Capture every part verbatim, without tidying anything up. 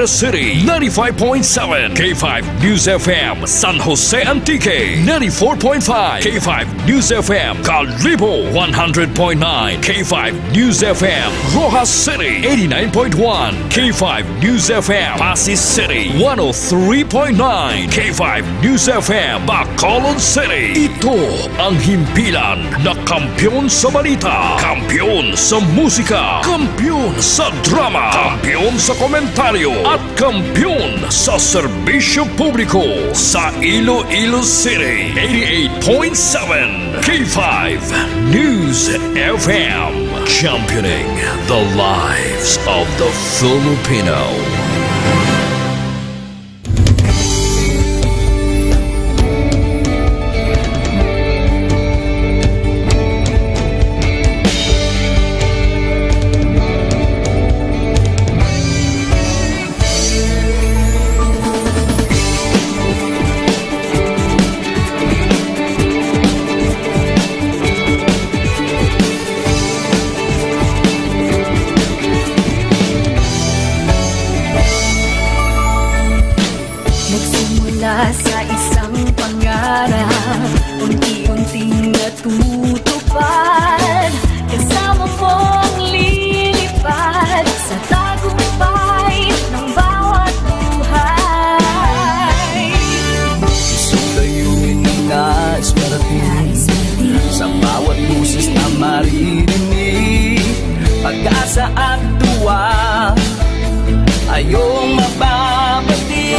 City, ninety-five point seven K five News F M, San Jose Antique, ninety-four point five K five News F M, Kalibo, one hundred point nine K five News F M, Roxas City, eighty-nine point one K five News F M, Passi City, one oh three point nine K five News F M, Bacolod City. Ito ang himpilan na kampiyon sa balita, kampiyon sa musika, kampiyon sa drama, kampiyon sa komentaryo, at kampiyon sa serbisyo publiko sa Iloilo City. Eighty-eight point seven K five News F M, championing the lives of the Filipino. Nagsimula sa isang pangarap, unti-unting natutupad. Kasama mong lilipad sa tagumpay ng bawat buhay. Isang layunin na nais marating sa bawat boses na maririnig. Pag-asa at tuwa, ayong mababati.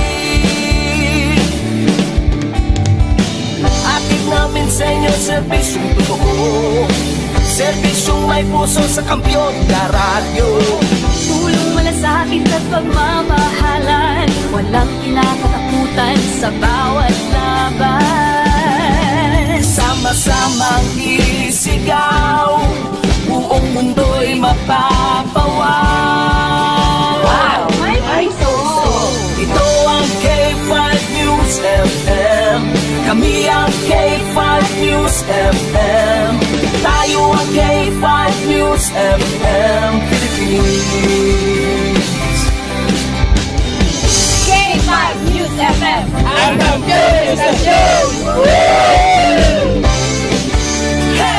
Hatid namin sa inyo serbisyong totoo, serbisyong may puso sa Kampiyon na Radyo. Tulong, malasakit at pagmamahalan, walang kinakatakutan sa bawat laban. Sama-samang isigaw, buong mundo'y mapapawaw. Wow! May puso! Ito ang K five News F M. Kami ang K five News F M. Tayo ang K five News F M Philippines. K five News F M. Ang kampiyon sa show!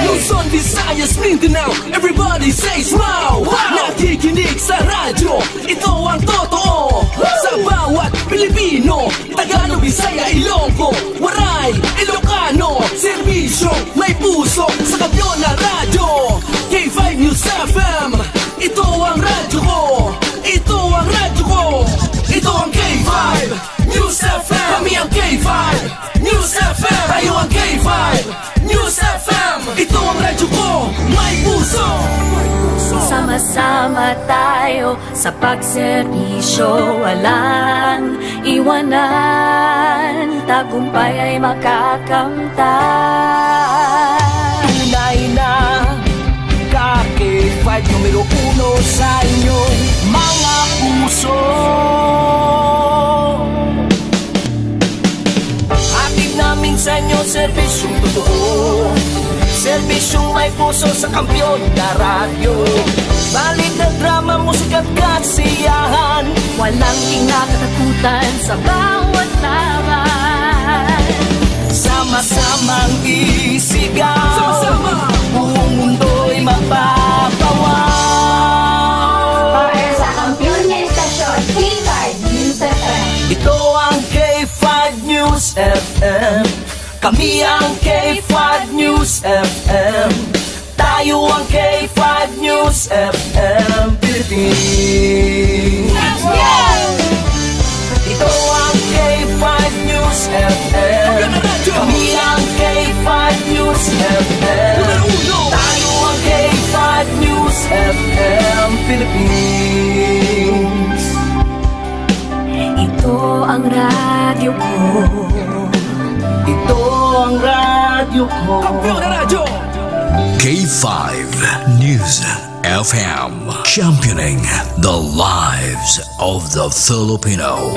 Luzon, Visayas, Mindanao, everybody says wow! Wow! Nakikinig sa radyo, ito ang totoo. Sa bawat Pilipino, Tagalog, Bisaya, Ilonggo, Waray, Ilocano, serbisyo, may puso, sa kampiyon na radyo. K five News F M, ito ang radyo ko. Ito ang radyo ko. Ito ang K five News F M. Kami ang K five News F M. Tayo ang K five News F M. Ito ang radyo ko. May puso. Sama-sama tayo sa pagserbisyo, walang iwanan. Tagumpay ay makakamtan. Tunay na ka K five numero uno sa inyong mga puso. Hatid namin sa inyo serbisyong totoo, serbisyong may puso sa kampiyon na radyo. Balita, drama, musika at kasiyahan, walang kinakatakutan sa bawat laban. Sama-samang isigaw. Sama-sama. Buong mundo'y mapapawaw. Para sa kampiyon nga estasyon, K five News F M. Ito ang K five News F M. Kami ang K five News F M. Tayo ang K five News F M Philippines. Ito ang K five News F M. Kami ang K five News F M. Tayo ang K five News F M Philippines. Ito ang radyo ko. Ito ang radyo ko. Kampiyon na radyo. K five News F M, championing the lives of the Filipino.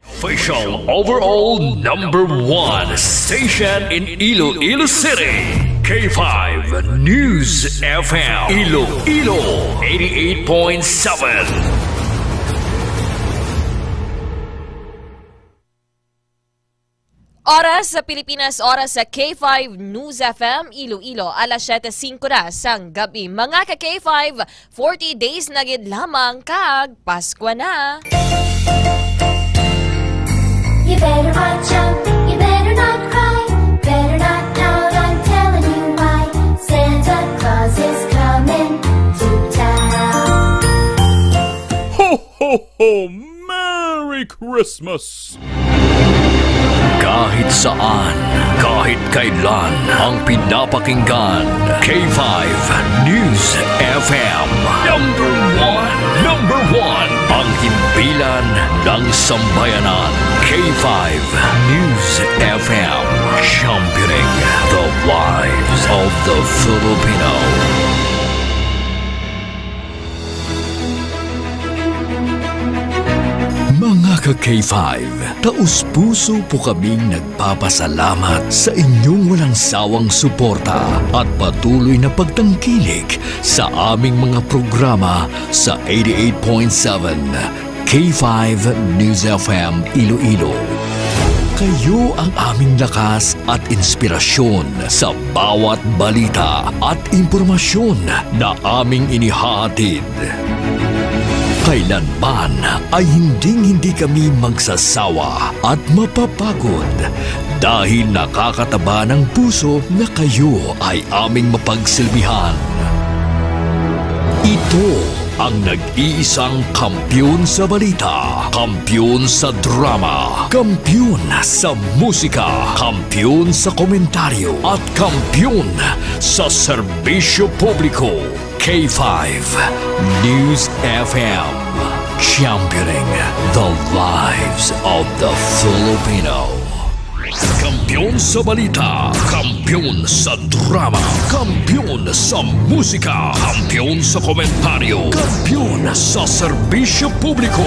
Official overall number one station in Iloilo City, K five News F M Iloilo eighty-eight point seven. Oras sa Pilipinas, oras sa K five News F M Iloilo, alas siyete singko na sang gabi. Mga ka K five, forty days na gid lamang kag Pasko na. You better watch out, you better not cry, better not pout, I'm telling you why. Santa Claus is coming to town. Ho, ho, ho! Merry Christmas! Kahit saan, kahit kailan, ang pinapakinggan, K five News F M. Number one, number one, ang himpilan ng sambayanan, K five News F M, championing the lives of the Filipino. Mga ka K five, taos-puso po kaming nagpapasalamat sa inyong walang sawang suporta at patuloy na pagtangkilik sa aming mga programa sa eighty-eight point seven K five News F M Iloilo. Kayo ang aming lakas at inspirasyon sa bawat balita at impormasyon na aming inihahatid. Kailanman ay hinding-hindi kami magsasawa at mapapagod dahil nakakataba ng puso na kayo ay aming mapagsilbihan. Ito ang nag-iisang kampiyon sa balita, kampiyon sa drama, kampiyon sa musika, kampiyon sa komentaryo, at kampiyon sa serbisyo publiko. K five News F M, championing the lives of the Filipino. Kampiyon sa balita, kampiyon sa drama, kampiyon sa musika, kampiyon sa komentaryo, kampiyon sa serbisyo publiko.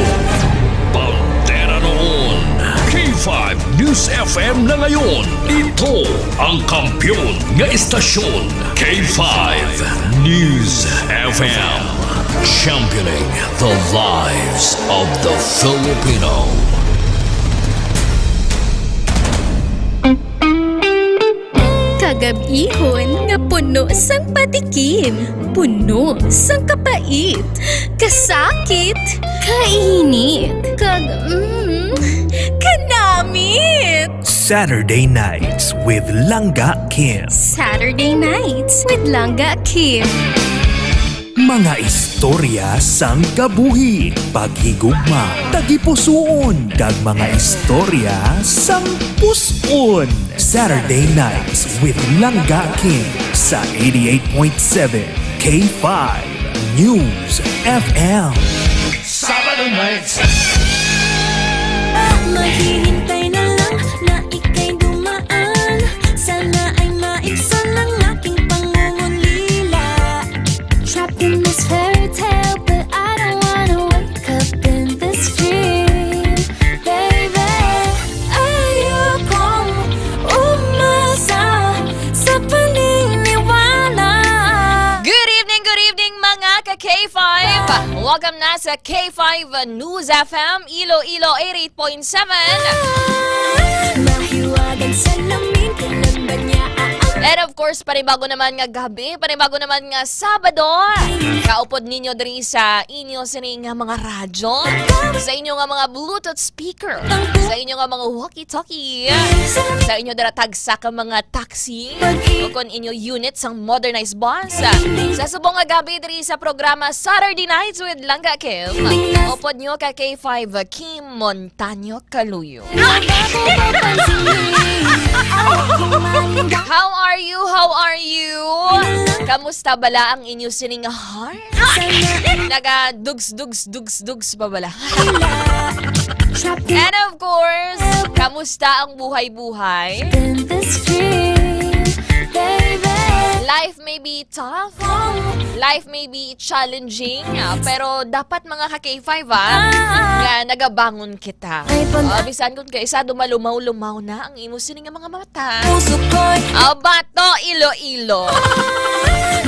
Bandera noon, K five News F M na ngayon. Ito ang kampiyon nga istasyon, K five News F M. Championing the lives of the Filipino. Kagab-ihon nga puno sang patikim, puno sang kapait, kasakit, kainit, kag, mm, kanamit. Saturday Nights with Langga Kim. Saturday Nights with Langga Kim. Mga istorya sang kabuhi, paghigugma, tagipusoon, kag mga istorya sang pus-on. Saturday Nights with Langga Kim sa eighty-eight point seven K five News F M. Sabado nights. Maghihintay na lang na ika'y dumaan. Sana ay maibsan ang aking pangungulila. Trapped in this fairy tale, but I don't wanna wake up in this dream, baby. Ayokong umasa sa paniniwala. Good evening, good evening, mga ka K five. Welcome na sa K five News F M Iloilo eighty-eight point seven. Mahiwagang salamin, kailan ba niya aabot? And of course, panibago naman nga gabi, panibago naman nga Sabado. Kaupod ninyo diri sa inyo sini nga mga radyo, sa inyo nga mga Bluetooth speaker, sa inyo nga mga walkie-talkie, sa inyo dira tagsa ka mga taxi, o kon inyo unit sang modernized bus. Sa subong nga gabi diri sa programa Saturday Nights with Langga Kim, upod nyo ka K five Kim Montaño Caluyo. How are you? How are you? Kamusta bala ang inyo sining heart? Naga dugs, dugs, dugs, dugs pa bala? And of course, kamusta ang buhay-buhay? Life may be tough, life may be challenging, ah, pero dapat, mga ka-K five, ah, nga nagabangon kita. Ay, pag- Ah, bisan kung kaisa dumalumaw-lumaw na ang imo sini nga mga mata. Puso ko'y Abato, Iloilo.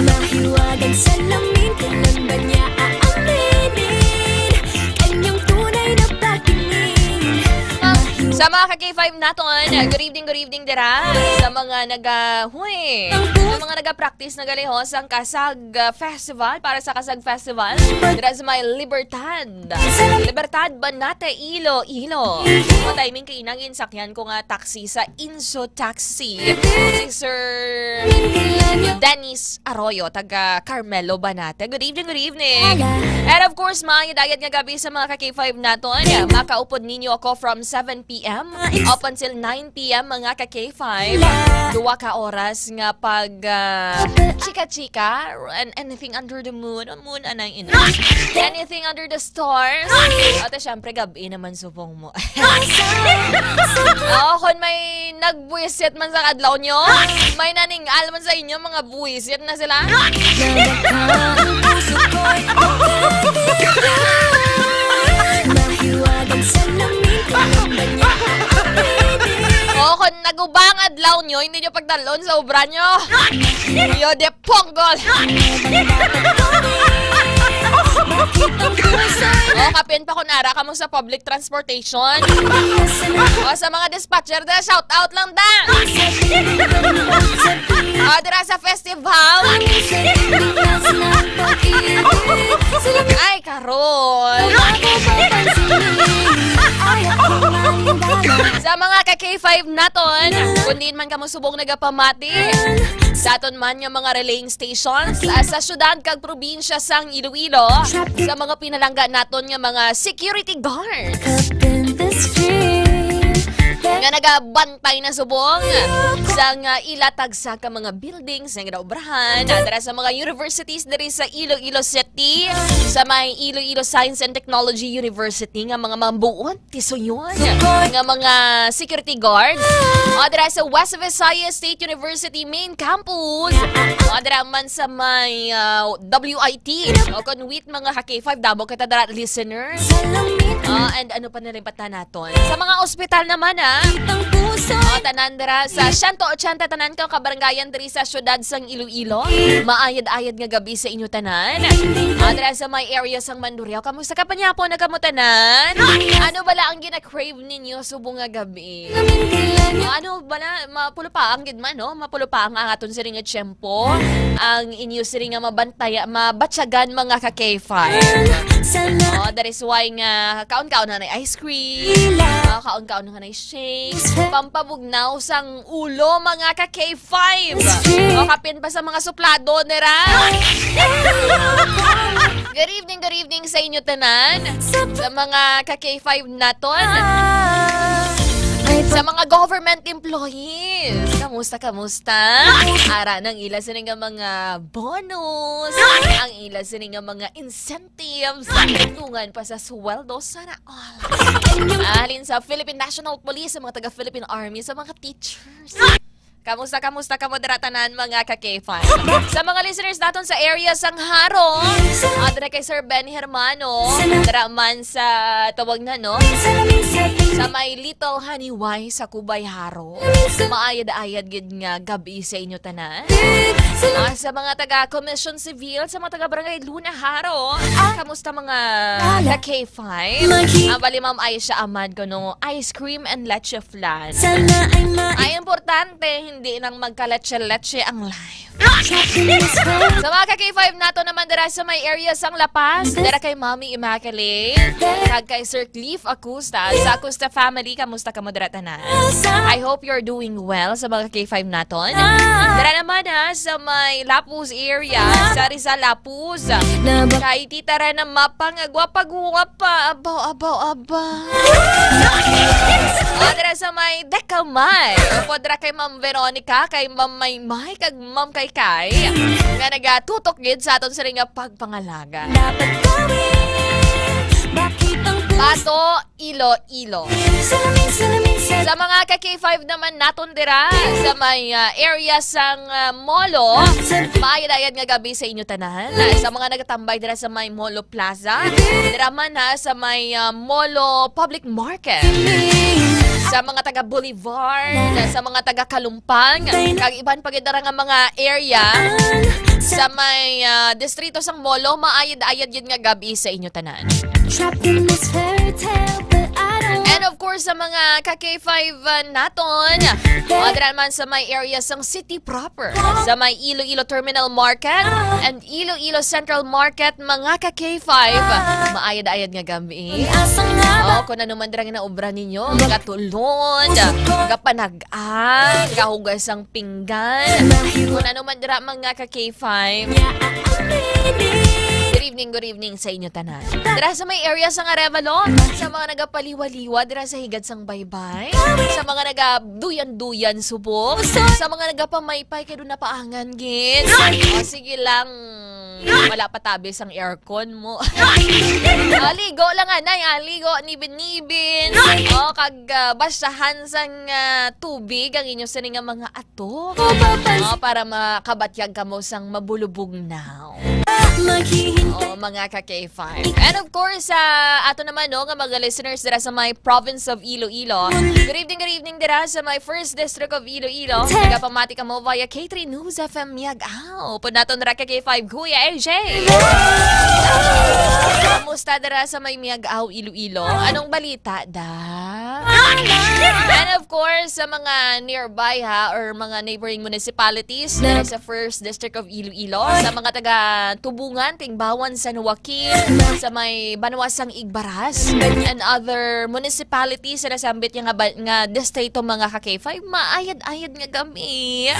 Mahiwagang salamin, kailan ba niya aaminin? Kanyang tunay na pagtingin. Sa mga ka-K five naton, good evening, good evening dira. Sa mga naga, huy, sa mga naga-practice, nagalihos ang Kasag, ah, Festival, para sa Kasag Festival, dira sa may Libertad. Libertad, Banate, Iloilo. Mo timing kay inangin sakyan ko nga taxi sa Inso Taxi. Si Sir Dennis Arroyo, taga Carmelo, Banate. Good evening, good evening. Hello. And of course, maayad-ayad nga gabi sa mga ka-K five naton. Makaupod ninyo ako from seven p m up until nine p m, mga ka-K five. Duwa ka oras nga pag, ah, chika-chika and anything under the moon. Moon, anay ina. Anything under the stars. Ate, syempre, gabi naman subong mo. Oh, kung may nagbuwisit man sa adlaw nyo, may naningal man sa inyo, mga buwisit na sila. Oh, kung nagubang adlaw nyo, hindi nyo pagdalon sa obra nyo. Yo, de ponggol. Oh, kapin pa kung ara kamo sa public transportation. O, sa mga dispatcher, da, shout out lang, da. O, dira sa festival. Ay, karon. Sa mga ka-K five naton, kung diin man kamo subong nagapamati, sa aton man nga mga relaying stations, ah, sa syudad kag probinsya sang Iloilo, sa mga pinalangga naton nga mga security guards nga nagabantay na subong sa nga ila tagsa ka mga buildings nga ginaobrahan, ah, dira sa mga universities diri sa Iloilo City, sa may Iloilo Science and Technology University nga mga mambuot tisuyon nga mga security guards. O, dira sa West Visayas State University main campus. O, dira man sa may, ah, W I T. O, kon wait, mga ka-K five, damo kita dira listeners. Ah, and ano pa nalimpatan naton? Sa mga ospital naman, ha? O, tanan dira sa siyento ochenta tanan ka kabarangayan diri sa syudad sang Iloilo. Maayad-ayad nga gabi sa inyo tanan. Ah, dira sa may area sang Mandurriao, kamusta ka pa niya po na kamo tanan? Ano bala ang gina-crave ninyo subong nga gabi? Ah, ano bala, mapulupaang gid man, no? Mapulupaang ang aton siring nga tiyempo. Ang inyo siring nga mabantaya, mabatyagan, mga ka-K five. Oh, that is why nga kaon-kaon na ice cream. Ah, kaon-kaon na shakes, pampabugnaw sang ulo, mga ka-K five. O, kapin pa sa mga suplado nira. Good evening, good evening sa inyo tanan. Sa mga ka-K five naton. Sa mga government employees. Kamusta, kamusta? Ara nang ila sini nga mga bonus. Ang ila sini nga mga incentives. Dungan pa sa sweldo. Sana all. Ah, halin sa Philippine National Police, sa mga taga Philippine Army, sa mga teachers. Kamusta, kamusta kamo dira tanan, mga ka-K five? Sa mga listeners naton sa area sang Jaro, ah, dira kay Sir Ben Hermano, dira man sa tawag na, no? Sa may Little Haniway sa Cubay, Jaro. Maayad-ayad gid nga gabi sa inyo tanan. Ah, sa mga taga Commission Civil, sa mga taga Barangay Luna, Jaro. Kamusta, mga ka-K five? Ah, bali, Ma'am Aisha Ahmad, kuno ice cream and leche flan. Sana ay ma- Ay, importante, hindi nang magka-leche-leche ang life. Sa mga ka-K five nato naman dira sa may area sang La Paz, dira kay Mami Immaculate, kag kay Sir Cliff Acosta, sa Acosta family, kamusta kamo dira tanan? I hope you're doing well sa mga K five naton. Dira naman, ha, sa may Lapuz area, sa Rizal Lapuz. Kay Tita Rena Mapang, gwapa-gwapa, abaw, abaw, abaw. Ah, dira sa may Decamay. Upod dira kay Ma'am Veronica, kay Ma'am Maymay, kag Ma'am Kaykay. Nga nagatutok gid sa aton siring nga pagpangalaga. Dapat gawin, bakit ang Bato, Iloilo. Sa mga ka K five naman naton dira sa may, ah, area sang, ah, Molo, maayad-ayad nga gabi sa inyo tanan. Ah, sa mga nagatambay dira sa may Molo Plaza, dira man ha sa may, ah, Molo Public Market, sa mga taga Boulevard, sa mga taga Kalumpang, kag iban pa gid dira nga mga area sa may, ah, distrito sang Molo, maayad-ayad gid nga gabi sa inyo tanan. Trapped in this fairy tale, but I don't And of course, sa mga ka K five, uh, naton, o dira man sa may area sang city proper, sa may Iloilo Terminal Market and Iloilo Central Market, mga ka K five, maayad-ayad nga gabi. O, kung ano man dira nga naobra ninyo, gatulod, gapanag-an, gahugas sang pinggan, kung ano man dira, mga ka K five. Good evening, good evening sa inyo tanan. Dira sa may area sang Arevalo, sa mga nagapaliwa-liwa dira sa higad sang baybay, sa mga nagaduyan-duyan subong, sa mga nagapamaypay kay do napaangan gid. O, sige lang, wala pa tabi sang aircon mo. O, ligo lang, anay, ah, ligo, nibin-nibin. O, kag, ah, basahan sang, ah, tubig ang inyo sini nga mga ato. O, para makabatyag kamo sang mabulubog na. Maghihintay. O, mga ka K five. And of course, sa ato naman, no, nga mga listeners dira sa may province of Iloilo. Good evening, good evening dira sa may first district of Iloilo. Nagapamati kamo via K three News F M Miag-ao. Upod naton dira ka K five, Kuya A J. Kamusta dira sa may Miag-ao, Iloilo? Anong balita, da? And of course, sa mga nearby, ha, or mga neighboring municipalities, dira sa First District of Iloilo, sa mga taga Tubungan, Tingbawan, San Joaquin, sa may banwa sang Igbaras, and other municipalities sa nasambit nga, ba- nga distrito, mga ka K five, maayad-ayad nga gabi.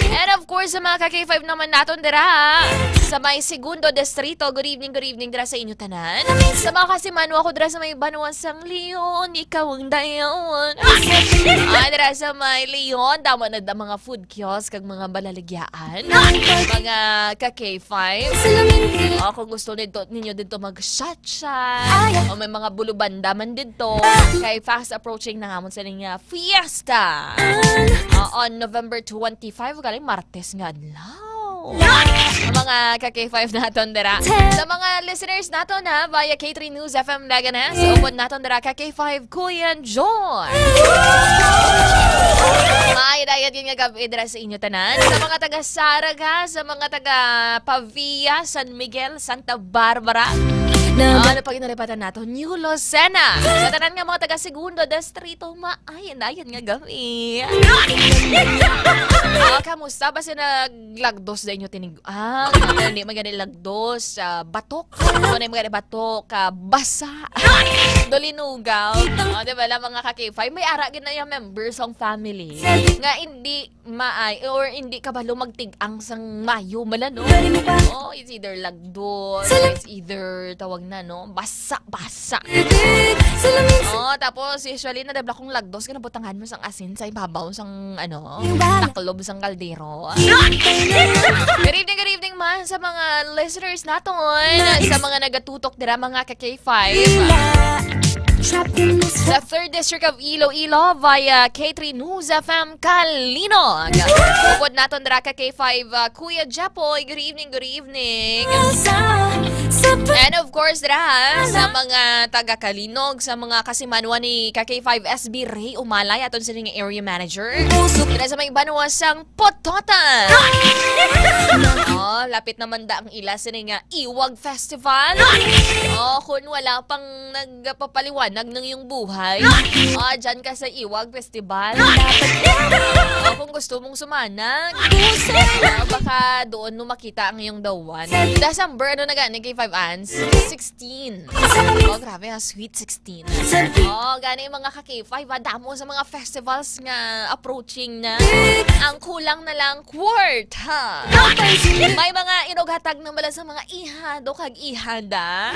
And of course, sa mga ka K five naman naton dira, ha, sa may Segundo Distrito, good evening, good evening dira sa inyo tanan. Sa mga kasimanwa ko dira sa may banwa sang Leon, ikaw ang dayon. Ah, dira sa may Leon, damo na da mga food kiosk kag mga balaligyaan. Mga ka K five. O, kung gusto nito, ninyo dito mag-shot-shot, o may mga bulubanda man dito, kay fast approaching na nga amon sa ining, ah, fiesta. Ah, on November twenty-five, galing Martes nga adlaw. Ang mga ka K five naton dira. Sa mga listeners naton, ha, via K three News F M Leganes, upod naton dira ka K five, Kuya John. Maayad-ayad gid nga gabi dira sa inyo tanan. Sa mga taga Saraga, sa mga taga Pavia, San Miguel, Santa Barbara. Ah, ano pa ginalipatan nato? New Lucena. Sa tanan nga mga taga Segundo Distrito, maayad-ayad nga gabi. Ah, kamusta ba sa naglagdos sa inyo tinig? Ah, hindi man gani lagdos, ah, batok. Ano na yung mga batok, ah, basa. Dolinugaw. Oh, di ba, lang mga ka-K five, may ara gid na yung members sang family nga hindi maay or hindi kabalo magtig-ang sang mayo, mala, no? Oh, it's either lagdos, it's either tawag na, no? Basa, basa. Oh, tapos usually na dabla kong lagdos, kinabutangan mo sang asin sa ibabaw sang, ano, taklob sang kaldero. Good evening, good evening man sa mga listeners naton, sa mga nagatutok dira, mga ka-K five. Sa third District of Iloilo via K three News F M Kalinog. Upod naton dira ka-K five, uh, Kuya Japoy. Good evening, good evening. And of course, dira, ha, sa mga taga Kalinog, sa mga kasimanwa ni ka-K five S B Ray Umalay, aton sini nga area manager. Dira sa may banwa sang Pototan. Oh, lapit naman da ang ila sini nga Iwag Festival. Oh, kung wala pang nagpapaliwanag ng iyong buhay, oh, dyan ka sa Iwag Festival. Oh, kung gusto mong sumanag, oh, baka doon mo makita ang iyong dawan. December, ano na gani, K five Ans? Sixteen. Oh, grabe, ah, sweet sixteen. Oh, gani, mga ka-K five, ah, damo sa mga festivals nga approaching na. Ang kulang na lang, kwarta. May mga inughatag ng bala sa mga ihado kag ihada.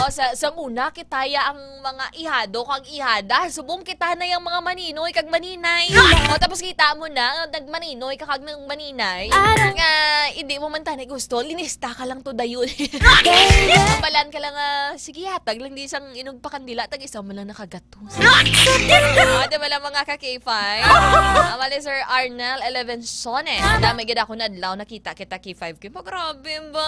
Oh, sa, sa una, kitaya ang mga ihado kag ihada. Subong kita na yung mga maninoy kag maninay. O, tapos kita mo na, nagmaninoy ka kag nagmaninay. Nga, hindi mo man tani gusto, linista ka lang to dayon. Balan ka lang, ah, sige, hatag lang di sang inog pa kandila, tag isa man lang nakagatos. Ah, di ba lang, mga ka K five? Ah, wala, Sir Arnel Eleven Sone. Dami gid ako na adlaw nakita kita K five. Kaya grabe ba?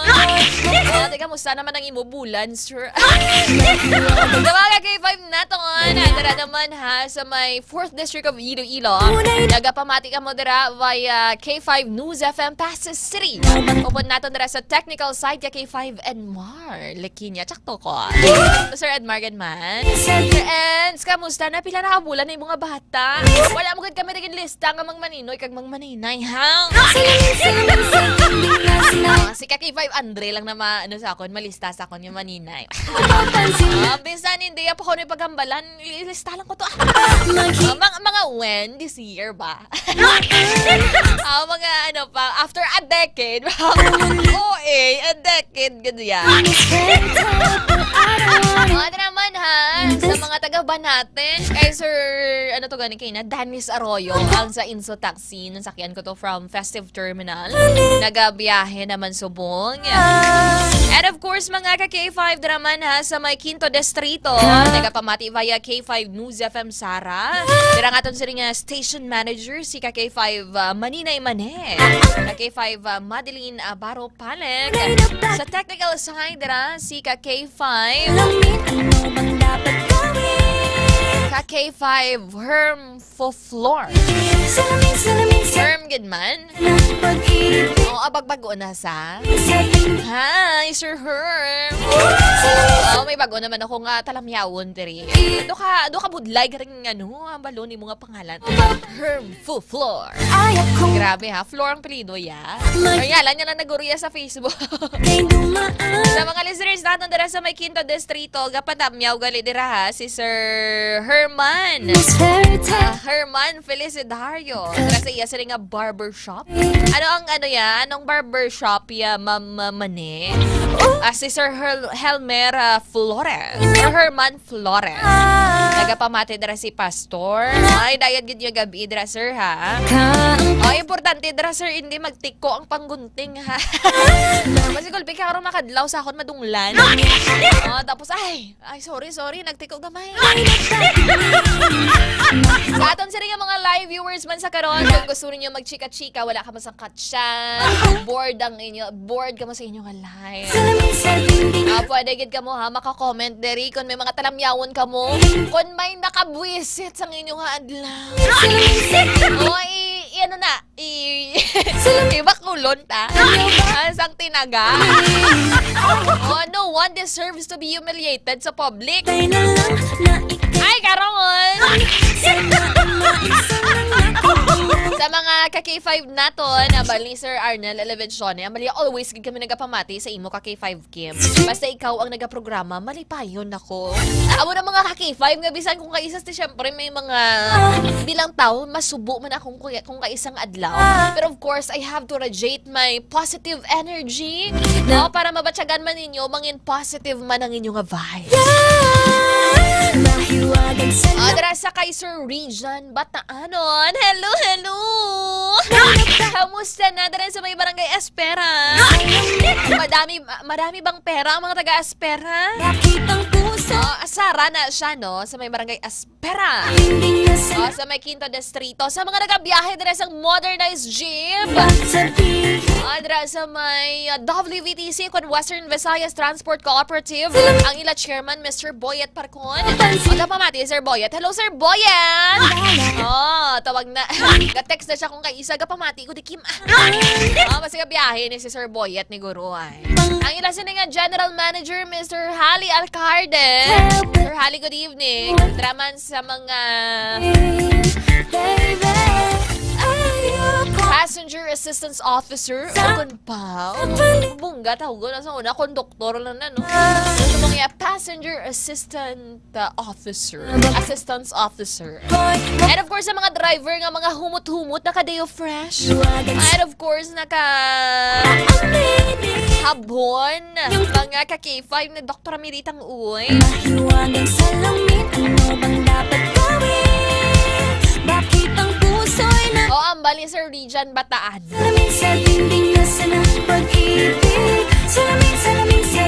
Ah, teka, musta naman ang imo bulan, sir? Di ba, mga ka K five, naton? Dara naman, ha, sa may fourth District of Iloilo. Nagapamati kamo dira via K five News F M Pasay City. Upod naton dira sa technical side ka K five Edmar Lequinia. Tsakto ko. Sir Edmar, good man. Sir Ens, kamusta na? Pila na ka bulan na imo nga bata? Wala mo gud kami naging lista nga Mang Maninoy kag Mang Maninay, ha? Ah, si ka K five Andre lang na ma-, ano sa akon, malista sa akon yung Maninay. Ah, bisan hindi pa ko ni paghambalan, ilista lang ko to. Ah, mga, mga when this year ba? Ah, mga ano pa, after a decade. O A, a decade, gud yan. Ano naman, ha? Sa mga taga Banaten, kay Sir, ano to gani kayo na, Dennis Arroyo, ang sa Inso Taxi, nung sakyan ko to from Festive Terminal. Nagabiyahe naman subong. And of course, mga ka K five draman, ha, sa may Quinto Distrito, nagapamati via K five News F M Sara. Dira nga aton sila nga station manager, si ka K five, ah, Maninay Mane. Ka K five, ah, Madeline, ah, Baro Palek. Sa technical side, dira si ka K five. Ka K five, Herm Foflor. Herm, good man. O, abag bago na sa. Hi, Sir Herm. O, may bago naman ako nga talamyawon diri. Do ka, do ka budlay garing ano, ang balon nimo nga pangalan. Herm Foflor. Grabe ha, Flor ang apelyido ya. Ay, ngalan niya lang naguriya sa Facebook. Sa mga listeners naton dira sa may Quinto Distrito, gapatamyaw gali dira ha, si Sir Herman. Ah, Herman Felicidario. Dira sa iya sila nga barbershop. Ano ang ano ya? Anong barbershop ya, Ma'am, ah, Mane? Ah, si Sir Hel-, Helmer, ah, Flores. Or Herman Flores. Nagapamati dira si Pastor. Ay, dayad gid yung gabi dira, sir, ha? O, importante dira, sir, hindi magtiko ang panggunting, ha? Kasi gulpi ka karon makadlaw sa akon madunglan. O, tapos, ay, ay, sorry, sorry, nagtiko gamay. Sa aton sila nga mga live viewers man sa karon, kung gusto ninyo magchika-chika, wala ka masangkat siya. Bored ang inyo, bored ka mo sa inyo nga live. Ah, pwede gid kamo ha, maka-comment diri kung may mga talamyawon kamo. Kung may nakabwisit sa inyo nga adlaw. O, i-, i-, ano na, i-, ibakulon ta. Ah, sang tinaga. O, no one deserves to be humiliated sa public. Ay, karon! Sa mga ka K five naton, na bali Sir Arnel Elevencione, ang bali always gid kami nagapamati sa imo ka K five Kim. Basta ikaw ang nagaprograma, malipayon ako. Amo na mga ka K five nga bisan kung kaisa, ti, syempre may mga bilang tao, masubo man akong kuya-, kung kaisang adlaw. Pero of course, I have to radiate my positive energy. No, para mabatyagan man ninyo, mangin positive man ang inyo nga vibe. Ah, dira sa kay Sir Region Bataanon. Hello, hello! Kamusta na? Dira sa may barangay Espera. Madami, ma-, madami bang pera ang mga taga Espera? Ah, Sara na siya, no? Sa may barangay Espera. O, sa may Quinto Distrito. Sa mga nagabiyahe dira sa modernized jeep. O, dira sa may, ah, W V T C kung Western Visayas Transport Cooperative. Ang ila chairman, Mister Boyet Parcon. Magapamati, Sir Boyet. Hello, Sir Boyet! O, tawag na. Ga-text na siya kung kay isa. Gapamati ko, di Kim. Ah, o, basta gabiyahe ni si Sir Boyet ni Guro, ay. Ang ila sini nga General Manager, Mister Hali Alcarde. Sir Hali, good evening. Draman sa mga Passenger Assistance Officer. O, kun pa. Bungga, tawag ko na sa una, konduktor lang na, no? Ano mo kaya? Passenger Assistant, uh, Officer. Assistance Officer. And of course, sa mga driver nga mga humot-humot, naka-day off fresh. And of course, naka habon. Mga ka K five na Doktora Miritang uy. Mahiwagang salamin, ano bang dapat gawin? Bakit ang puso'y na- O, ang bali, Sir Region Bataan. Salamin sa dingding, nasa na pag-ibig? Salamin, salamin sa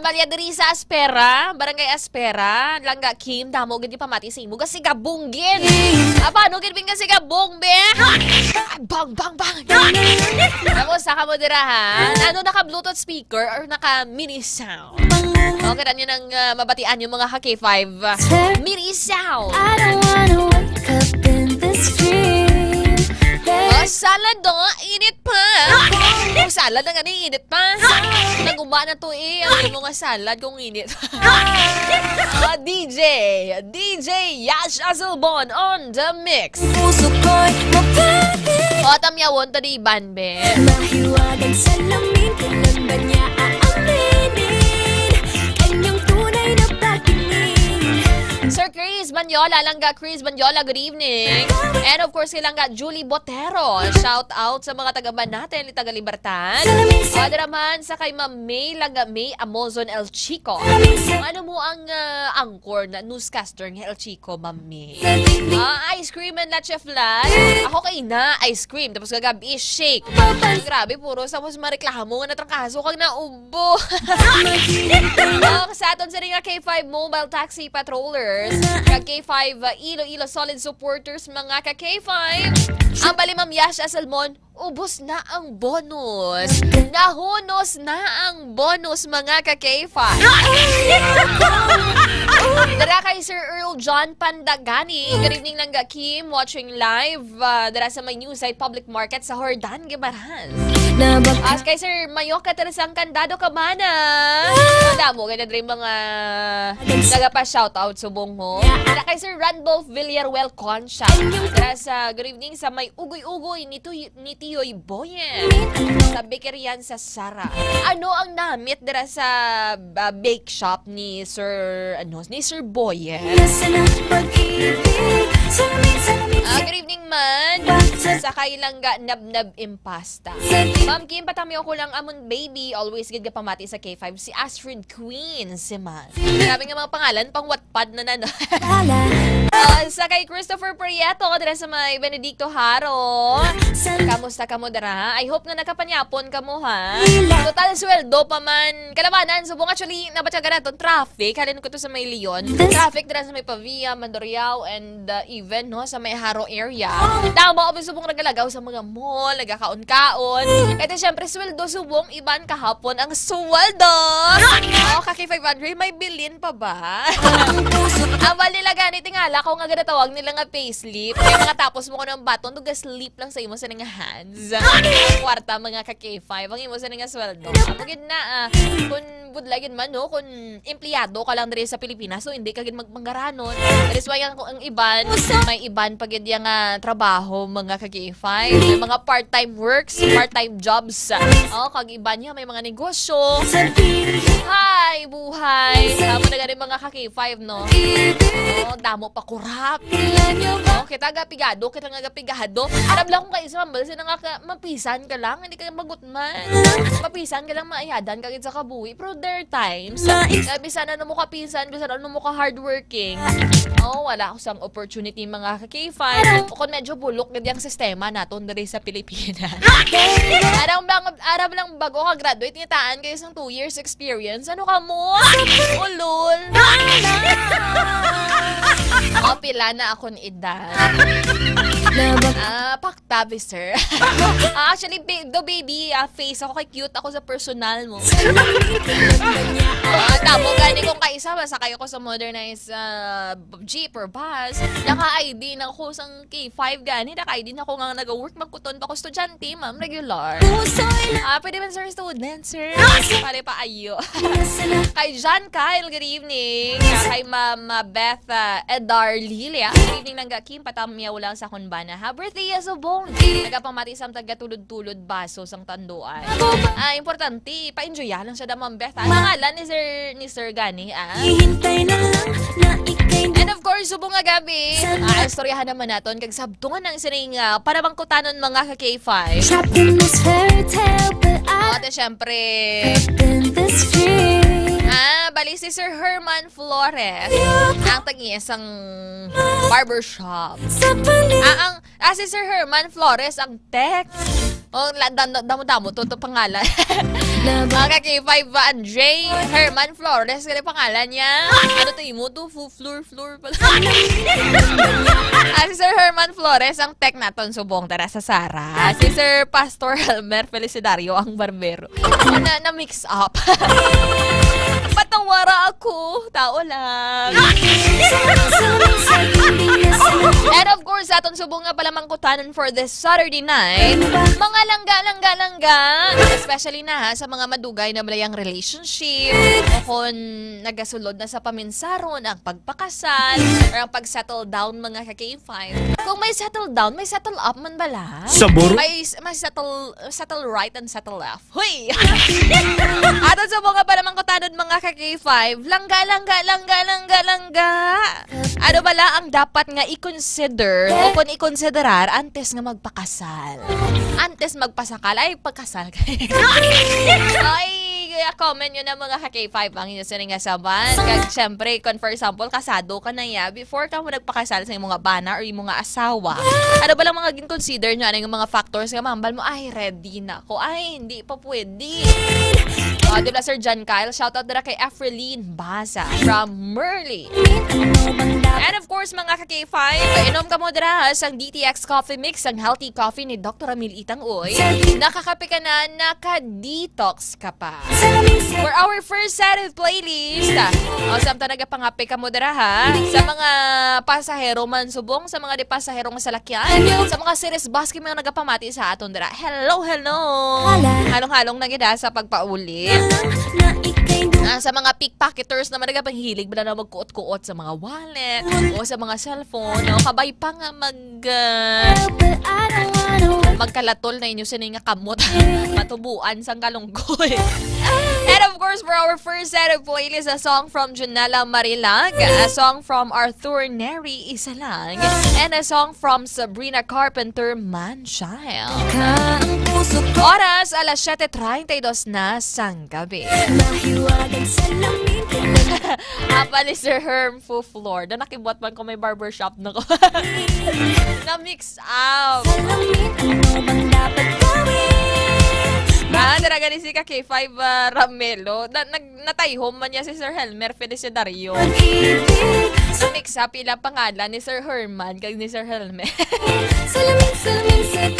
Malia diri sa Aspera, Barangay Aspera, Langga Kim, damo gid pamati sa imo. Gasigabong gid. Ah, paano gid bing gasigabong, be? Ah, bang, bang, bang. Kamusta ka mo dira, ha? Ano, naka-Bluetooth speaker or naka-mini sound? Okay, na nyo nang, ah, mabatian yung mga ka-K five. Mini sound. I don't wanna wake up in the street. Oh, salad, oh. Init pa. Ang salad na gani, init pa. Naguma na to eh. Ang imo nga salad kung init. Ah, D J, D J Yash Azelbon on the mix. Puso ko'y mapapit. O, tamyawon to di Iban, be. Mahiwagang salamin, kailan ba niya aaminin? Kanyang tunay na pagtingin. Sir Chris Banyola, Langga Chris Banyola, good evening. And of course, kay Langga Julie Botero. Shout out sa mga taga Banate, ni taga Libertad. O, dira man sa kay Ma'am May, Langga May Amozon El Chico. Ano mo ang, ah, anchor na newscaster nga El Chico, Ma'am May? Ah, ice cream and leche flan. Ako kay na, ice cream. Tapos kagabi, shake. Grabe, puro sa mas mareklamo nga natrangkaso kag naubos. Oh, sa aton sa nga K five Mobile Taxi Patrollers, kag K five, uh, Iloilo Solid Supporters, mga ka K five. Ang bali, Ma'am Yash Asalmon, ubos na ang bonus. Nahunos na ang bonus, mga ka K five. Dara kay Sir Earl John Pandagani. Good evening, Langga Kim, watching live, uh, dara sa may New Site Public Market sa Jordan, Guimaras. Nabak- As kay Sir Mayoka Teresang Candado Cabana. Ang damo kay na diri mga nagapa-shoutout subong mo. Dara kay Sir Randolph Villaruel Concha. Dara sa good evening sa may Ugoy-Ugoy ni Tuy-, ni Tiyoy Boyen. Sa bakeryan sa Sara. Ano ang namit dira sa, ah, bake shop ni Sir, ano, ni Sir Boyen? Nasa ng pag-ibig, salamin, salamin, Ah, good evening man. Sa kailang ga nabnab impasta. Ma'am Kim, patami ako lang amon baby. Always gid gapamati sa K five, si Astrid Queen, si man. Grabe nga mga pangalan, pang Wattpad na na, no? Wala. Ah, sa kay Christopher Prieto, dira sa may Benedicto Haro. Kamusta kamo dira? I hope nga nakapanyapon kamo, ha? Total sweldo pa man. Kalabanan, subong actually, nabatyagan naton traffic. Halin ko to sa may Leon. Traffic dira sa may Pavia, Mandurriao, and, uh, even, no, sa may Haro area. Tama, obviously, subong nagalagaw sa mga mall, nagakaon-kaon. Kaya, syempre, sweldo subong, iban kahapon ang sweldo. Oh, kaki five hundred, may bilin pa ba? Ang bali lang gani, tingala ko nga ginatawag nila nga payslip. Kaya nga tapos mo ko ng baton, duga slip lang sa imo sa nga hands. Kwarta, mga ka K five, ang imo sa nga sweldo. Amo gid na, ah, kung budlay gid man, no, kung empleyado ka lang diri sa Pilipinas, so hindi ka gid magpanggaranon. That is why ang, ang iban, may iban pa gid yang, ah, trabaho, mga ka K five. May mga part-time works, part-time jobs. Oh, kag iban niya, may mga negosyo. Hi, buhay. Tama na gani, mga ka K five, no? Oh, damo pa corrupt. Oh, kita ga pigado, kita nga ga pigado. Aram lang kung kaisa, mambal, sila nga ka, mapisan ka lang, hindi ka magutman. Mapisan ka lang, maayadan ka gid sa kabuhi. Pero there are times, na bisan ano mo ka pinsan, bisan ano mo ka hardworking, oh, wala ako sang opportunity, mga ka K five. O kung medyo bulok gid ang sistema naton diri sa Pilipinas. Aram lang, aram lang bago ka graduate, ngitaan kayo sang two years experience. Ano ka mo? Ulol. O, pila na akong edad? Ah, paktabi, sir. Ah, actually, ba-, do baby, ah, face ako, kay cute ako sa personal mo. Ah, tamo gani kung kaisa, masakay ako sa modernized, ah, jeep or bus. Naka-I D na ako sang K five gani, naka-I D na ako nga nag-work, magkuton pa ako, estudyante, ma'am, regular. Ah, pwede man, sir, student, sir. Pare pa ayo. Kay John Kyle, good evening. Ah, kay Ma'am, ah, Beth, ah, Edar Lilia. Good evening, Langga Kim, patamyaw lang sa akon bana, ha? Birthday ya subong. Nagapamati sa taga Tulod-Tulod, Baso, sang Tanduay. Ah, importante, pa-enjoy lang siya, da, Ma'am Beth, ha? Ang ngalan ni Sir, ni Sir gani, ah. Hihintay na lang na ikay And of course, subong nga gabi, ah, istoryahan naman naton kag sabton ang sining, ah, panabangkutanon, mga ka K five. Trapped in this fairy tale, but I At syempre, up in the street. Ah, bali si Sir Herman Flores, ang tag-iya sang barbershop. Sa panit- Ah, ang, ah, si Sir Herman Flores ang text. Oh, la-, da-, da-, damo-damo to, to pangalan. Mga ka-K five ba, Andre Herman Flores, kaya pangalan niya? Ano to, imo to? Fu-, Flur, Flur pala. Ah, si Sir Herman Flores, ang tech naton subong dara sa Sara. Si Sir Pastor Helmer Felicidario, ang barbero. Na, na-mix up. Patawara ako. Tao lang. And of course, sa aton subong nga palamangkutanan for this Saturday night, mga langga, langga, langga. Especially na ha, sa mga madugay na malayang relationship, o kung nagasulod na sa paminsaron ang pagpakasal or ang pag-settle down, mga ka-K five. Kung may settle down, may settle up man bala? Sabor? May, may settle, settle right and settle left. Hoy! Ato sa mga palamangkutanan, mga ka-K five, langga, langga, langga, langga, langga. Ano bala ang dapat nga i-consider o kung i-considerar antes nga magpakasal? Antes magpasakal, ay, pagkasal. Ay, kaya comment nyo na, mga ka-K five, ang inyo sining nga saban. Kag, syempre, kung for example, kasado ka na ya, before ka mo nagpakasal sa imong bana or imong asawa, ano ba lang mga gin-consider nyo? Ano yung mga factors nga mahambal mo? Ay, ready na ko. Ay, hindi pa pwede. Oh, di ba, Sir John Kyle? Shoutout dira kay Efrelyn Baza from Merli. And of course, mga ka-K five, inom ka mo dira, ha, sang D T X Coffee Mix, ang healthy coffee ni Doctor Ramil Itang Uy. Nakakape ka na, naka-detox ka pa. For our first set of playlist, ah, o, samtang nagapangape ka mo dira, ha, sa mga pasahero man subong, sa mga di pasahero nga salakyan, sa mga series bus, kay mga nagapamati sa aton dira. Hello, hello. Halong-halong na gid, ah, sa pagpauli. Ah, sa mga pickpocketers naman, nagapanghilig ba na magkuot-kuot sa mga wallet o sa mga cellphone, no? Kabay pa nga mag, ah, magkalatol na inyo sini nga kamot. Matubuan sang kalunggoy. And of course, for our first set of playlist, a song from Junella Marilag, a song from Arthur Neri Isalang, and a song from Sabrina Carpenter, Man Child. Oras, alas siete treinta y dos na sang gabi. Apa ni Sir Herm Fu Flor? Na nakibuat man ko may barbershop na ko. Na-mix up. Ah, dira gani si ka K five, ah, Ramelo. Na, nag-, natayhom man niya si Sir Helmer Felicidario. Na-mix up ila pangalan ni Sir Herman kag ni Sir Helmer.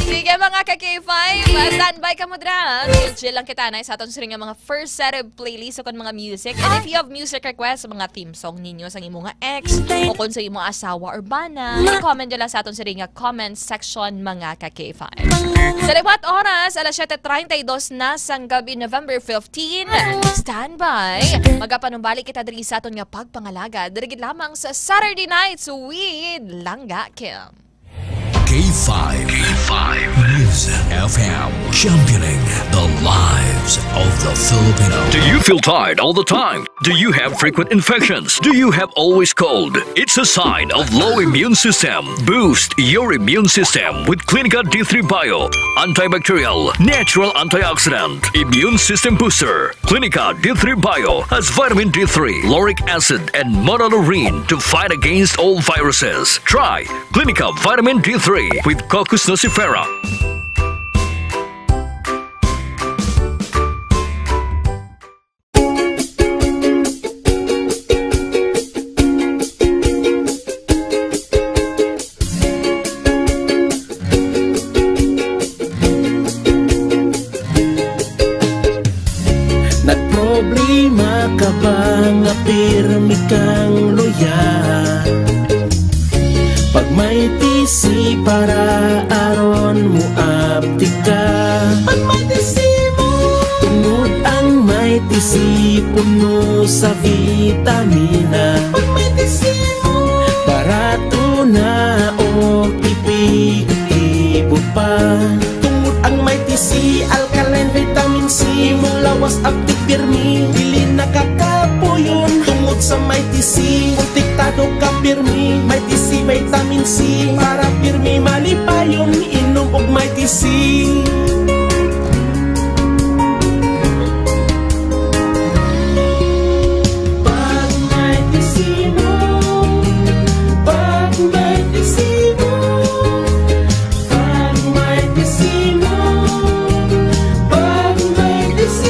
Sige, mga ka K five, ah, standby ka mo dira. Chill-chill lang kita na sa aton siring nga mga first set of playlist o kon mga music. And if you have music request, mga theme song ninyo sa imo nga ex o kon sa imo asawa or bana, i-comment nyo lang sa aton siring nga comment section, mga ka K five. Sa liwat oras, alas siete treinta y dos na sang gabi, November fifteen. Standby. Magapanumbalik kita diri sa aton nga pagpangalagad. Diri gid lamang sa Saturday Nights with Langga Kim. K five. K five News F M, championing the lives of the Filipino. Do you feel tired all the time? Do you have frequent infections? Do you have always cold? It's a sign of low immune system. Boost your immune system with Clinica D three Bio, antibacterial, natural antioxidant, immune system booster. Clinica D three Bio has vitamin D three, lauric acid, and monolaurin to fight against all viruses. Try Clinica Vitamin D three with Cocos nucifera. Nagproblema ka ba nga pirmi kang luya? Pag may T C para aron mo aptika. Pag may T C mo. Tungod ang may T C puno sa vitamina. Pag may T C mo. Barato na o epektibo pa. Tungod ang may T C, alkaline vitamin C, imong lawas aptik pirmi, dili nakakapuyon. Tungod sa may T C, protektado ka pirmi. May T C vitamin C, para pirmi malipayon. Inom og may T C. Pag may T C mo, pag may T C mo, pag may T C mo, pag may T C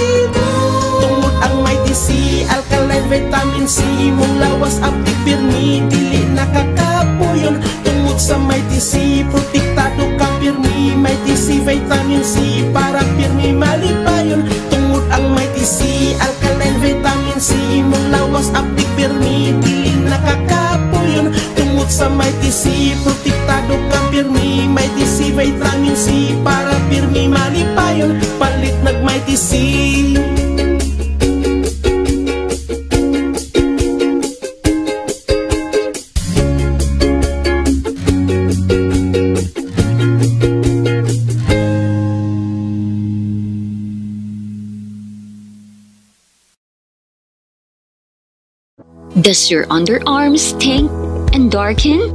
Does your underarm stink and darken?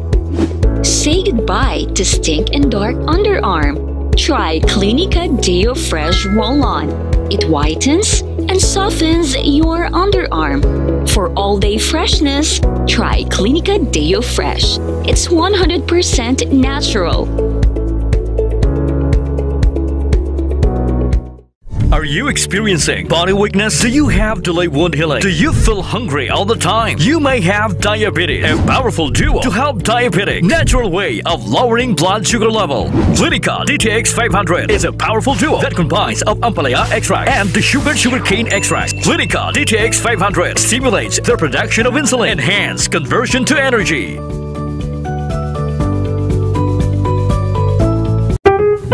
Say goodbye to stink and dark underarm. Try Clinica Deo Fresh Roll-On. It whitens and softens your underarm. For all-day freshness, try Clinica Deo Fresh. It's one hundred percent natural. Are you experiencing body weakness? Do you have delayed wound healing? Do you feel hungry all the time? You may have diabetes. A powerful duo to help diabetic natural way of lowering blood sugar level. Clinica D T X five hundred is a powerful duo that combines of ampalaya extract and the sugar sugarcane extract. Clinica D T X five hundred stimulates the production of insulin, enhance conversion to energy.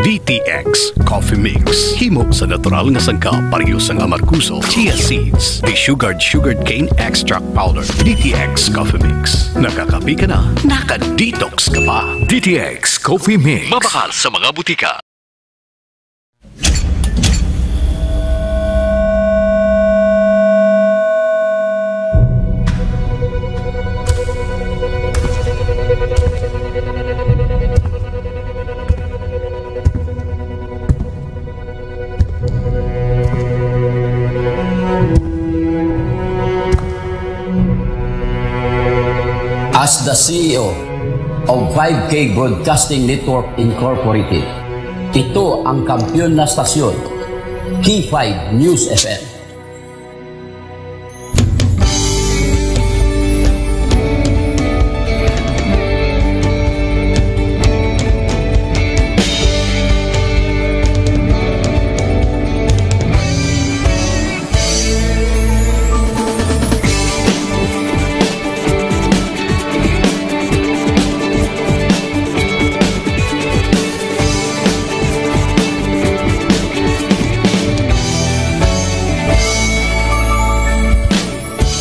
D T X Coffee Mix. Himo sa natural nga sangkap, pareho sang amargoso, chia seeds, desugared sugarcane extract powder. D T X Coffee Mix. Nakakape ka na, naka-detox ka pa. D T X Coffee Mix. Mabakal sa mga butika. As the C E O of five K Broadcasting Network Incorporated, ito ang kampiyon na stasyon, K five News F M.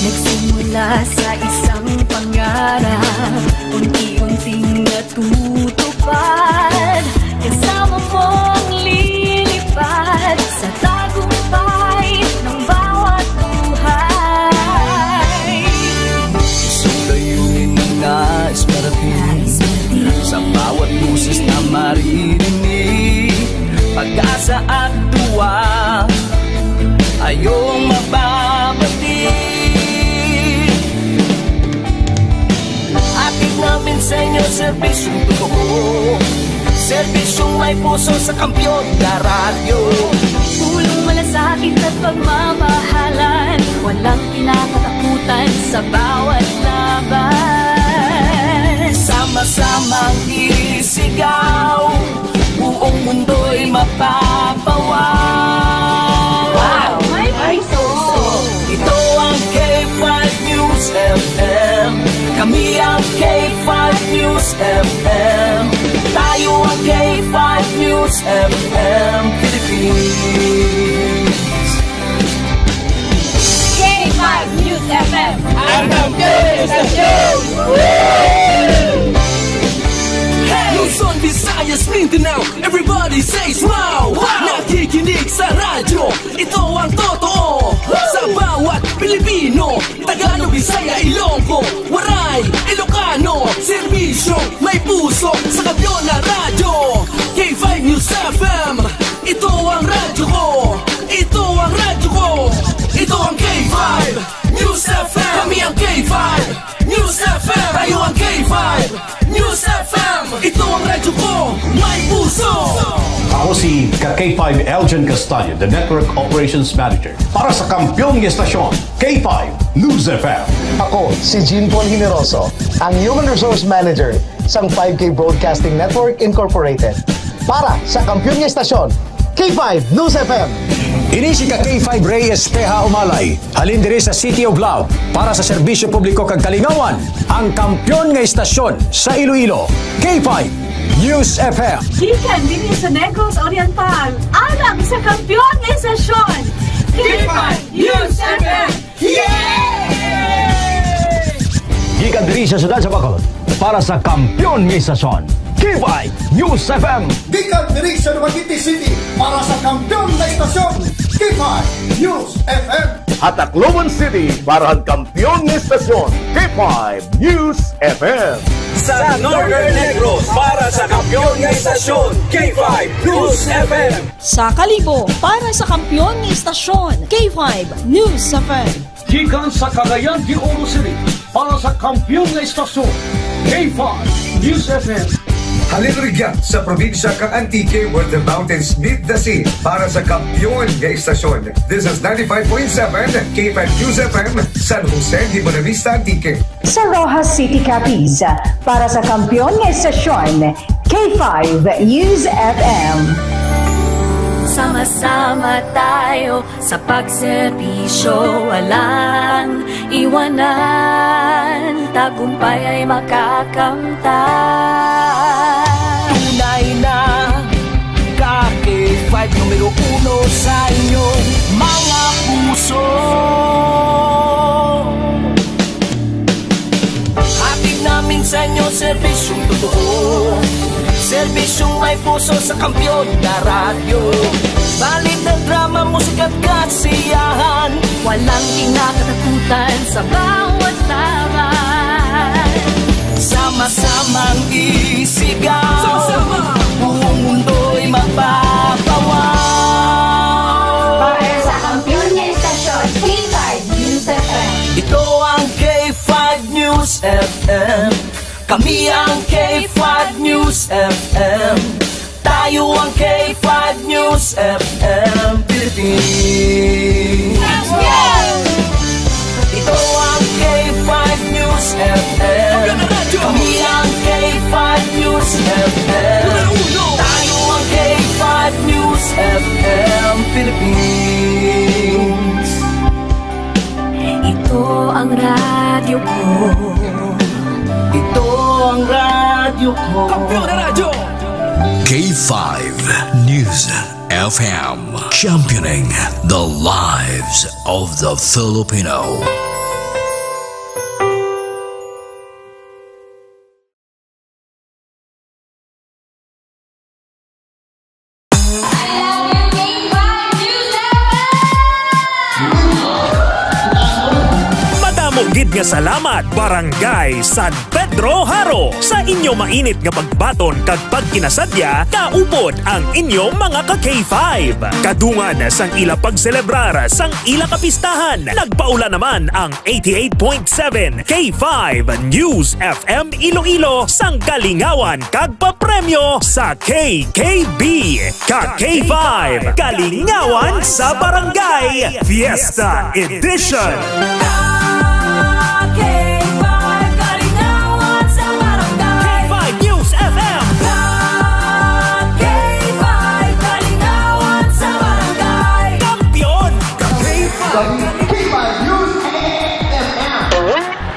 Nagsimula sa isang pangarap, unti-unting natutupad. Kasama mong lilipad sa tagumpay ng bawat buhay. Isang layunin na nais marating, sa bawat boses na maririnig, pag-asa at tuwa, ayong mababati. Hatid namin sa inyo serbisyong totoo, serbisyong may puso sa kampiyon na radyo. Pulong malasakit at pagmamahalan, walang kinakatakutan sa bawat laban. Sama-samang isigaw, buong mundo'y mapapawaw. Wow! May puso! Ito ang K five News F M. Kami ang K five News F M. Tayo ang K five News F M Philippines. K five News F M. Ang kampiyon sa show! Luzon, Visayas, Mindanao, everybody says wow! Wow! Nakikinig sa radyo, ito ang totoo. Sa bawat Pilipino, Tagalog, Bisaya, Ilonggo, Waray, Ilocano, serbisyo, may puso, sa kampiyon na radyo. K five News F M, ito ang radyo ko. Ito ang radyo ko. Ito ang K five News F M. Kami ang K five News F M. Tayo ang K five News F M. Ito ang radyo ko. May puso. Ako si ka K five Elgin Castaño, the Network Operations Manager. Para sa kampiyon nga estasyon, K five News F M. Ako si Jean Paul Generoso, ang Human Resource Manager sang five K Broadcasting Network Incorporated. Para sa kampiyon nga estasyon, K five News F M. Ini si ka K five Ray Espeha Umalay, halin diri sa City of Love, para sa serbisyo publiko kag kalingawan, ang kampiyon nga estasyon sa Iloilo, K five News F M. Gikan dinhi sa Negros Oriental, alang sa kampiyon nga estasyon, K five News F M. Yay! Gikan diri sa siyudad sa Bacolod, para sa kampiyon nga estasyon, K five News F M. Gikan diri sa Dumaguete City, para sa kampiyon nga estasyon, K five News F M. Sa Tacloban City, para sa kampiyon nga istasyon, K five News F M. Sa Northern Negros, para sa kampiyon nga istasyon, K five News F M. Sa Kalibo, para sa kampiyon nga istasyon, K five News F M. Gikan sa Cagayan de Oro City, para sa kampiyon nga istasyon, K five News F M. Halin rugya sa probinsya kang Antique, where the mountains meet the sea, para sa kampiyon nga istasyon. This is ninety-five point seven K five News F M, San Jose de Buenavista, Antique. Sa Roxas City, Capiz, para sa kampiyon nga istasyon, K five News F M. Sama-sama tayo sa pagserbisyo, walang iwanan, tagumpay ay makakamtan. Tunay na ka K five, numero uno sa inyong mga puso. Hatid namin sa inyo serbisyong totoo, serbisyong may puso sa kampiyon na radyo. Balita, drama, musika at kasiyahan, walang kinakatakutan sa bawat laban. Sama-samang isigaw, sama-sama, buong mundo'y magpapawaw. Para sa kampiyon nga istasyon, K five News F M. Ito ang K five News F M. Kami ang K five News F M. Tayo ang K five News F M Philippines. Ito ang K five News F M. Kami ang K five News F M. Tayo ang K five News F M Philippines. Ito ang radyo ko. Ito ang radyo ko. Kampiyon na radyo! K five News F M, championing the lives of the Filipino. Madamo gid nga salamat, Barangay San Pedro Jaro, sa inyo mainit nga pagbaton kag pagkinasadya. Kaupod ang inyo mga ka K five. Kadungan sang ila pagselebrar sang ila kapistahan, nagpaula naman ang eighty-eight point seven K five News F M Iloilo sang kalingawan kag papremyo sa K K B, ka K five Kalingawan sa Barangay Fiesta Edition. Ka K five Kalingawan sa Barangay. K five News F M. Ka K five Kalingawan sa Barangay. Kampiyon! K five News F M.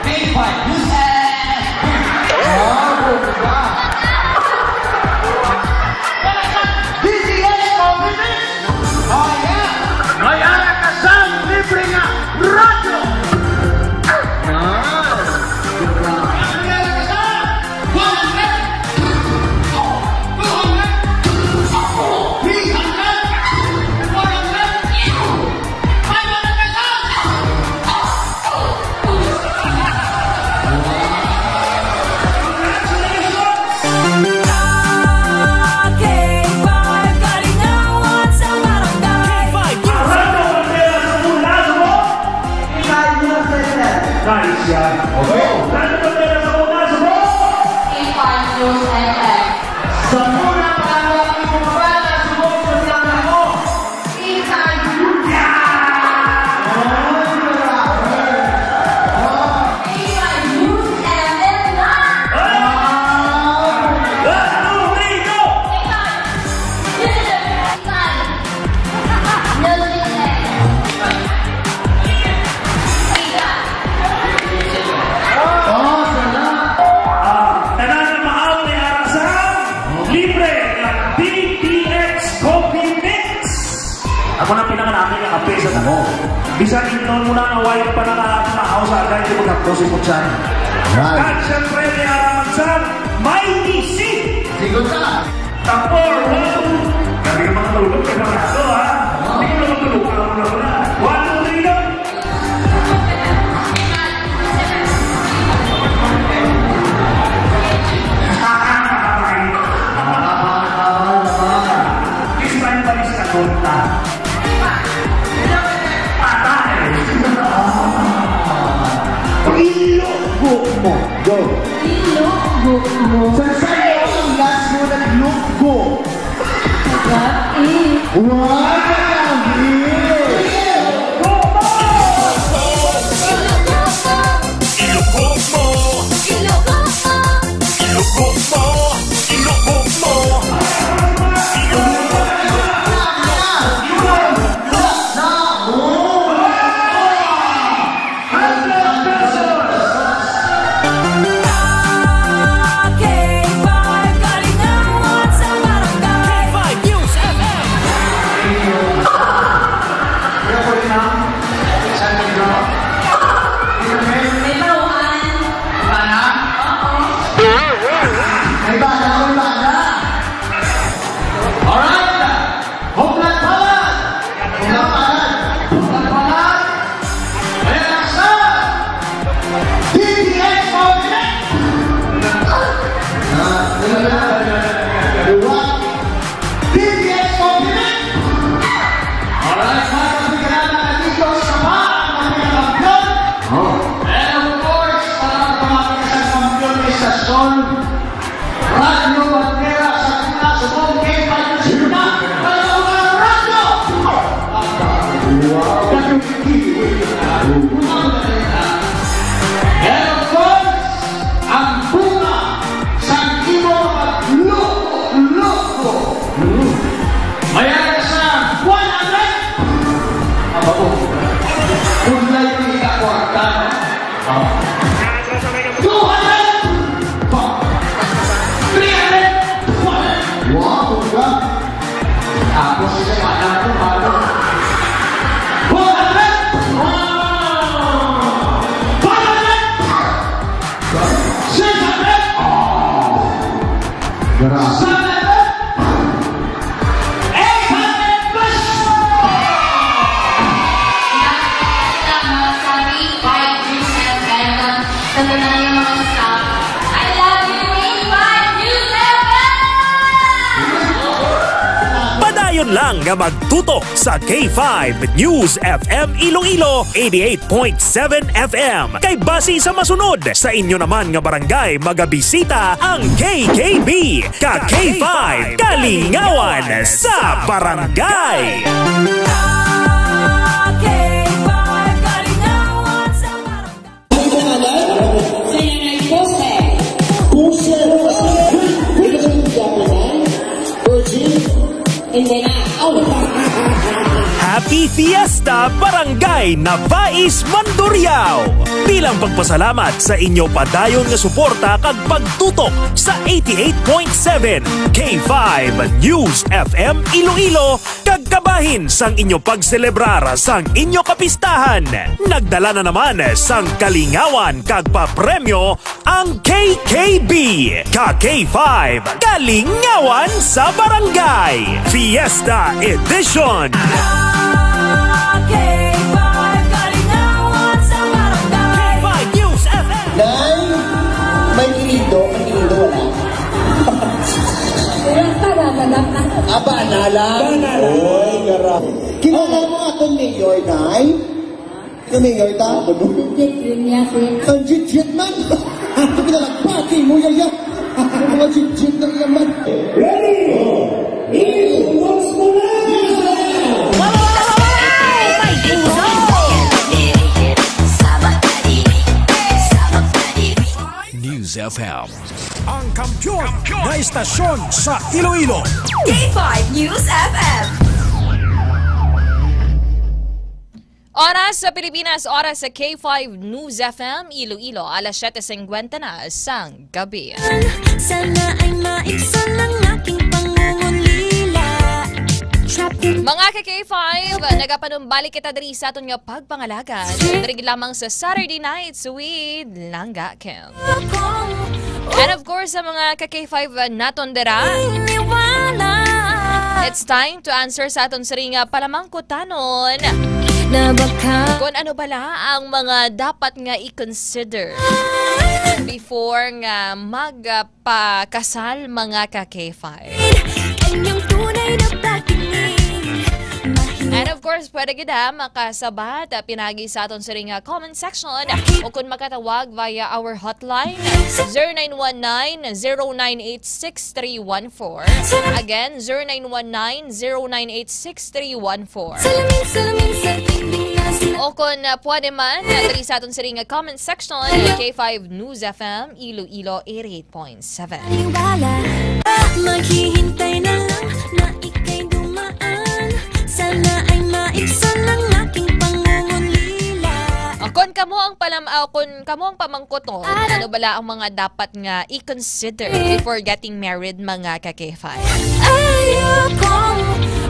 K five News F M. Oh, bongga. D T S Coffee Mix. Oh, yeah. May ara ka sang libre nga radyo. Yan. May ara ka sang one hundred, two hundred, three hundred, four hundred, five hundred pesos. Congratulations! K five Kalingawan sa Barangay. K five News. Nice yan. Okay. K five News F M. Sa muna, para sa mga bata, subok sa plano mo. K five News. Yeah! Oh, grabe. Oh. K five News F M na. Ah! One, two, three, go! K five News F M. K five News F M. Ah, tanan na maaw may ara sa libre nga D T X Coffee Mix. Ako na pinangalaki nga kape sa damo. Bisan ingnon mo na nga way ka pa nakakamahaw sa agay, di mo tapos si Putsan. Right. Kag syempre, may ara man sa may D C. Sigot ka. Tapor, one, two. Kami ang mga tulog, kay Pamaso, ha? Hindi ko naman tulog, alam mo naman na. One, two, three, go. Mo. Go. Ilonggo mo. Sa sayo ang last mo na lunggo. Gabi. Wow! Ilonggo mo. Ilonggo mo. Ilonggo mo. Hundred pesos! K five Kalingawan sa Barangay. K five News F M. May bawaan. Bana? Oo. May bana, may bana. Alright. Home run, palad! Home run, palad! Home run, palad! Ayan ang sa D T S Open! Ah, ano na? Dalawa. D T S Open! Alright, mga kapigaranan, nandito sa pa ang mga kampiyon. Oh. And of course, para sa mga kampiyon, istasyon, Radyo Bandera sa Pilipinas, subong kay Patrick Sina, Radyo Radyo! Wow! And of course, ang bunga sang imo pagluko-luko. Mayara sa one hundred! Aba, oh. Kung layo ni ka kwarta, no? Two hundred! Three hundred! Wow, bongga. Tapos, isa pa lang po, bago. Four hundred! Wow! Five hundred! Six hundred! Oh! Grabe. Seven hundred! Eight hundred plus! Lahat ng mga sabi, five News F M. Sa tanan nga mga staff, I love you, K five News F M! Padayon lang nga magtutok sa K five News F M Iloilo, eighty-eight point seven F M. Kay basi sa masunod, sa inyo naman nga barangay magabisita ang K K B. Ka K five, kalingawan sa barangay. K five, kalingawan sa barangay. Ano pangalan? Sa nanay ko, sir. Puso. Virgin. Hindi na. Oh. Happy Fiesta, Barangay Nabais, Mandurriao! Bilang pagpasalamat sa inyo padayon nga suporta kag pagtutok sa eighty-eight point seven K five News F M Iloilo, kag kabahin sang inyo pagselebrar sang inyo kapistahan, nagdala na naman sang kalingawan kag papremyo ang K K B, ka K five, Kalingawan sa Barangay, Fiesta Edition. K five Kalingawan sa Barangay. K five News F M. Nay, may kinindo, may kinindo, wala. Wala pa, wala na. Aba, na lang. Wala na lang. Oy, gara. Kilala mo atong mayor, Nay? Ano, mayor, ta? Legit yun niya, sir. Ang legit man. Ito pinalagbati mo, yaya. Ang mga legit na iya man. Ready? Iwas mo na! News F M, ang kampiyon na istasyon sa Iloilo. K five News F M. Oras sa Pilipinas, oras sa K five News F M Iloilo, alas siyete singkwenta na sang gabi. Sana ay maibsan ang aking pangungulila. Trapped in Mga ka K five, nagapanumbalik kita diri sa aton nga pagpangalagan. Diri lamang sa Saturday Nights with Langga Kim. And of course, sa mga ka K five naton dira, it's time to answer sa aton siring nga palamangkutanon. Na baka Kung ano bala ang mga dapat nga i-consider before nga magpakasal, mga ka K five. Ang iyong tunay na pagtingin. And And of course, pwede gid, ha, makasabat, ah, pinagi sa aton siring nga comment section o kung makatawag via our hotline, zero nine one nine, zero nine eight six three one four. Again, zero nine one nine, zero nine eight six three one four. Salamin, salamin sa dingding na sila. O kung, ah, pwede man, ah, diri sa aton siring nga comment section, K five News F M, Iloilo eighty-eight point seven. Maniwala, maghihintay na lang na ika'y dumaan. Sana ay maibsan ang aking pangungulila. Ah, kung kamo ang palam-, ah, kung kamo ang pamangkot, no, ano bala ang mga dapat nga i-consider before getting married, mga ka-K five? Ayokong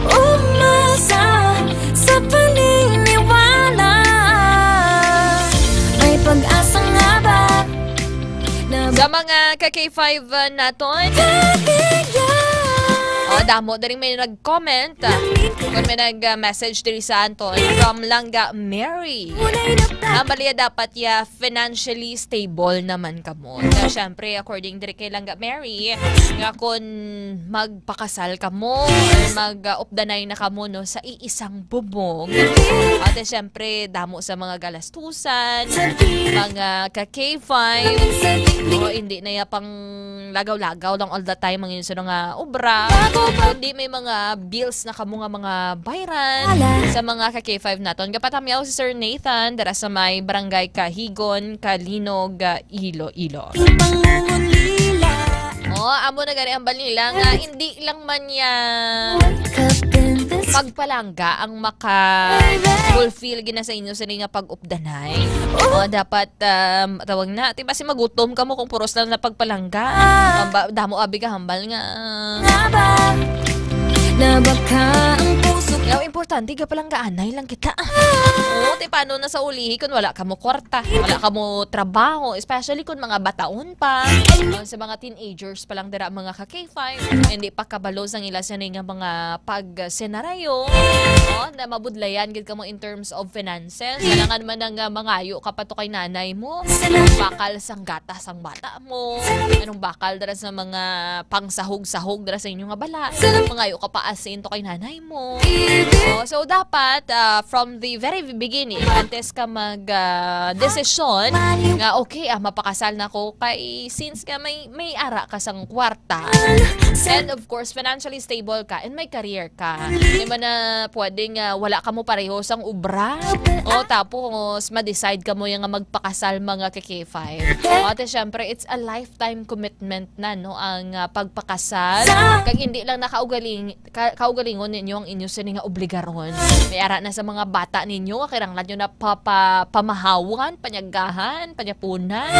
umasa sa paniniwala. May pag-asa nga ba na Sa mga ka-K five, uh, naton. Kaya Oh, damo diri may nag-comment, ah. Kung may nag-message diri sa aton from Langga Mary. Ang baliya dapat ya financially stable naman kamo. Kaya syempre, according diri kay Langga Mary, nga kung magpakasal kamo or mag-updanay na kamo, no, sa iisang bubong, ate, syempre, damo sa mga galastusan, mga ka-K five, o hindi na ya pang lagaw-lagaw lang all the time ang inyo nga obra. Kundi may mga bills na kamo nga mga bayran sa mga ka-K five naton. Gapatamyaw si Sir Nathan dira sa may Barangay Kahigon, Calinog, ah, Iloilo. Ang pangungulila. Oh, amo na gani ang balila nga hindi lang man niya Wake up in this pagpalangga ang maka-fulfill gina sa inyo sa nga pag-updanay. Oh, dapat, um, tawag na, di ba, si magutom kamo kung puros lang na pagpalangga. Ang ba-, damo abi ka hambal nga. Nga ba? Na baka ang puso Yaw, importante, gapalanggaanay lang kita. Oo, ti paano na sa ulihi kung wala kamo kwarta, wala kamo trabaho, especially kung mga bataon pa, o sa mga teenagers pa lang dira, mga ka-K five, hindi pa kabalo sang ila sini nga mga pagsenaryo, no, na mabudlayan gid kamo in terms of finances. Kailangan man nga mangayo ka pa to kay nanay mo, bakal sang gatas sang bata mo, anong bakal dira sa mga pangsahog-sahog dira sa inyo nga bala, mangayo ka pa asin to kay nanay mo. Oh, so dapat, ah, from the very beginning, antes ka mag, ah, desisyon nga, "Okay, ah, mapakasal na ko," kay since nga may, may ara ka sang kwarta, and of course, financially stable ka, and may career ka. Di man na pwede nga wala ka mo pareho sang obra. O, tapos, ma-decide ka mo yung nga magpakasal, mga ka-K five. O, ate, syempre, it's a lifetime commitment na, no, ang, ah, pagpakasal. Kag hindi lang nakaugaling, ka-, kaugalingon ninyo ang inyo sini nga obligaron. May ara na sa mga bata ninyo, nga kinahanglan nyo na papa-, pamahawan, panyagahan, panyapunan.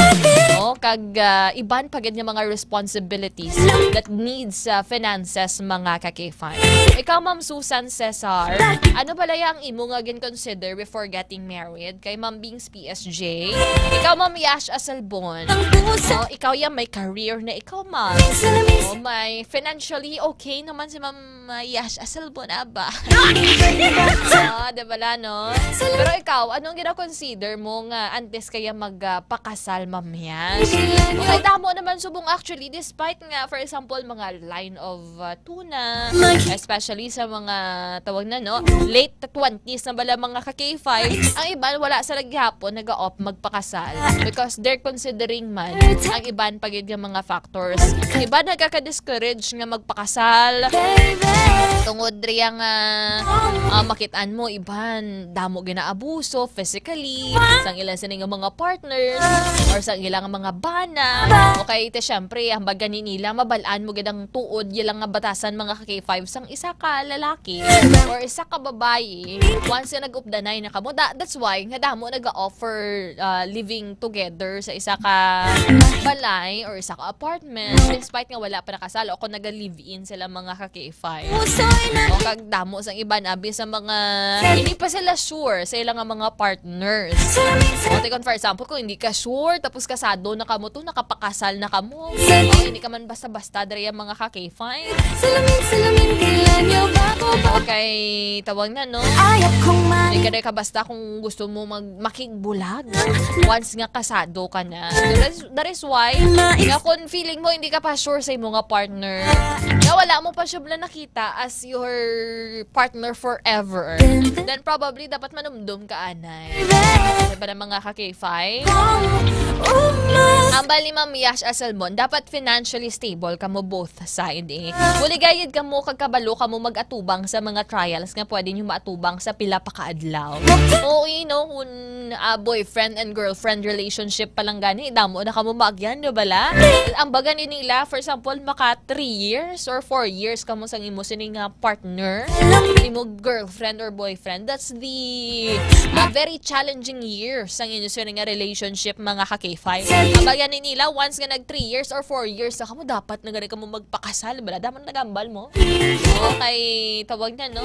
O, kag, ah, iban pa gid nga mga responsibilities that needs, ah, finances, mga ka-K five. Ikaw, Ma'am Susan Cesar, ano bala ang imo nga gin-consider before getting married? Kay Ma'am Bings P S J. Ikaw, Ma'am Yash Asalbon. O, ikaw yan, may career na ikaw, ma'am. O, may financially okay naman si Ma'am, ah, Yash Asalbon, aba. O, di bala, no? Pero ikaw, anong gina-consider mo nga antes kaya mag, ah, pakasal, Ma'am Yash? Okay, damo naman subong actually, despite nga, for example, mga line of, ah, tuna, especially sa mga, tawag na, no, late twenties na bala, mga ka-K five, ang iban wala sa gihapon nag-opt magpakasal because they're considering man ang iban pa gid nga mga factors. Iban nagkaka-discourage nga magpakasal tungod riya nga, ah, makit-an mo iban damo ginaabuso physically sang ila sini nga mga partners or sang ila nga mga bana. O kay, te, syempre, ang baga ni nila, mabal-an mo gid ang tuod, yun lang nga batasan, mga ka-K five, sang isa ka lalaki or isa ka babayi, once nga nag-updanay na kamo. Da-, that's why nga damo nag-offer, ah, living together sa isa ka balay or isa ka apartment, despite nga wala pa nakasal o kung naga-live-in sila, mga ka-K five. O kag damo sang iban abi sa mga hindi pa sila sure sa ila nga mga partners. O, te, kung for example, kung hindi ka sure, tapos kasado na kamo to, nakapakasal na kamo. O, hindi ka man basta-basta diri ang mga ka-K five. Salamin, salamin, kailan nyo ba ko ba? Okay, tawag na, no? Ayaw kong mali. Hindi ka diri ka basta kung gusto mo mag-, makigbulag. Once nga kasado ka na. So, that's, that is why, nga kung feeling mo hindi ka pa sure sa imo nga partner, nga wala mo pa siya nakita as your partner forever, then probably dapat manumdom ka anay. Diba na, mga ka-K five? Ang bali, Ma'am Yash Asalmon, dapat financially stable kamo both side eh. Buligayad kamo kag kabalo kamo mag-atubang sa mga trials nga pwede nyo maatubang sa pila pa ka adlaw. Oo, you know, kung ah, boyfriend and girlfriend relationship pa lang gani, damo na kamo maagyan, di bala? Ang baga ni nila, for example, maka three years or four years kamo sang imo sini nga partner, imo girlfriend or boyfriend, that's the ah, very challenging year sang inyo sini nga relationship, mga ka-K five. Ang baga ni nila, once nga nag three years or four years na kamo, dapat na gani kamo magpakasal, bala? Damo na nagambal mo. Okay, tawag na, no?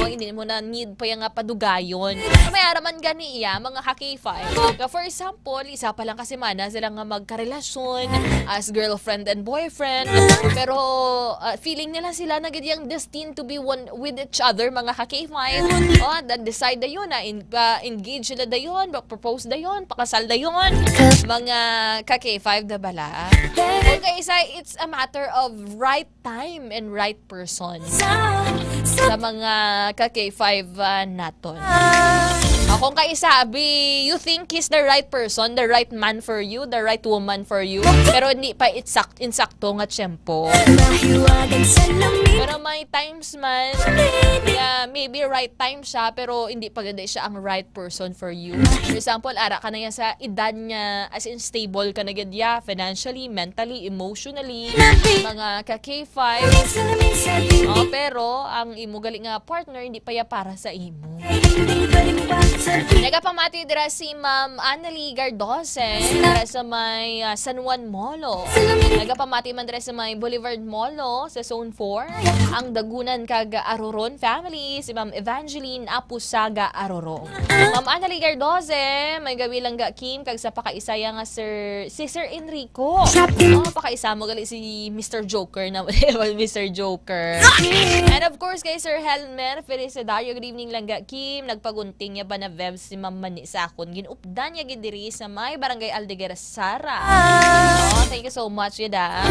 O, hindi mo na need pa yung nga padugayon. May araman gani iya, mga ka-K five. Ka, for example, isa pa lang ka semana sila nga magkarelasyon as girlfriend and boyfriend. Pero ah, feeling nila sila na gid yung destined to be one with each other, mga ka-K five. O, da-, decide dayon na in, pa-, engage sila dayon, pa-propose dayon, pakasal dayon. Mga ka-K five na bala. Kung kaisa, it's a matter of right time and right person sa mga ka-K five ah, naton. O, kung kaisa, abi, you think he's the right person, the right man for you, the right woman for you, pero hindi pa itsak-, insakto nga tiyempo. Pero may times man, yeah, maybe right time siya, pero hindi pa gid siya ang right person for you. For example, ara ka na yan sa edad niya, as in stable ka na gid, yeah, financially, mentally, emotionally, mga ka-K five. O, pero ang imo gali nga partner hindi pa ya para sa imo. Nagapamati dira si Ma'am Annalie Gardosen, dira sa may ah, San Juan Molo. Nagapamati man dira sa may Boulevard Molo sa Zone four, ang Dagunan kag Aroron family, si Ma'am Evangeline Apusaga Arorong. Ma'am Annalie Gardosen, may gawi lang ga Kim, kag sa pakaisaya nga Sir, si Sir Enrico. O, pakaisa mo gali si Mister Joker na, Mister Joker. And of course, kay Sir Helmer Felicedario, good evening lang ga Kim. Nagpagunting ya ba na Vev si Ma'am Mani sa akon? Gin-updan ya gid diri sa may Barangay Aldeguer, Sara. O, thank you so much, yada.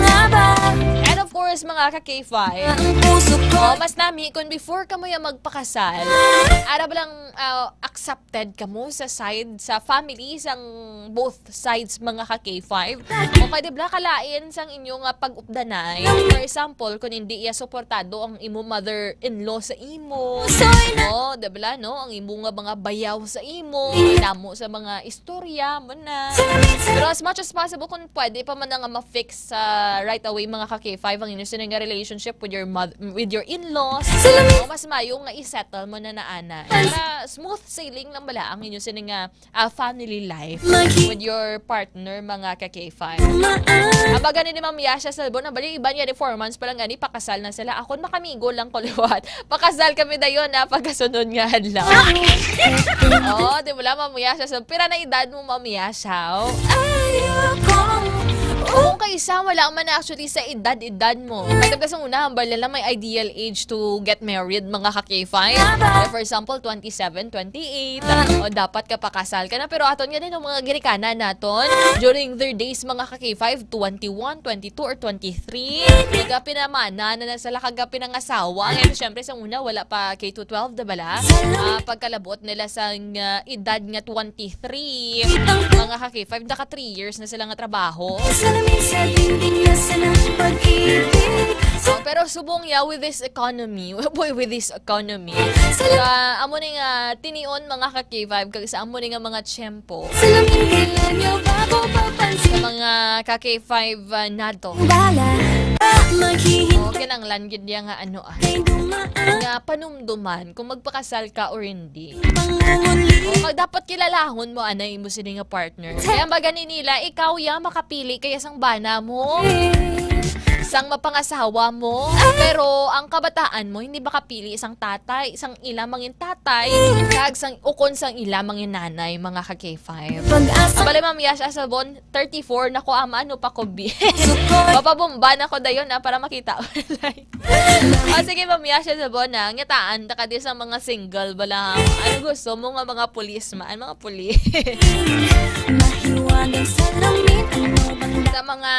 And of course, mga ka-K five, o, mas nami kung before kamo ya magpakasal, ara ba lang ah, accepted kamo sa side, sa family, sang both sides, mga ka-K five? O kay, di ba, kalain sang inyo nga pag-updanay? For example, kung hindi iya suportado ang imo mother-in-law sa imo, o, di ba, no? Ang imo nga mga bayaw sa imo, damo sa mga istorya mo na. Pero as much as possible, kung pwede pa man na nga ma-fix sa right away, mga ka-K five, ang inyo sini nga relationship with your moth-, with your in-laws, o, mas mayo nga i-settle mo na na ana. Para smooth sailing lang bala ang inyo sini nga ah, family life with your partner, mga ka-K five. Ang baga ni Ma'am Yasha Salbon, ang bali, iban nga ni four months pa lang gani, pakasal na sila. Akon, makamigo lang ko liwat. Pakasal kami dayon na pagkasunod nga adlaw. O, di ba, Ma'am Yasha Salbon? Pira na edad mo, Ma'am Yasha? O. Kung kaisa, wala man actually sa edad-edad mo. Kaya sa una, hambal nila may ideal age to get married, mga ka-K five. Like, for example, twenty-seven, twenty-eight. O, dapat ka pakasal ka na. Pero aton nga din ang mga ginikanan naton during their days, mga ka-K five, twenty-one, twenty-two, or twenty-three. Nagapinamana na na sila, kagapinangasawa. Kaya syempre, sa una, wala pa K to twelve, di bala? Ah, pagkalabot nila sa nga edad nga twenty-three, mga ka-K five, naka three years na sila nga trabaho. Salamin sa dingding na sa ng pag-ibig. Oh, pero subong ya, with this economy, boy, with this economy, sa amo ni nga tinion, mga ka-K five, kag sa amo ni nga mga tiyempo, Salamin kailan niyo ba ko papansin? Sa mga ka-K five, ah, nato. Bala, maghihintay. Oh, kinanglan gid niya nga ano, ah, kay dumaan. Nga panumduman kung magpakasal ka or hindi. Di. Pangungulit. O, kag dapat kilalahon mo, anay, imo sini nga partner. Kaya ang baga ni nila, ikaw ya makapili kaya sang bana mo, sang mapangasawa mo. Pero ang kabataan mo, hindi makapili sang tatay, sang ila mangin tatay, kag sang ukon sang ila mangin nanay, mga ka-K five. Pag-asa. Abala, Ma'am Yash Asalbon, thirty-four na ko, ama, ano pa ko, bi? Sukod. Mapabomba na ko dayon, ah, para makita. O, sige, Ma'am Yasha Sabona, ngitaan ta ka di sa mga single bala. Ano gusto mo nga mga pulis man? Mga pulis. Mahiwagang salamin, ano bang Sa mga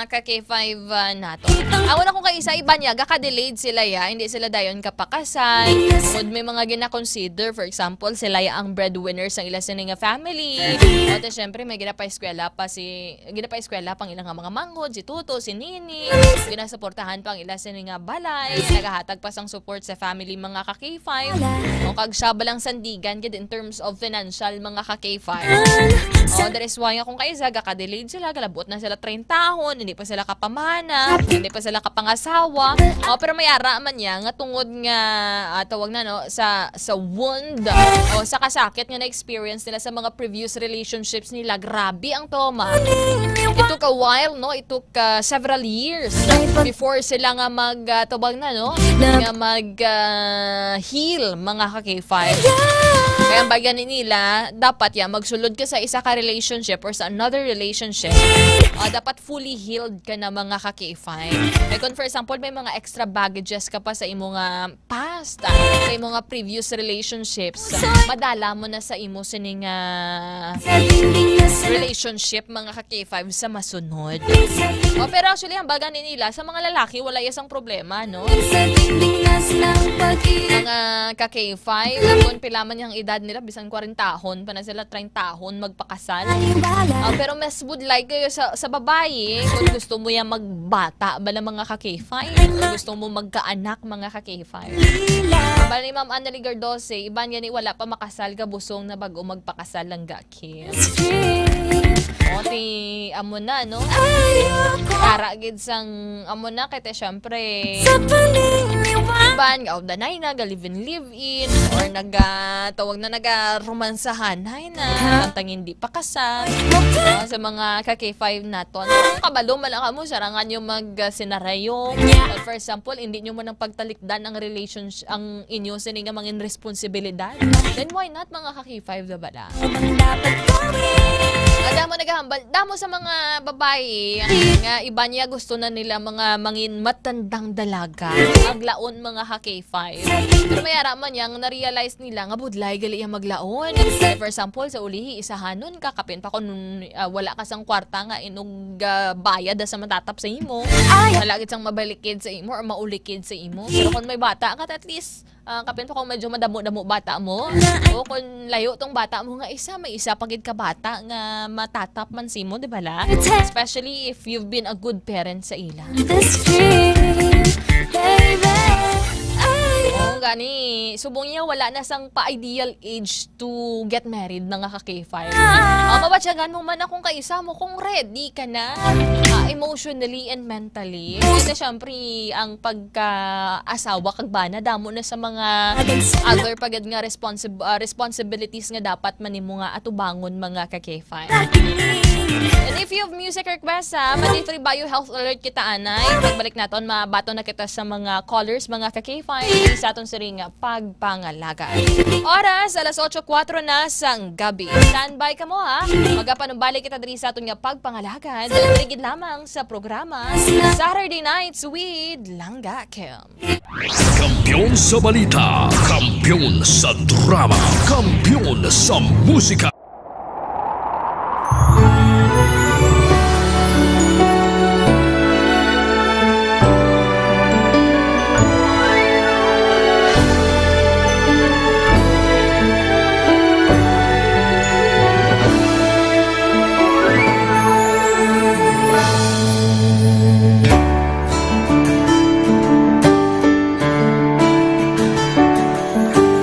ka K five, ah, nato. Ang una kong kaisa, iban niya, gaka-delayed sila ya, hindi sila dayon kapakasal. Kung may mga gina-consider, for example, sila ya ang breadwinner sa ila sini nga family. O, te, syempre, may ginapaeskwela pa si, ginapaeskwela pang ilang mga manghod, si Tuto, si Nini. Ginasuportahan pang ila sini nga balay, nagahatag pa sang support sa family, mga ka K five. O, kag siya ba lang sandigan gid in terms of financial, mga ka K five. O, that is why nga kung kaisa, gaka-delayed sila, galabot na sila trintahon, hindi pa sila kapamana, hindi pa sila kapangasawa. O, pero may ara man niya nga tungod nga, ah, tawag na, no, sa, sa wound, o sa kasakit nga na-experience nila sa mga previous relationships nila, grabe ang trauma. It took a while, no? It took, ah, several years before sila nga mag, ah, tawag na, no? Nga mag, ah, heal, mga ka K five. Kaya ang bagay nila, dapat ya, magsulod ka sa isa ka relationship or sa another relationship. Ah, dapat fully healed ka na, mga ka K five. Kaya kung, for example, may mga extra baggages ka pa sa imo nga past, sa imo nga previous relationships, madala mo na sa imo sining, ah, relationship, mga ka K five, sa masunod. O, pero actually, ang baga ni nila, sa mga lalaki, wala isang problema, no? Mga ka K five, kung pila man yung edad nila, bisan kwarentahon pa na sila, trintahon, magpakasal. Ah, pero mas budlay kayo sa, sa babayi kung gusto mo yan magbata ba ng mga ka K five? Kung gusto mo magkaanak, mga ka K five? Bali ni Ma'am Annalie Gardose, iban gani wala pa makasal, gabusong na bago magpakasal lang ga kids. O, ti, amo na, no? Tara gid sang, amo na, kay te, syempre, iban, gaudanay na, ga-live-in, live-in, or naga, tawag na, nagaromansahanay na, samtang hindi pa kasal. Ah, sa mga ka K five naton, kung kabalo man lang kamo, sarangan nyo mag, ah, sinarayong. But for example, hindi nyo man ang pagtalikdan ang relationship, ang inyo sini nga mga responsibilidad. Then why not, mga ka K five, diba na? Ang damo naghahambal, damo sa mga babae nga iba niya gusto na nila mga mangin matandang dalaga. Aglaon, mga ka K five. Pero may ara man yang na-realize nila nga budlay gali yang maglaon. For example, sa ulihi, isahanon ka, kapin pa kung, ah, wala ka sang kwarta nga inog, ah, bayad sa matatap sa imo. Wala gid sang mabalikid sa imo or maulikid sa imo. Pero kung may bata ka, at least, ah, kapin pa kung medyo madamo-damo bata mo, o kung layo tong bata mo nga isa, may isa pa gid ka bata nga matatap man simo, di ba la? Especially if you've been a good parent sa ila. The street, baby. Ay. Oo, gani. Subong niya, wala na sang pa-ideal age to get married, mga ka K five. Ah. O, mabatyagan mo man akong kaisa mo kung ready ka na, ah, emotionally and mentally. Kasi, syempre, ang pagka-asawa kag bana, damo na sa mga other pa gid nga responsib-, ah, responsibilities nga dapat man nimo nga atubangon, mga ka K five. And if you have music request, ha, mandatory bio health alert kita, anay. Pagbalik naton, mabaton na kita sa mga callers, mga ka K five, sa aton siring nga pagpangalagad. Oras, alas otso kuwatro na sang gabi. Standby kamo, ha. Magapanumbalik kita diri sa aton nga pagpangalagad. Diri gid lamang sa programa Saturday Nights with Langga Kim. Kampiyon sa balita, kampiyon sa drama, kampiyon sa musika.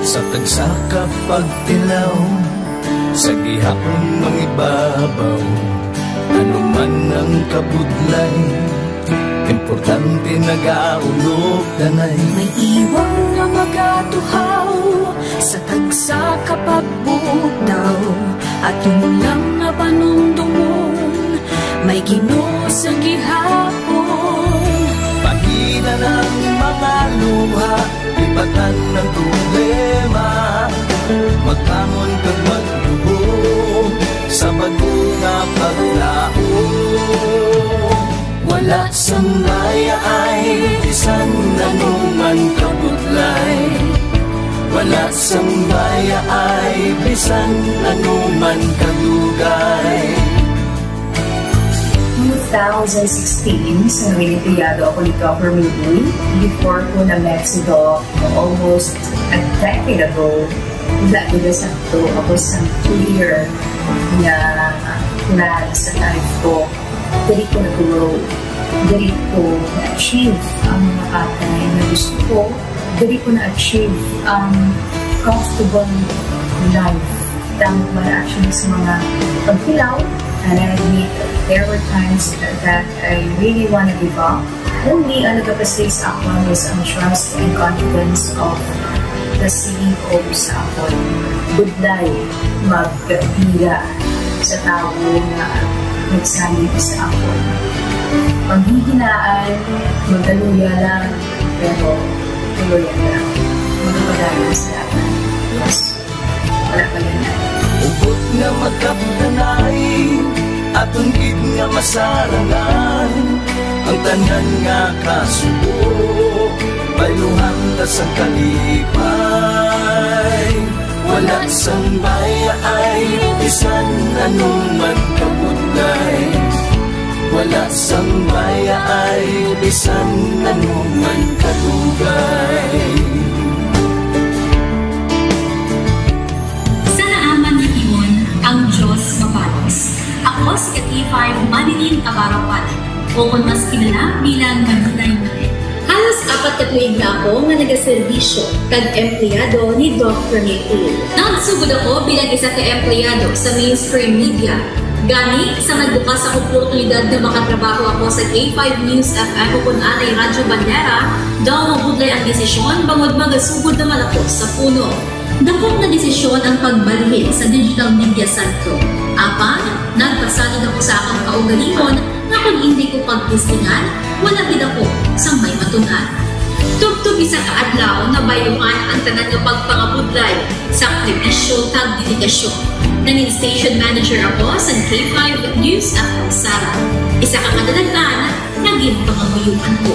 Sa tagsa ka pagtilaw, sa gihapon mangibabaw, ano man ang kabudlay, importante nagaulog danay. May iwang nga magatuhaw sa tagsa ka pagbugtaw, aton lang nga panumdumon, may Ginoo sa gihapon. Pagida ng mga luha, lipatan ng problema, magbangon kag magluhod sa bag-o nga paglaom. Wala sang mayaay, bisan anuman kabudlay. Wala sang mayaay, bisan anuman kadugay. Move two thousand sixteen, sa naging empleyado ako ni Doc Ramil Uy, before ko na-met si Doc almost a decade ago, wala gid sakto ako sa clear nga plan sa life ko. Diri ko na-grow, diri ko na-achieve ang mga bagay na gusto ko, diri ko na-achieve ang comfortable life. Damo man actually sa mga paghilaw, and I admit there were times that I really wanna give up. Only ang nagapastig sa akon is ang trust and confidence of the C E O sa akon. Budlay magbira sa tawo nga nagsalig sa akon. Panghihinaan, magaluya lang, pero tuloyan lang. Magapadayon sa akon. Yes. Wala pa yan. Hugot nga magkapdanay, aton gid nga masarangan ang tanan nga kasubo, bayluhan ta sang kalipay. Wala sang bayaay, bisan ano man kabudlay. Wala sang bayaay, bisan ano man kadugay. Sa naaman nga tion, ang Dios mabalos. Ako si ka K five Marilyn Abarapan, o kon mas kilala bilang Marilay Manet. Halos apat ka tuig na ako nga nagaserbisyo kag empleyado ni Doc Ramil Uy. Nagsugod ako bilang isa ka empleyado sa mainstream media. Gani, sa nagbukas ang oportunidad nga makatrabaho ako sa K five News F M o kon anay Radyo Bandera, daw mabudlay ang desisyon bangod magasugod naman ako sa puno. Dako nga desisyon ang pagbalhin sa digital media sentro. Apan, nagpasalig ako sa akon kaugalingon nga kon indi ko pagtestingan, wala gid ako sang may matun-an. Tubtob isa ka adlaw, nabayluhan ang tanan nga pagpangabudlay, sakripisyo, kag dedikasyon. Nangin station manager ako sa K five News F M Sara. Isa ka kadalag-an nga ginpangamuyoan ko.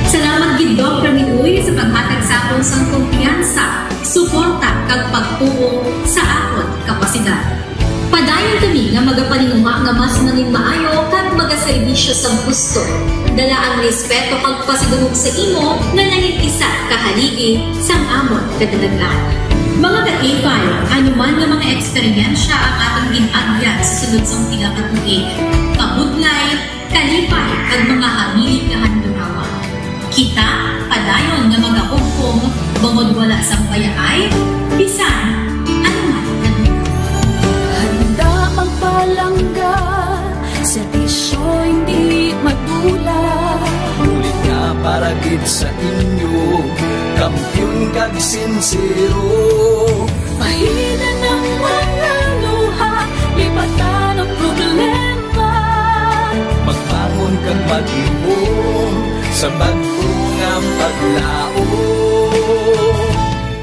Salamat gid, Doc Ramil Uy, sa paghatag sa akon sang kumpiyansa, suporta, kag pagtuo sa akon kapasidad. Padayon kami nga magapaninguha nga mas nangin maayo kag magaserbisyo sang husto. Dala ang respeto kag pasidungog sa imo nga nangin isa ka haligi sang amon kadalag-an. Mga ka-K five, ano man nga mga eksperyensya ang aton gin-agyan sa sulod sang pila ka tuig, kabudlay, kalipay, kag mga hamili nga handurawa. Kita padayon nga magahugpong bangod wala sang bayaay, bisan ano man nga lugar. Handa magpalangga, serbisyo hindi madula. Bulig nga para gid sa inyo, kampiyon kag sinsero. Pahina ng mga luha, lipatan ang problema. Magbangon kag magluom sa bag-o nga paglaom.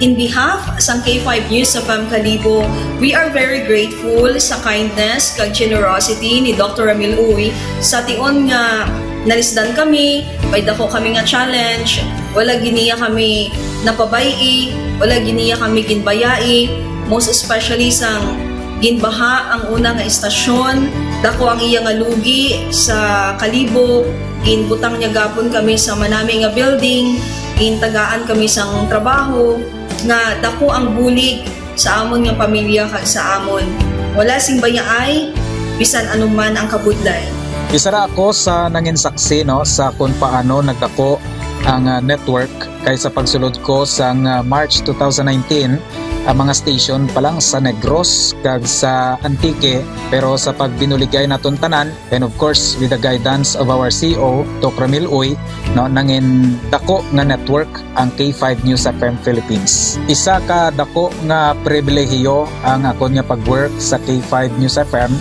In behalf sang K five News F M Kalibo, we are very grateful sa kindness kag generosity ni Doctor Ramil Uy sa tion nga nalisdan kami, may dako kami nga challenge, wala gid niya kami napabay-i, wala gid niya kami ginbayai, most especially sang ginbaha ang una nga istasyon. Dako ang iya nga lugi sa Kalibo. Ginbutang niya gapon kami sa manami nga building, gintagaan kami sang trabaho, nga dako ang bulig sa amon nga pamilya kag sa amon. Wala sing bayaay, bisan ano man ang kabudlay. Isa ra ako sa nangin saksi, no, sa kung paano nagdako ang, ah, network, kay sa pagsulod ko sang, ah, March two thousand nineteen, ang mga station pa lang sa Negros kag sa Antique, pero sa pagbinuligay naton tanan, and of course, with the guidance of our C E O, Doc Ramil Uy, no, nangin dako nga network ang K five News F M Philippines. Isa ka dako nga pribilehiyo ang akon nga pag-work sa K five News F M,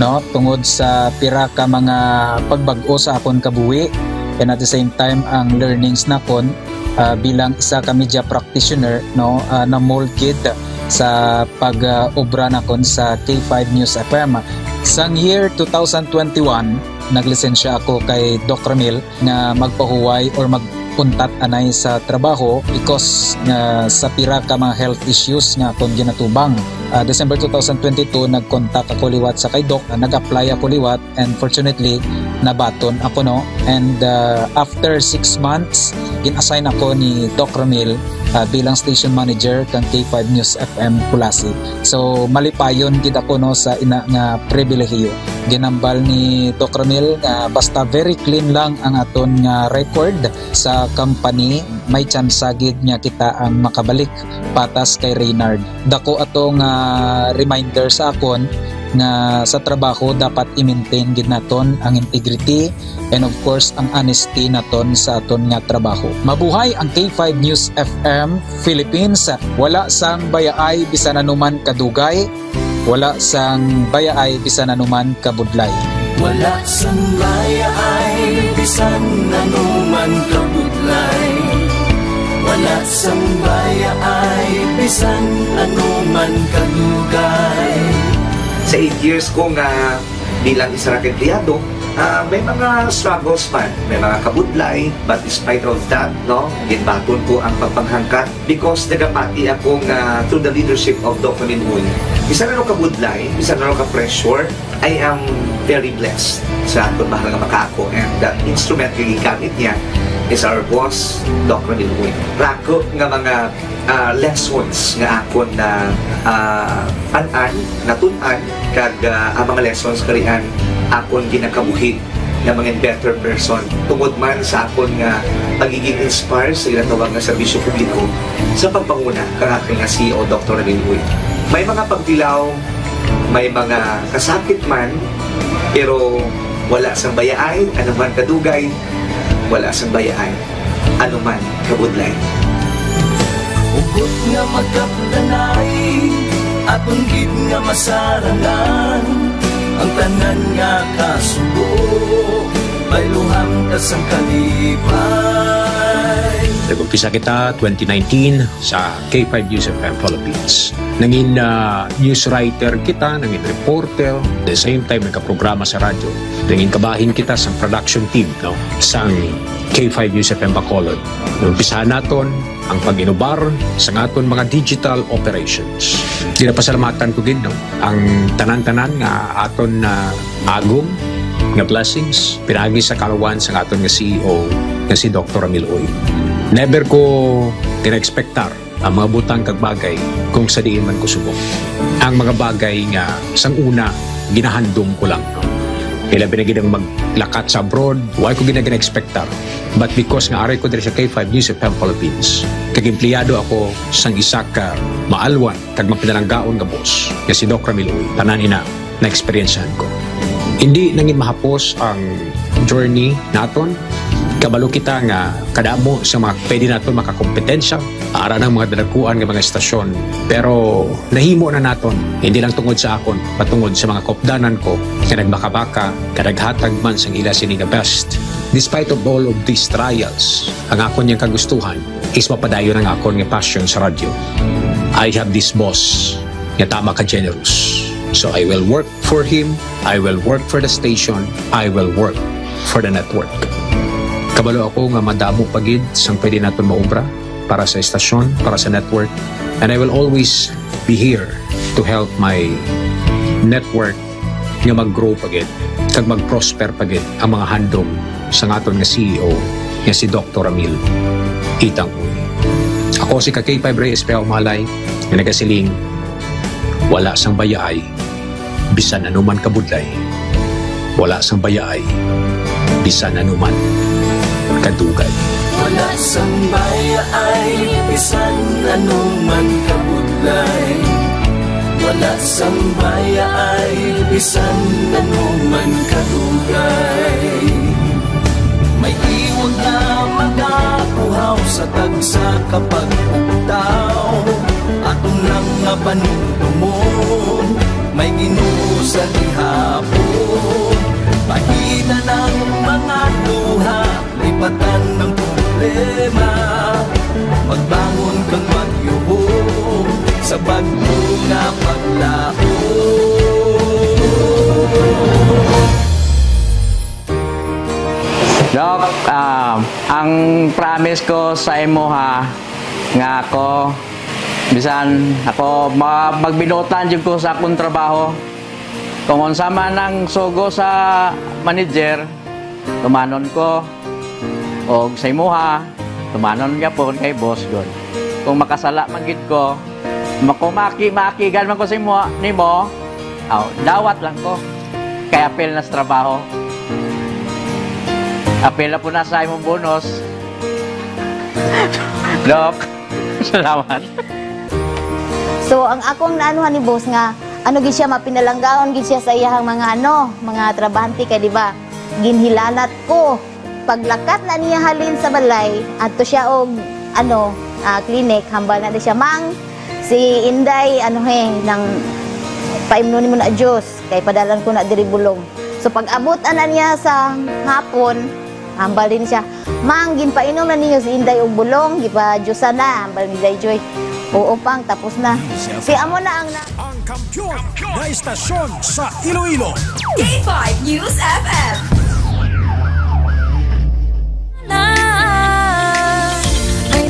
no, tungod sa pira ka mga pagbag-o sa akon kabuhi, and at the same time, ang learnings nakon, ah, bilang isa ka media practitioner, no, ah, na-mold gid sa pag-obra nakon sa K five News F M. Sang year two thousand twenty-one, naglisensya ako kay Doc Ramil nga magpahuway or mag-, untat anay sa trabaho because nga sa pira ka mga health issues nga akon ginatubang. Ah, December two thousand twenty-two, nag-contact ako liwat sa kay Doc, ah, nag-apply ako liwat, and fortunately, nabaton ako, no? And, ah, after six months, gin-assign ako ni Doc Ramil, ah, bilang station manager kang K five News F M Culasi. So, malipayon gid ako, no, sa ina nga pribilehiyo. Ginambal ni Doc Ramil nga basta very clean lang ang aton nga record sa company, may tsansa gid nga kita ang makabalik patas kay Reynard. Dako ato nga reminder sa akon nga sa trabaho dapat i-maintain gid naton ang integrity and of course ang honesty naton sa aton nga trabaho. Mabuhay ang K five News F M Philippines. Wala sang bayaay bisan anuman kadugay, wala sang bayaay bisan anuman kabudlay. Wala sang bayaay bisan anuman kabudlay. Wala sang bayaay bisan anuman kadugay. Sa eight years ko nga bilang isa ra ka empleyado, ah, may mga struggles man, may mga kabudlay, but despite of that, no, ginbaton ko ang pagpanghangkat because nagapati ako nga through the leadership of Doc Ramil Uy, bisan ano kabudlay, bisan ano ka pressure, I am very blessed sa akon mahal nga makaako, and the instrument nga gigamit niya is our boss, Doc Ramil Uy. Rako nga mga, ah, lessons nga akon na, ah, an-an, natun-an, kag, ah, ang mga lessons karian akon ginakabuhi nga mga better person tungod man sa akon nga pagiging inspired sa ginatawag nga serbisyo publiko sa pagpanguna kang akon nga C E O, Doktor Ramil Uy. May mga pagtilaw, may mga kasakit man, pero wala sang bayaay, ano man kadugay, wala sang bayaay, ano man kabudlay. Hugot nga magkapdanay, aton gid nga masarangan ang tanan nga kasubo, bayluhan ta sang kalipay. Nag-umpisa kita twenty nineteen sa K five News F M Philippines. Nangin, ah, news writer kita, nangin reporter, the same time nagkaprograma sa radyo. Nangin kabahin kita sa production team, no, sang K five News F M Bacolod. Umpisahan naton ang pag-inubar sa aton mga digital operations. Ginapasalamatan ko gid, no, ang tanan-tanan nga aton na agom nga blessings pinaagi sa kalawan sa aton nga C E O nga si Doktor Ramil Uy. Never ko gina-expectar ang mga butang kag bagay kung sa diin man ko subong. Ang mga bagay nga sang una ginahandom ko lang, no? Ilabi na gid ang maglakat sa abroad, wa ko gid na gina-expectar. But because nga ari ko diri sa K five News F M Philippines, kag empleyado ako sang isa ka maalwan kag mapinalanggaon nga boss, nga si Doc Ramil Uy, tanan ina naeksperyensyahan ko. Hindi nangin mahapos ang journey naton. Kabalo kita nga kadamo sa mga pwede naton makakompetensya, ara ng mga dalakuan nga mga estasyon. Pero nahimo na naton, hindi lang tungod sa akon, patungod sa mga kopdanan ko nga nagbakabaka, nga naghatag man sang ila sini nga best. Despite of all of these trials, ang akon yang kagustuhan is mapadayon ang akon nga passion sa radyo. I have this boss nga tama ka generous. So I will work for him, I will work for the station, I will work for the network. Kabalo ako nga madamo pa gid sang pwede naton maobra para sa estasyon, para sa network, and I will always be here to help my network nga mag-grow pa gid kag mag-prosper pa gid ang mga handom sang aton nga C E O nga si Doktor Ramil Itang Uy. Ako si ka K five Reyes Pea Umalay nga nagasiling, wala sang bayaay bisan anuman kabudlay, wala sang bayaay bisan anuman kadugay. Wala sang bayaay bisan anuman kabudlay. Wala sang bayaay bisan anuman kadugay. May iwag nga magapuhaw sa tagsa ka pagpugtaw. Aton lang nga panumdumon, may Ginoo sa gihapon. Pahinan ang mga luha, lipatan ang problema. Magbangon kag magyuhong sa bag-o nga paglaom. Doc, ah, ang promise ko sa imo ha, nga ako, bisan ako ma-, magbinutan jud ko sa akong trabaho. Kung unsa man ang sugo sa manager, tumanon ko. Og sa imuha, tumanon gyapon kay boss gud. Kung makasala man gid ko, makumaki-makigan man ko sa imo, nimo, aw, dawat lang ko. Kay apil na sa trabaho. Apil na po na sa imong bonus. Doc, salamat. So, ang akong naanuhan ni boss nga, ano gid siya, mapinalanggaon gid siya sa iyahang mga ano, mga trabahante kay, di ba? Ginhilanat ko. Paglakat na niya halin sa balay, adto siya og ano, ah, clinic, hambal na di siya, "Mang, si Inday, ano he, nang paimnon nimo na juice, kay padalan ko na diri bulong." So pag-abot ana niya sa hapon, hambal din siya, "Mang, ginpainom na ninyo si Inday og bulong, gipa-juice na," hambal ni Day Joy. "Oo, Pang, tapos na." Si amo na ang na- Ang kampiyon na istasyon sa Iloilo. K five News F M.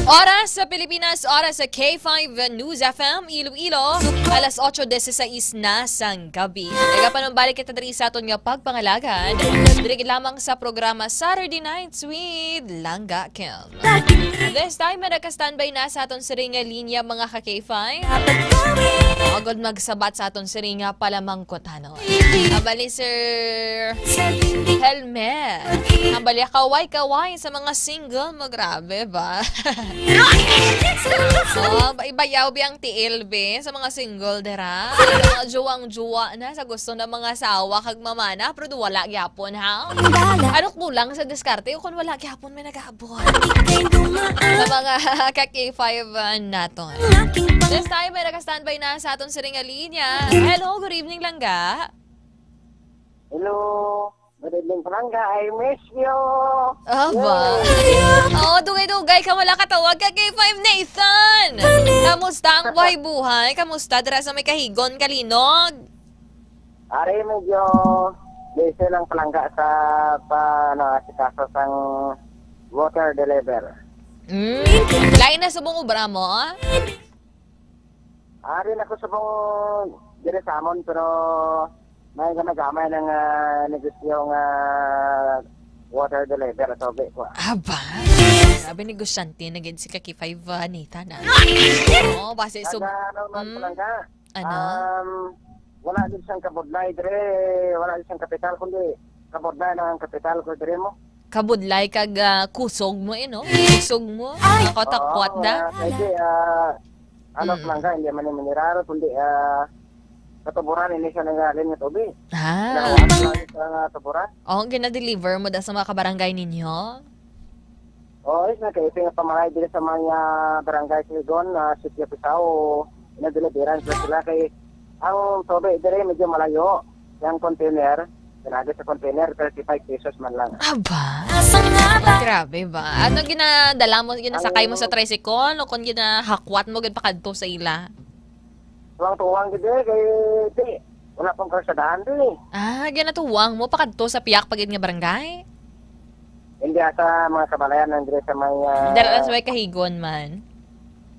Oras sa Pilipinas, oras sa K five News F M Iloilo, alas otso dieciséis na sang gabi. Nagapanumbalik kita diri sa aton nga pagpangalagad, diri lamang sa programa Saturday Nights with Langga Kim. This time, may nagka-standby na sa aton siring nga linya, mga ka-K five. Agod magsabat sa aton siring nga palamangkutanon. Abali, Sir Helmet. Ang bali, kaway-kaway sa mga single mo. Grabe ba? Oh, ba- ibayaw bi ang T L B sa mga single dira. Sa mga juwang-juwa na sa gusto na mga asawa kag mamana, pero wala gyapon, ha? Ano kulang sa diskarte o kung wala gyapon may nag-aabot? Sa mga ka-K five, uh, naton. This time, may naka-standby na sa aton siring nga linya. Hello, good evening, Langga. Hello. Good evening, Palangga. I miss you. Aba. Oh, dugay-dugay ka wala katawag ka, K five Nathan. Kamusta ang buhay-buhay? Kamusta dira sa may Kahigon, Kalinog? Ari, medyo busy lang, Palangga, sa pa, ano, asikaso sang water deliver. Mm. Lain na subong obra mo? Ari na ko subong dire sa amon, pero may ginagamay ng ah, negosyo nga water deliver at tubig ko. Aba. Grabe, negosyante na gid si ka-K five, ah, Nathan, ah. Oo, base sub- Kada ano man, Mm. Palangga. Ano? Um, wala din siyang kabudlay dire, wala din siyang kapital, kundi kabudlay lang ang kapital ko dire mo. Kabudlay kag, ah, kusog mo, eh, no? Kusog mo. Ako takwat Oo, da. ah, Kaya, ah, ano, Mm. Palangga, hindi man yung mineral, kundi ah, katuburan, hindi siya nangalin nga tubig. Ah. Nakuha lang sa katuburan. Oh, gina-deliver mo da sa mga kabarangay ninyo? Oo, is nagkaipi nga pamangay diri sa mga barangay Sigon, uh, Sitio Pisao, nagdeliveran sila sila kay ang tubig diri medyo malayo. Yung container, pinagi sa container, thirty-five pesos man lang. Aba. Grabe ba? Ano ginadala mo, ginasakay mo sa tricycle o kung ginahakwat mo gid pakadto sa ila? Tuwang-tuwang gid eh, kay di, wala pang karsadahan di. Ah, ginatuwang mo pakadto sa piyak pa gid nga barangay? Hindi ata mga kabalayan nang dire sa may ah, Dala lang sa may Kahigon man.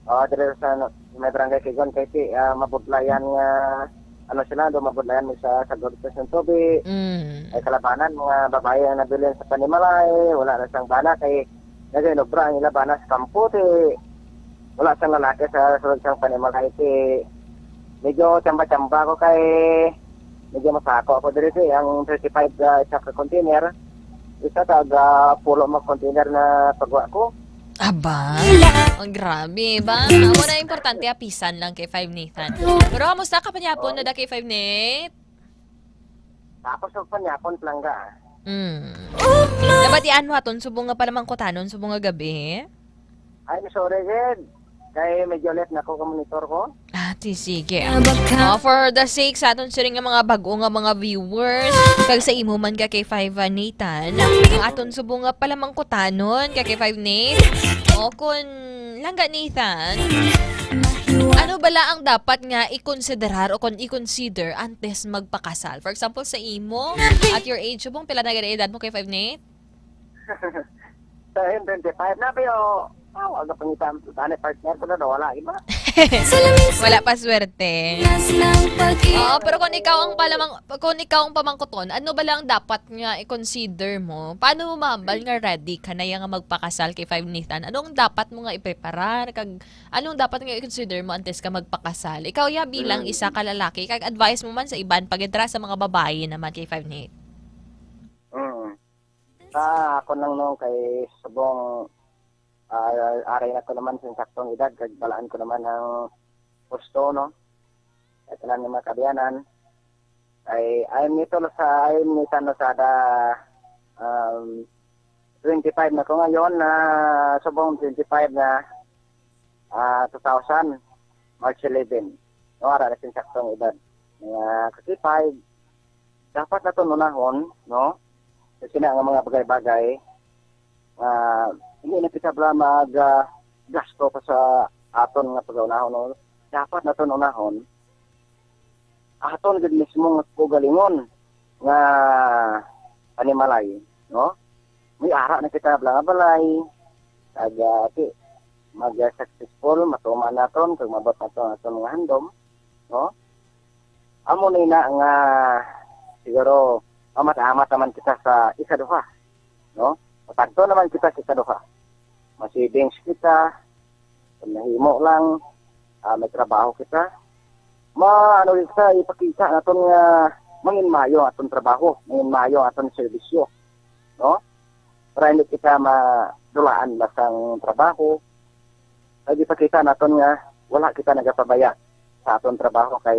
Oh, dire sa ano, may barangay Sigon kay si ah, mabudlayan nga ano sila do, mabudlayan mo sa sa gurtas ng tubig. Mm. Ay kalabanan, mga babae ang nabilin sa panimalay, wala na sang bana kay nagay nobra ang ila bana sa kampo ti wala sang lalaki sa sulod sang panimalay ti medyo tsamba-tsamba ko kay medyo masako ako diri ti ang thirty-five ah, isa ka container. Isa tag ah, pulo mag container na pagwa ko. Aba. Ang grabe ba? Amo na importante, apisan lang kay Five Nathan. Pero kamusta ka panyapon na da kay Five Nate? Tapos ang panyapon, Palangga. Mm. Nabatian mo aton subong nga palamangkutanon subong nga gabi? Ay, sorry, Red. Kay medyo late na ko ka monitor ko. Ah, ti sige. Oh, for the sake sa aton siring nga mga bag-o nga mga viewers, kag sa imo man ka kay Five ah, Nathan, ang aton subong nga palamangkutanon ka kay Five Nate. O kun Langga Nathan, ano bala ang dapat nga i-considerar o kon i-consider antes magpakasal? For example, sa imo, at your age, subong pila na gid edad mo kay Five Nate? Sa M twenty-five na, pero, ah, wala pang itam, tani partner ko na, wala, iba. Wala pa swerte. Oo, pero kung ikaw ang palamang, kung ikaw ang pamangkuton, ano ba lang dapat nga i-consider mo? Paano mo mahambal nga ready ka na ya nga magpakasal kay Five Nathan? Anong dapat mo nga ipreparar? Kag anong dapat nga i-consider mo antes ka magpakasal? Ikaw ya bilang Mm. isa ka lalaki, kag advice mo man sa iban, pag-address sa mga babayi naman kay Five Nate. Mm. Ah, ako lang no, kay subong, ah, aray na ko naman sa saktong edad, kag balaan ko naman ang gusto, no? Kay tanan nga mga kaabyanan, ay, ay, nito sa, ay, nito na sa da, um, twenty-five na ko ngayon, na subong twenty-five na, ah, two thousand, March eleven. No, ara na sing saktong edad. Nga, kasi five, dapat naton unahon, no? Kasi na nga mga bagay-bagay, ah, hindi na kita bala mag, ah, gasto pa sa aton nga pag-unahon, no? Dapat naton unahon, aton gid mismo nga kaugalingon nga panimalay, no? May ara na kita bala nga balay, kag, ah, ti, mag-successful, matuman naton, kag mabot naton aton mga handom, no? Amo na ina nga siguro mamat-amat naman kita sa ikaduha, no? Matagto naman kita sa ikaduha. Masibings kita, kung nahimo lang, ah, may trabaho kita. Ma, ano kita, ipakita naton nga mangin mayo aton trabaho, mangin mayo aton serbisyo, no? Para hindi kita madulaan basta ang trabaho. Kag ipakita naton nga wala kita nagapabaya sa aton trabaho kay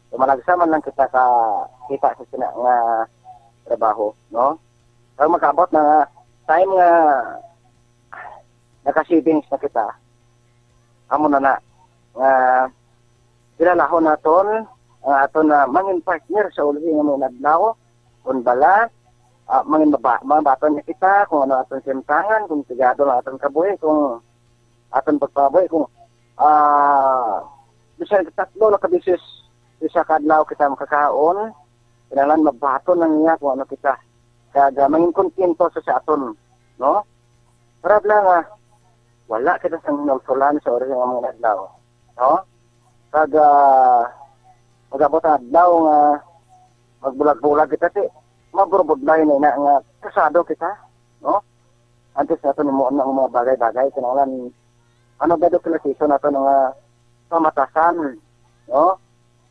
tumalagsa man lang kita ka kita sa sina nga trabaho, no? Kag makaabot na nga time nga naka-savings na kita, amo na na nga kilalahon naton ang aton na mangin partner sa uli nga mga adlaw, kung bala, ah, mangin maba-, mabaton niya kita kung ano aton simtangan, kung sigado lang aton kabuhi, kung aton pagpabuhi, kung, ah, bisan tatlo na ka beses isa ka adlaw kita makakaon, kinahanglan mabaton lang niya kung ano kita. Kag, ah, mangin kontento sa, sa aton, no? Para lang, ah, wala kita sang hinulsulan sa oras nga mga adlaw, no? Kag, ah, mag-abot ang adlaw nga magbulag-bulag kita, ti, maburubudlay na ina nga kasado kita, no? Antes naton himuon ang mga bagay-bagay, kinahanglan, ano ba do pila season nato nga pamatasan, no?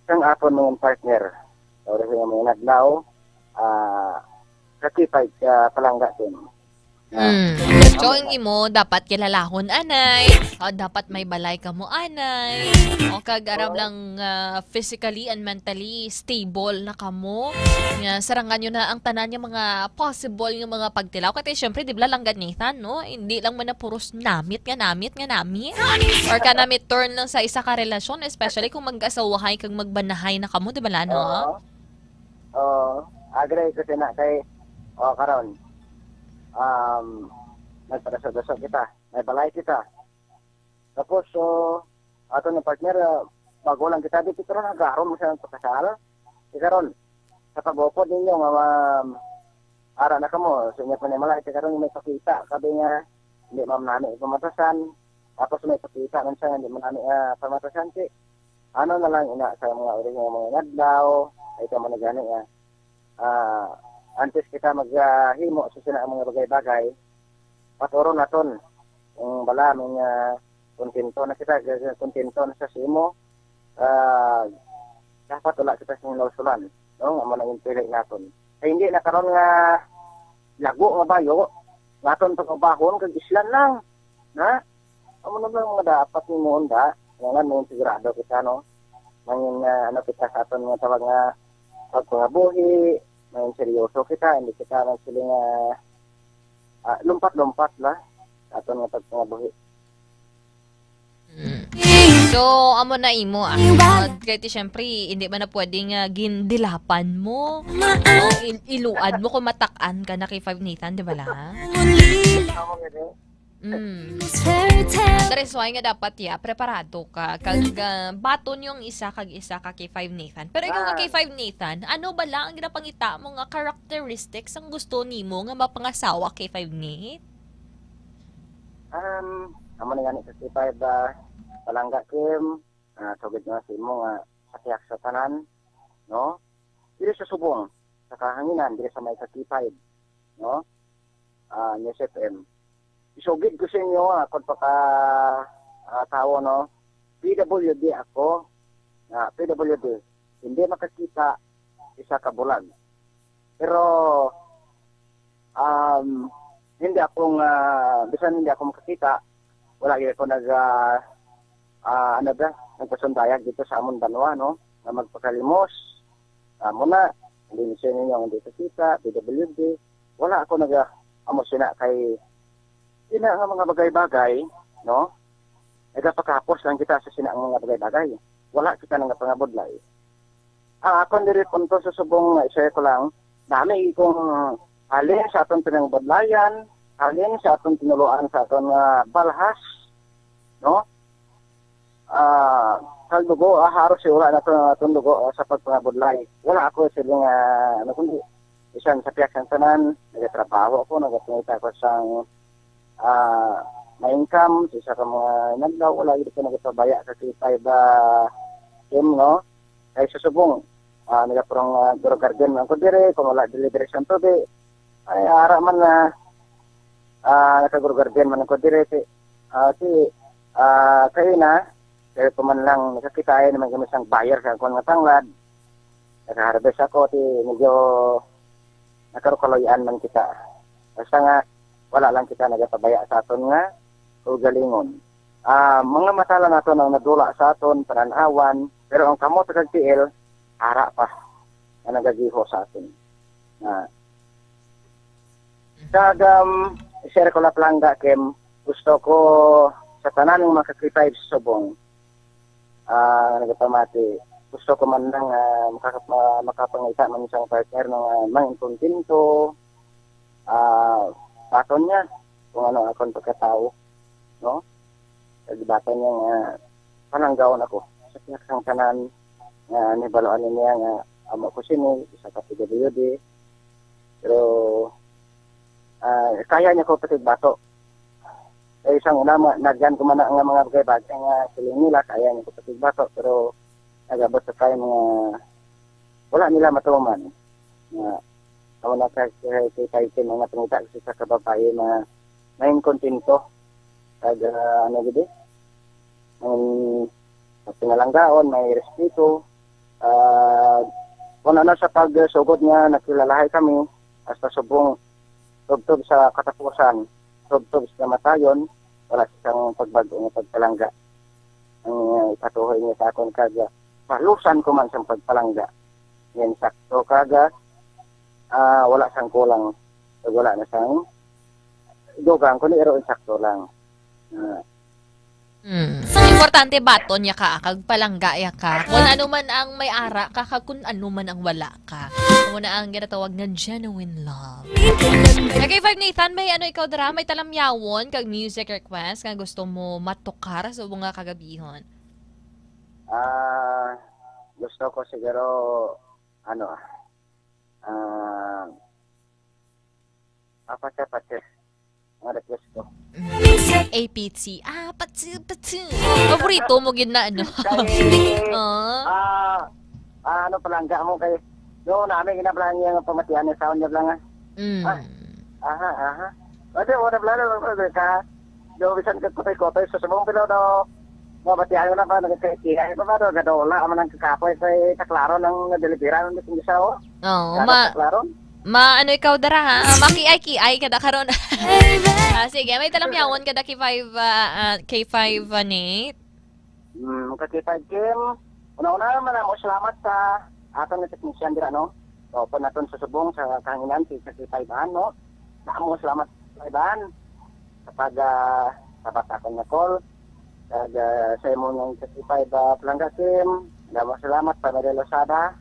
Kang aton mga partner. Sa oras nga mga adlaw, ah, kakipay ka palangga din. Mm. So, ang imo, dapat kilalahon, anay. O, dapat may balay ka mo, anay. O, kag aram lang, ah, physically and mentally stable na kamo. Nga, sarangan nyo na ang tanan nga mga possible nga mga pagtilaw. Kasi, syempre, di ba, langga Nathan, no? Hindi lang man na puros namit nga namit nga namit. Or ka namit turn lang sa isa ka relasyon, especially kung mag-asawahay kag magbanahay na kamo, di ba, no? Oo. Oo. Agree ko sina kay, o, karon, um, nagpadaso-daso kita. May balay kita. Tapos, so, ato nga partner, ah, bago lang kita, di, pero nagaron mo siya ng pagkasal. Di karon, sa pag-upod ninyo, nga, um, ara na kamo, sa inyo panimalay, di karon may pakita, sabi nga, hindi man nami pamatasan, tapos may pakita man siya, hindi man nami, ah, pamatasan, si, ano na lang, ina, sa mga uri nga mga adlaw, ay ka man gani, ah, ah, antes kita maghimo sa sina mga bagay-bagay, paturon naton, kung bala, may nga, kontento na kita, g-, kontento na sa simo, ah, dapat wala kita sa hinulsulan, no? Amo na yung pili naton. Kay hindi na karon nga lago nga bayo, naton pagubahon kag islan lang, na? Amo na lang mga dapat ni mo, da. Nga mo sigurado kita, no? Mangin, ah, ano kita sa aton nga tawag nga pagpangabuhi, mangin seryoso kita, hindi kita nagsiling nga, ah, lumpat-lumpat la sa aton nga pagpangabuhi. Mm. So, amo na imo, ah. Ah, kay ti, syempre, hindi man na pwede nga gindilapan mo. O, il-, iluad mo kung matak-an ka na kay Five Nathan, di ba la? Amo gani. Mm. That is why nga dapat, ya, preparado ka. Kag, ah, baton yung isa kag isa ka K five Nathan. Pero ikaw nga Ah. K five Nathan, ano bala ang ginapangita mo nga characteristics ang gusto nimo nga mapangasawa, K five Nate? Um, amo na gani sa K five, ah, palangga, Kim. Ah, sugid nga sa imo nga sa tiyak sa tanan, no? Diri sa subong, sa kahanginan, diri sa may sa K five, no? Ah, News F M. Isugid ko sa inyo, ah, kung pagka, ah, tawo, no? P W D ako, ah, P W D. Hindi makakita isa ka bulan. Pero, um, hindi ako nga, bisan hindi ako makakita, wala gyud ako nag, ah, ah, ano ba, nagpasundayag dito sa amon banwa, no? Nga magpakalimos. Amo na, hindi siya ninyo ang dito kita, P W D. Wala ako nag, amo sina kay, sina nga mga bagay-bagay, no? Nagapakahapos lang kita sa sina nga mga bagay-bagay. Wala kita nang pangabudlay. Ah, akon diri punto sa subong nga i-share ko lang, nami kung halin sa aton pinangbudlayan, halin sa aton tinuluan sa aton nga balhas, no? Ah, sa dugo, ah, haros si wala na to, aton dugo, ah, sa pagpangabudlay. Wala ako sila nga, ano, kundi, isan sa piyak sang tanan, nagatrabaho ako, nagapangita ako sang, ah, ma-income, sa isa ka mga inadlaw, wala gyud ko nagapabaya sa K five, ah, team, no? Kay sa subong, ah, nagapurong, ah, Guro Garden man ko dire, kung wala delivery sa tubi, ay, ara man na, ah, naka-Guro Garden man ko dire, si, ah, si, ah, kayo na, kaya pa man lang, nakakita ay naman kami sang buyer sa akong nga tanglad, naka-harvest ako, ti, medyo nakarukaluyan man kita. Basta nga, wala lang kita nagapabaya sa aton nga kaugalingon. Ah, mga mata lang naton ang nadula sa aton, panan-awan, pero ang kamot kag tiil, ara pa nga nagagiho sa aton. Ah. Kag, um, share ko lang palangga, Kim, gusto ko sa tanan nga mga ka-K five sa subong, ah, nagapamati, gusto ko man lang, ah, makaka-, ma-, makapangita man sang partner nga mangin kontento, ah, baton niya kung ano akon pagkatao, no? Kag baton niya nga pananggaon ako sa tiyak sang tanan nga nibaloan niya nga amo ko sini, isa ka P W D. Pero, ah, kaya niya ko patigbato. Kay sang una, ma-, nagyan ko man na nga mga bagay-bagay nga siling nila, kaya niya ko patigbato. Pero nag-abot sa time nga wala nila matuman. Nga, amo na ka, kay, kay, kay, kay mga pangita sa isa ka babae na may kontento. Kag, ah, ano gid eh? May pinalanggaon, may respeto. Ah, kung ano sa pagsugod nga nagkilalahay kami, hasta subong tubtob sa katapusan, tubtob sa kamatayon, wala siyang pagbag-o nga pagpalangga. Ang, ah, ipatuhoy niya sa akon kag, ah, malusan ko man sang pagpalangga. Yan sakto kag, ah, wala sang kulang. Kag wala na sang dugang, kundi iro insakto lang. Ah. Hmm. Importante baton ya ka, kag palangga ya ka. Kung ano man ang may ara ka, kag kung ano man ang wala ka. Amo na ang ginatawag nga genuine love. Okay, Five Nathan, may ano ikaw dira? May talamyawon kag music request nga gusto mo matukar sa mga kagabihon? Ah, gusto ko siguro, ano, ah, Apache, Apache. Ang request ko. A P T. Ah, patsi, patsi. Paborito mo gid na, ano? Kay, Ah. ah, ah, ano, palangga mo kay, no, namin ginapalangga nga pamatian ni sound niya lang, ah. Mm. Ah, aha, aha. Pwede mo na plano, pwede ka. Do, bisan ka kotoy-kotoy sa subong, pero do, mabatian mo na ba, nagkakaikihan pa ba, do, gadola, man ang kakapoy, kay kaklaro ng nadeliveran, ng isa, oh. Oo, Kada ma-, kaklaro. ma-, ano ikaw dara, ha? Makiay-kiay ka da karon. Ah, sige, may talamyawon ka da K five, ah, ah, K five, ah, Nate. Mm, ka K five Kim, una-una man mo salamat sa aton nga technician dira, no? So, po naton sa subong sa kahanginan si sa K five An, no? Namo salamat sa K five An sa pag, ah, sabat akon nga call. Kag, ah, sa imo nga K five, ah, palangga Kim, namo salamat, Pamela Losada,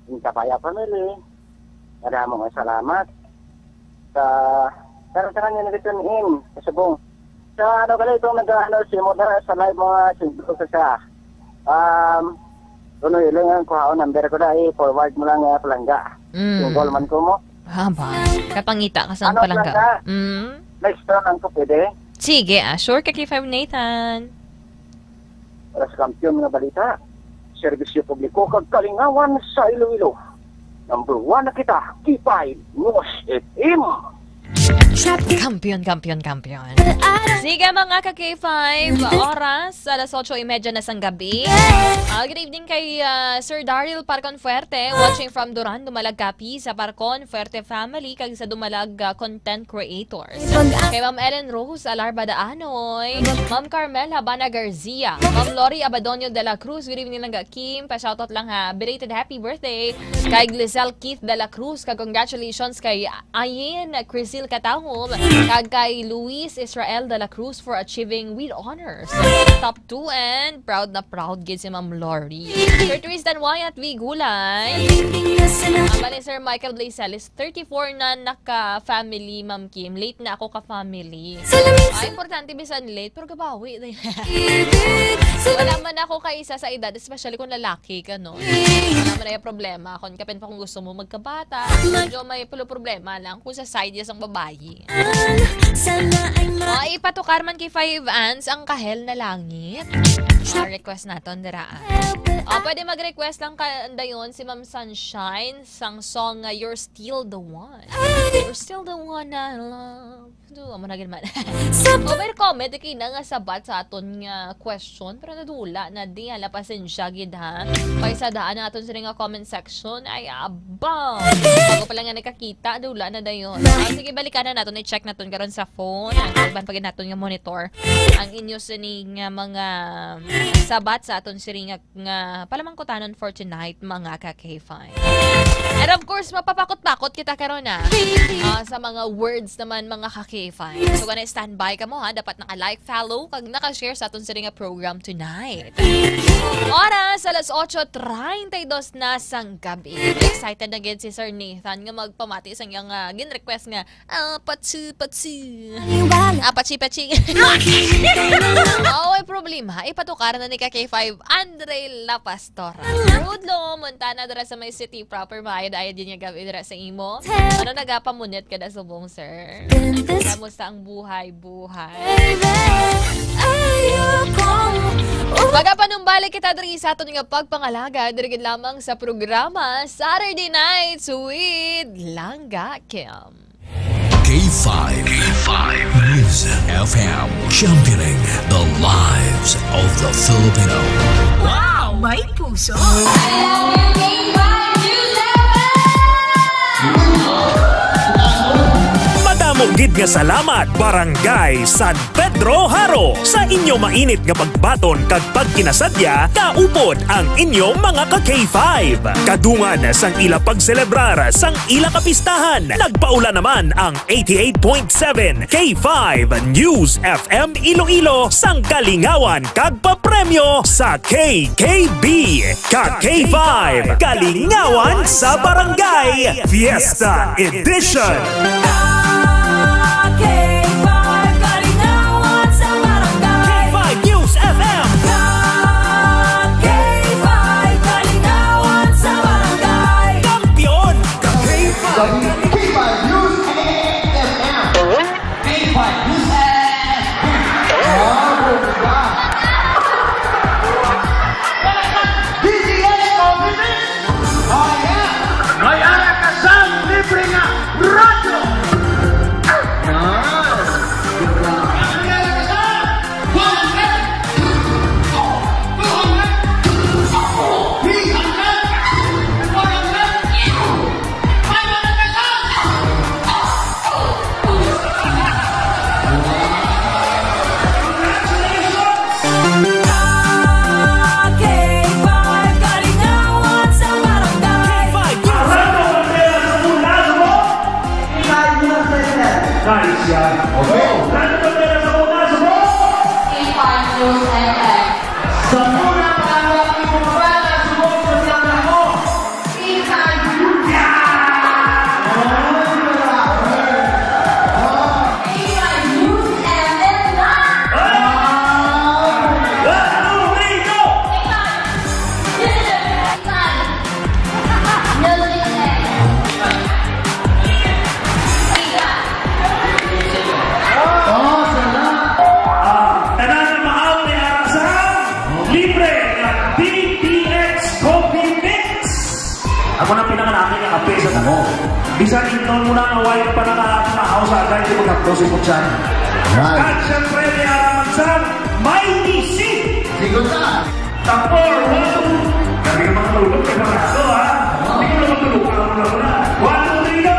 in Kabaya family. Madamo nga salamat sa tanan-tanan nga nagtune in sa subong. Sa ano ka lang, itong nag-ano, simod na sa live mo nga, single ka siya. Um, Kuno ilang ang kuhaon number ko na, i-forward mo lang, ah, palangga. Mm. Single man ko mo. Haba. Kapangita ka sa Ano, palangga. Palangga? Mm. Next round lang ko, pwede? Sige, ah, sure ka, K five Nathan. Para sa kampiyon nga balita, serbisyo publiko kag kalingawan sa Iloilo. Number one na kita, K five News F M. Kampiyon, kampiyon, kampiyon. Sige, mga ka K five, oras alas otso y media na sang gabi. Ah, good evening kay, ah, Sir Daryl Parcon Fuerte, watching from Duran, Dumalag, Capiz, sa Parcon Fuerte family, kag sa Dumalag, ah, content creators. Kay Ma'am Ellen Rose Alarba Daanoy, Ma'am Carmel Habana Garcia, Ma'am Lori Abadonio de la Cruz, good evening lang, Kim, pa-shoutout lang ha, belated happy birthday kay Glisel Keith de la Cruz, kag congratulations kay Ayin Crisil Katahom, kag kay Luis Israel de la Cruz for achieving with honors top two, and proud na proud gid si Ma'am Lori. Sir Tristan Wyatt V Gulay, ang bali Sir Michael Blazelis, thirty-four na naka-family, Ma'am Kim. Late na ako ka-family. Salamin Ah, sa importante bisan late, pero gabawi na yan. Ibig sa Wala man ako kaisa sa edad, especially kung lalaki ka, no? Wala man na yung problema. Kung kapin pa kung gusto mo magkabata, medyo may pulo problema lang kung sa side niya sang babayi. Sana ay ma- Ah, ipatukar man kay Five Ants ang Kahel na Langit. Ah, request naton dira, ah. Ah, pwede mag-request lang ka dayon si Ma'am Sunshine sang song nga You're Still the One. You're still the one I love. Do, amo na gid man. Sa Oh, may comment, okay na nga sabat sa aton nga question, pero nadula na di, hala, pasensya gid, ha. Kay sa daan naton sini nga comment section, ay, abang. Bago pa lang nga nakakita, dula na dayon. Ah, sige, balikan na naton, i-check naton karon sa phone. Ang iban pa gid naton nga monitor ang inyo sini nga mga sabat sa aton sini nga nga palamangkutanon for tonight, mga ka K five. And of course, mapapakot-pakot kita karon na, ah, sa mga words naman, mga ka K five. So, gonna standby ka mo, ha? Dapat naka-like, follow, kag naka-share sa aton sini nga program tonight. Oras, alas otso treinta y dos na sang gabi. Excited na gid si Sir Nathan nga magpamati sa iyang, ah, gin-request nga Apachi, pachi. Paniwala. Apachi, pachi. Makinig ka na lang. Oo, may problema. Ipatukar na ni ka K five, Andre La Pastora. Rudlo, Montana, dira sa may city proper. Maayod-ayod yun yung gabi dira sa imo. Ano, nagapamunit ka na subong, sir? Ganda. Kamusta ang buhay, buhay? Baby, ayoko. Magapanumbalik kita diri sa aton nga pagpangalaga, diri gid lamang sa programa Saturday Nights with Langga Kim. K five. K five News F M, championing the lives of the Filipino. Wow, may puso. Madamo gid nga salamat, Barangay San Pedro Jaro, sa inyo mainit nga pagbaton kag pagkinasadya, kaupod ang inyong mga ka K five. Kadungan sang ila pagselebrar sang ila kapistahan, nagpaula naman ang eighty-eight point seven K five News F M Iloilo sang kalingawan kag papremyo sa K K B. Ka K five, Kalingawan sa Barangay, Fiesta Edition. Ka K five, Kalingawan sa Barangay. K five News F M. Ka K five, Kalingawan sa Barangay. Kampiyon. Ka K five, Kalingawan. K five News F M. K five News F M. Oh, bongga. D T S Coffee Mix. Oh, yeah. May ara ka sang libre nga radyo. Ako na pinangalaki nga kape sa damo. Bisan intawon mo na nga way ka pa nakakamahaw sa agay, di mo tapos si Putsan. Right. Kag siyempre, may araman sa may isip. Sigot na. Tapor, one, two. Kami nga mga tulog, kay mga aso, ha? Hindi ko naman tulog, alam mo na. One, two, three, go.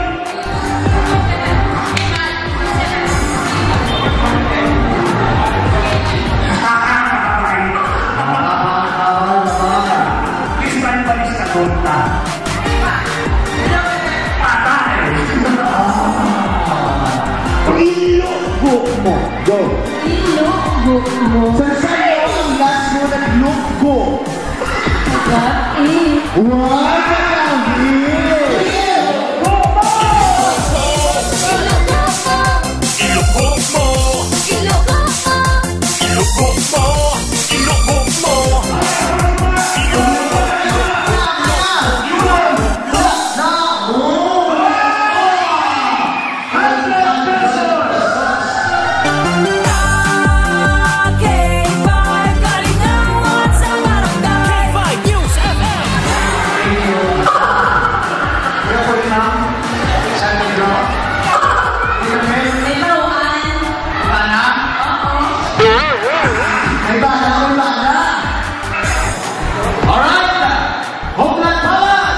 This man pa is katonta. Patay. Ilugo mo. Go. Ilugo mo. Sa sayo ang last mo naglugo. What is? Wow! Ilubog mo! Ilubog mo! Ilubog mo! Ilubog mo! Hundred pesos! K five Kalingawan sa Barangay. K five News F M. Kaya po rin, ma'am, San Pedro. May bawaan. Bana? Oo. May bana, may bana. Alright. Home run, Palad!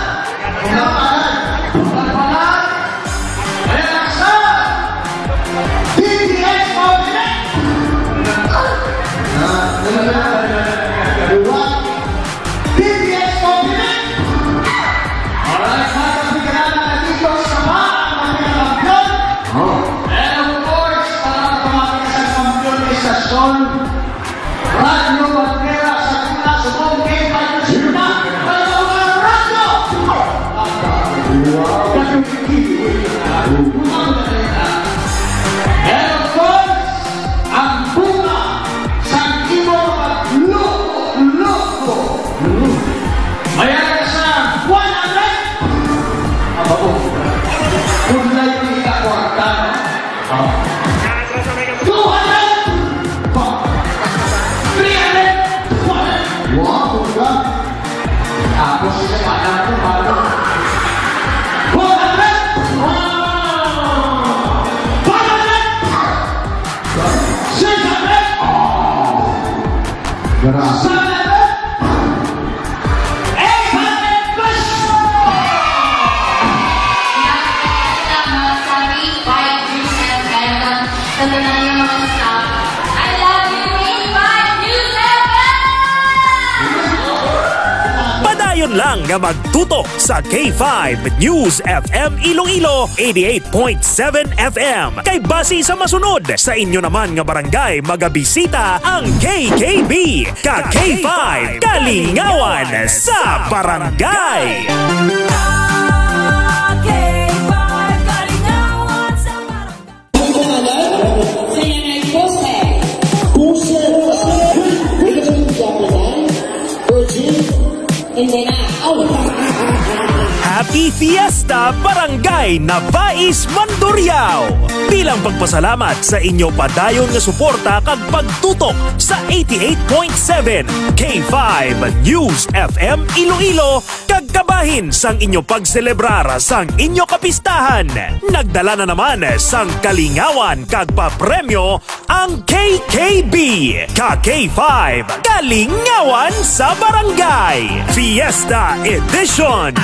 Home run, Palad! Home run, Palad! Ayan ang sa D P S Pawlinek! Ah, ano na? Dalawa. D P S Pawlinek! Alright, mga kapigaranan, nandito sa pa ang mga kampiyon. Oh. And of course, para sa mga isang kampiyon, istasyon, Radyo Bandera sa Gitna, subong kay Patrick Sina, Radyo Bandera, Radyo! Wow! And of course, ang bunga sa imo pagluko-luko. May ara sa one hundred. Aba, oh. Kung layo kita kwarta, no? Ah. Two hundred! Three hundred! Wow, bongga! Tapos, isa pa lang po, bago. Four hundred! Wow! Five hundred! Six hundred! Oh! Grabe. Seven hundred! Eight hundred pesos! Salamat sa K five News F M, sa tanan nga mga staff. I love you, K five News F M! Padayon lang nga magtutok sa K five News F M Iloilo, eighty-eight point seven F M. Kay basi sa masunod, sa inyo naman nga barangay magabisita ang K K B. Ka K five, Kalingawan sa Barangay. Ka K five, Kalingawan sa Barangay. Ang pangalan? Sa yan ay Jose. Jose. Hindi ka sa Japan, Virgin? Hindi na. Oh. Happy Fiesta, Barangay Nabais, Mandurriao! Bilang pagpasalamat sa inyo padayon nga suporta kag pagtutok sa eighty-eight point seven K five News F M Iloilo, kag kabahin sang inyo pagselebrar sang inyo kapistahan, nagdala na naman sang kalingawan kag papremyo ang K K B, Ka K five, Kalingawan sa Barangay, Fiesta Edition.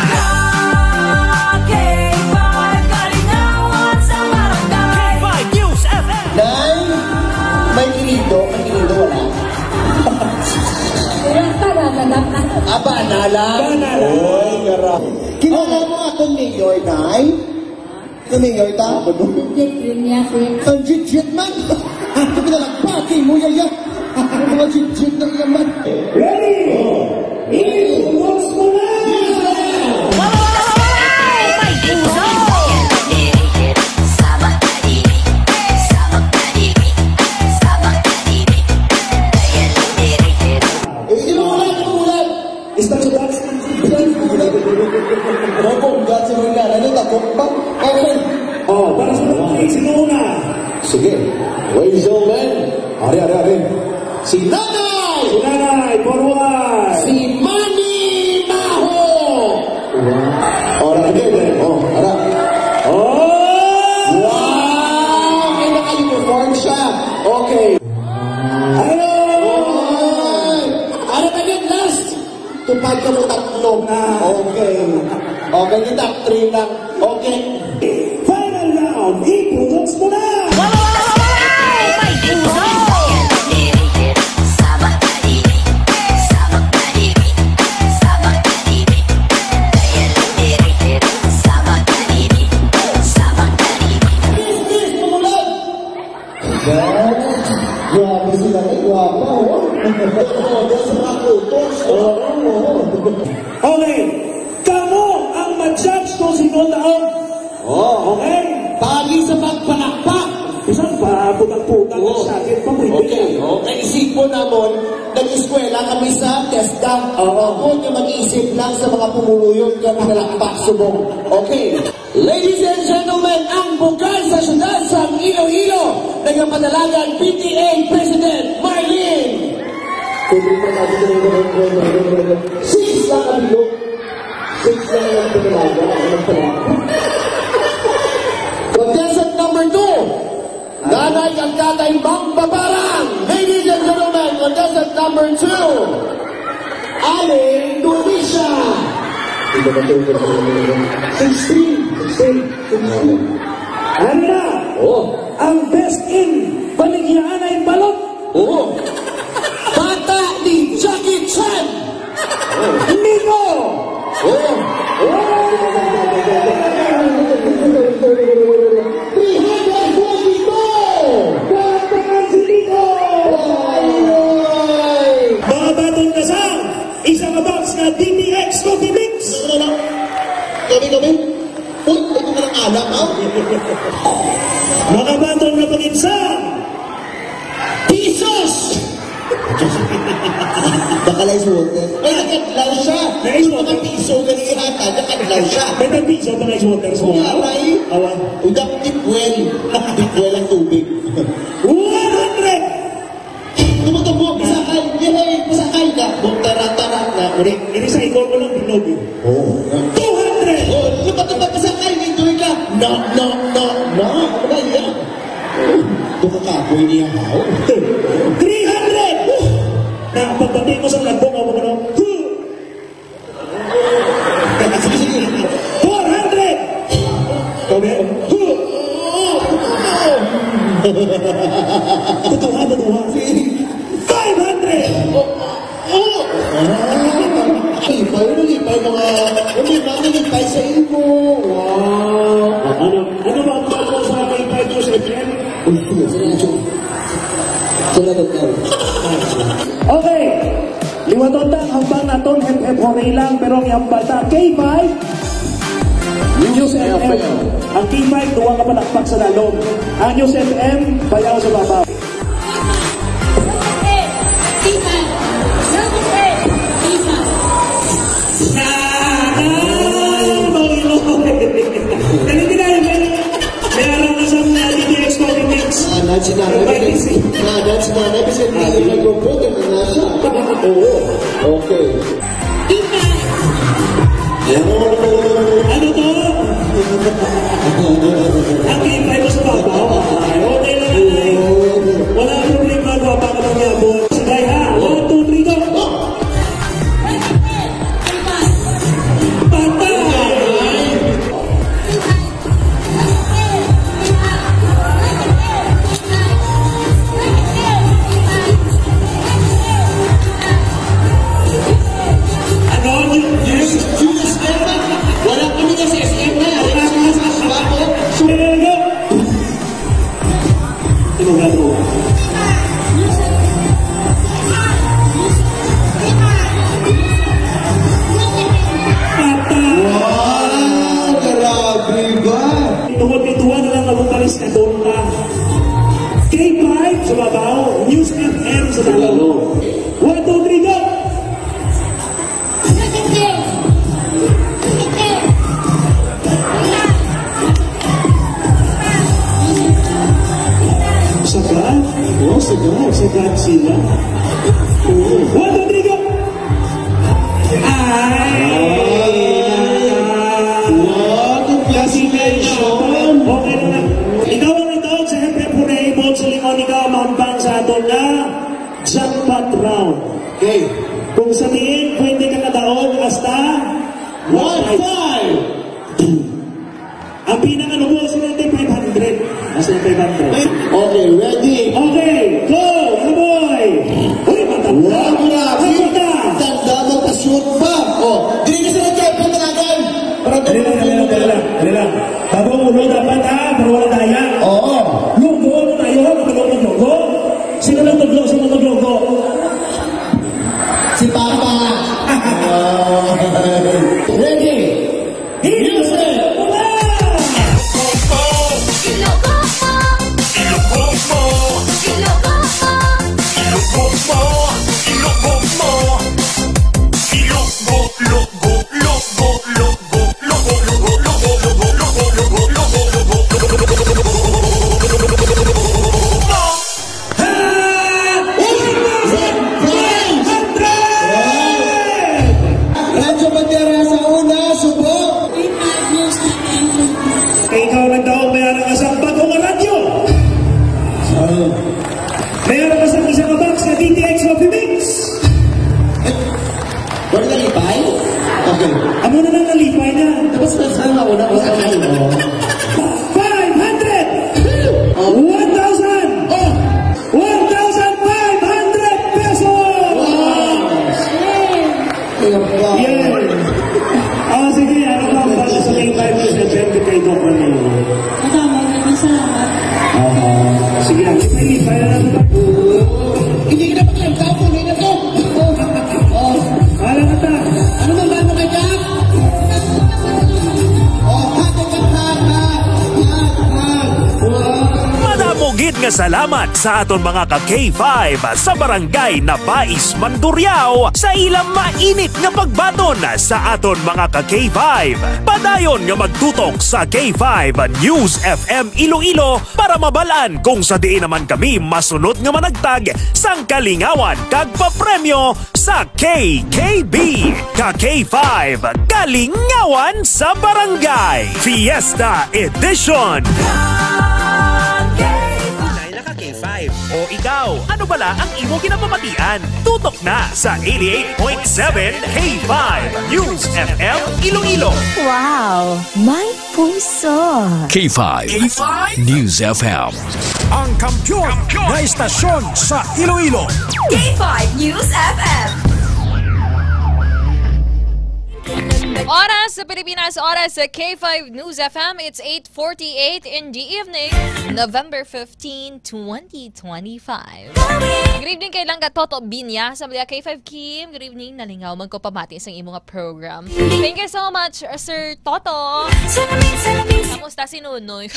K five News F M. Nay, may kinindo, may kinindo, wala. Wala pa, wala na. Ah, bana lang? Bana lang. Oy, gara-, kilala mo akong mayor, Nay? Ano, Yorta? Legit yun niya, sir. Ang legit man! Ito na lang, pati mo, yaya! Ang mga legit na yan man! Ready? Iluwas mo na! May puso! Eh, inuulan, inuulan! Istorya dance. Opo, ang dance mo nga. Ano, takot pa? Okay. Oh, para sa mga sino una? Sige. Ladies and gentlemen, ari, ari, ari. Si Nanay! Si Nanay, forward! Si Manny Maho! Kamo tatlo. Ah. Okay. Okay, yung top three lang. Okay. Final round, i-pronounce mo na! Grabe sila, eh, gwapa, oh. Todo sa mga kutos, oh. Oo, oo. Okay, kamo ang ma-judge kung sino taon. Oh. Okay? Pagi sa pagpalakpak. Isang pa, putang-putang Oo. Sa akin, pa pwede. Okay, okay. Isipon namon, nag-eskwela kami sa TESDA. Oo. Ako nga mag-isip lang sa mga pumuluyon nga pinalakpak subong. Okay. Ladies and gentlemen, ang bukal sa siyudad sang Iloilo, nagapadalagan P T A President Marlene. Six lang ang bilog. Six lang ang pinalaga. Ang pinalaga. Contestant number two, Nanay kag Tatay Mangbabarang. Ladies and gentlemen, contestant number two, Aling Donisha. Sixteen, sixteen, sixteen. Ano na? Oh. Ang best in Baligyaanay Balot. Oh. Bata ni Jackie Chan. Nico! Oh! Oh! Three hundred forty-two! Kwarta ang si Nico! Ay, ay! Mga baton ka sa isa ka box nga D P X Coffee Mix. Ano na? Kami, kami? Uy, ito na lang alam, ha? Mga baton nga pag-insa. Pisos! Baka lang sa water. Ay, nakadlaw siya. May Yung mga water. Piso, ganun yung hata, nakadlaw siya. May tag-piso pa na yung water sa Kung mga. Aray, Awa. Udap tipwel. Tipwel ang tubig. One hundred! Tumutubo, pasakay. Yehey, pasakay na. Butara-tara na. Uri, iri sa ikon ko lang, binog eh. Oh. Two hundred! Oh, lupa-lupa, pasakay, enjoy ka. No, no, no, no. Ano ba yan? Baka kapoy niya, haw. Three hundred! Na, pagbati mo sa vlog mo, ano? Four hundred! Kami? Tutuha, tutuha. Five hundred! Oh! Ah, lipay, lipay, mga, hindi, mga lipay sa imo. Wow. Ano, ano ba ang tawag mo sa aking five years F M? Uy, sige, sige, sige. Salamat, Carl. Okay. Liwaton ta ang hambal naton, hep, hep, hooray lang, pero ang ihambal ta, K five, News F M. Ang K five, duwa ka palakpak sa lalom. Ang News F M, bayaw sa babaw. Meron na sa mga D T X Politics. Ah, that's not everything. Ah, that's not everything. Kasi may computer na siya. Oo. Okay. Ano to? Ang K five mo sa babaw. Ay, okay lang, ay. Wala ang problema, gwapa ka lang niya, boy. Sige, ha? One, two, three, go! Patay! Ano? Yung, yung, yung S M? Wala kami sa S M na. Wala kami sa S M. Sumagot! Tumugado. Patay! Wow! Grabe ba? Tungod kay duwa na lang ang vocalist na doon na. K five sa babaw, News F M sa lalom. One, two, three, go! Sagat? Oh, sagat. Sagat sila. Oo. One, two, three, go! Ay! Wow, congratulations! Okay na lang. Ikaw ang itaon sa Hep Hep Hooray, Bones Lingon, ikaw ang mahambal sa aton nga jackpot round. Okay. Kung sa diin, pwede ka kadaog One five. Ang pinakalubo, sino yung five hundred? Asa yung five hundred? Okay, ready? Okay, go! Ano, boy? Uy, matanda! Wow, grabe! Matanda! Tanda mo, pa-shoot pa! Oh, dili ka sa nagkaipo talagan! Para Dali lang, dali lang, dali lang, dali lang. Bago ang ulo dapat, ha? Para wala daya. Oo. Lugo, ano tayo? Maglugo, maglugo? Sino nagtudlo? Sino maglugo? Si Papa. Oh. Ready? Music! Radyo Bandera sa una, subo. Kay ikaw nagdaog, may ara ka sa bago nga radyo. May ara ka sa isa ka box nga D T X Coffee Mix. Wala nalipay? Okay. Amo na lang nalipay na. Tapos na sa una, wala na mo. Five hundred! Oh. One thousand! Oh! One thousand five hundred pesos! Wow! Ayun po. Yes. Ah, sige, ano pa ang para sa K five News F M kay Doc Ramiro? Madamo, maraming salamat. Aha. Sige, ang ipinipay na lang. Hindi ka na magkanta, puloy na to. Oh, oh. Wala ka ta. Ano man ba mo kay Jack? Oh, hati ka, hati, hati, hati. Wow. Madamo gid nga salamat sa aton mga ka K five sa Barangay Nabais, Mandurriao, sa ilang mainit nga pagbaton sa aton mga ka K five. Padayon nga magtutok sa K five News F M Iloilo para mabal-an kung sa diin naman kami masunod nga managtag sang kalingawan kag papremyo sa K K B, ka K five, Kalingawan sa Barangay Fiesta Edition. Tunay na ka K five. O ikaw, ano bala ang imo ginapamatian? Tutok na sa eighty-eight point seven K five News F M Iloilo. Wow, may puso. K five K five News F M. Ang kampiyon na istasyon sa Iloilo. K five News F M. Oras sa Pilipinas, oras sa K five News F M, it's eight forty-eight in the evening, November fifteen, twenty twenty-five. Good evening kay Langga Toto Binya sa mga K five Kim. Good evening, nalingaw man ko pamati sa imo nga program. Thank you so much, Sir Toto. Salamin, salamin. Kamusta si Nunoy?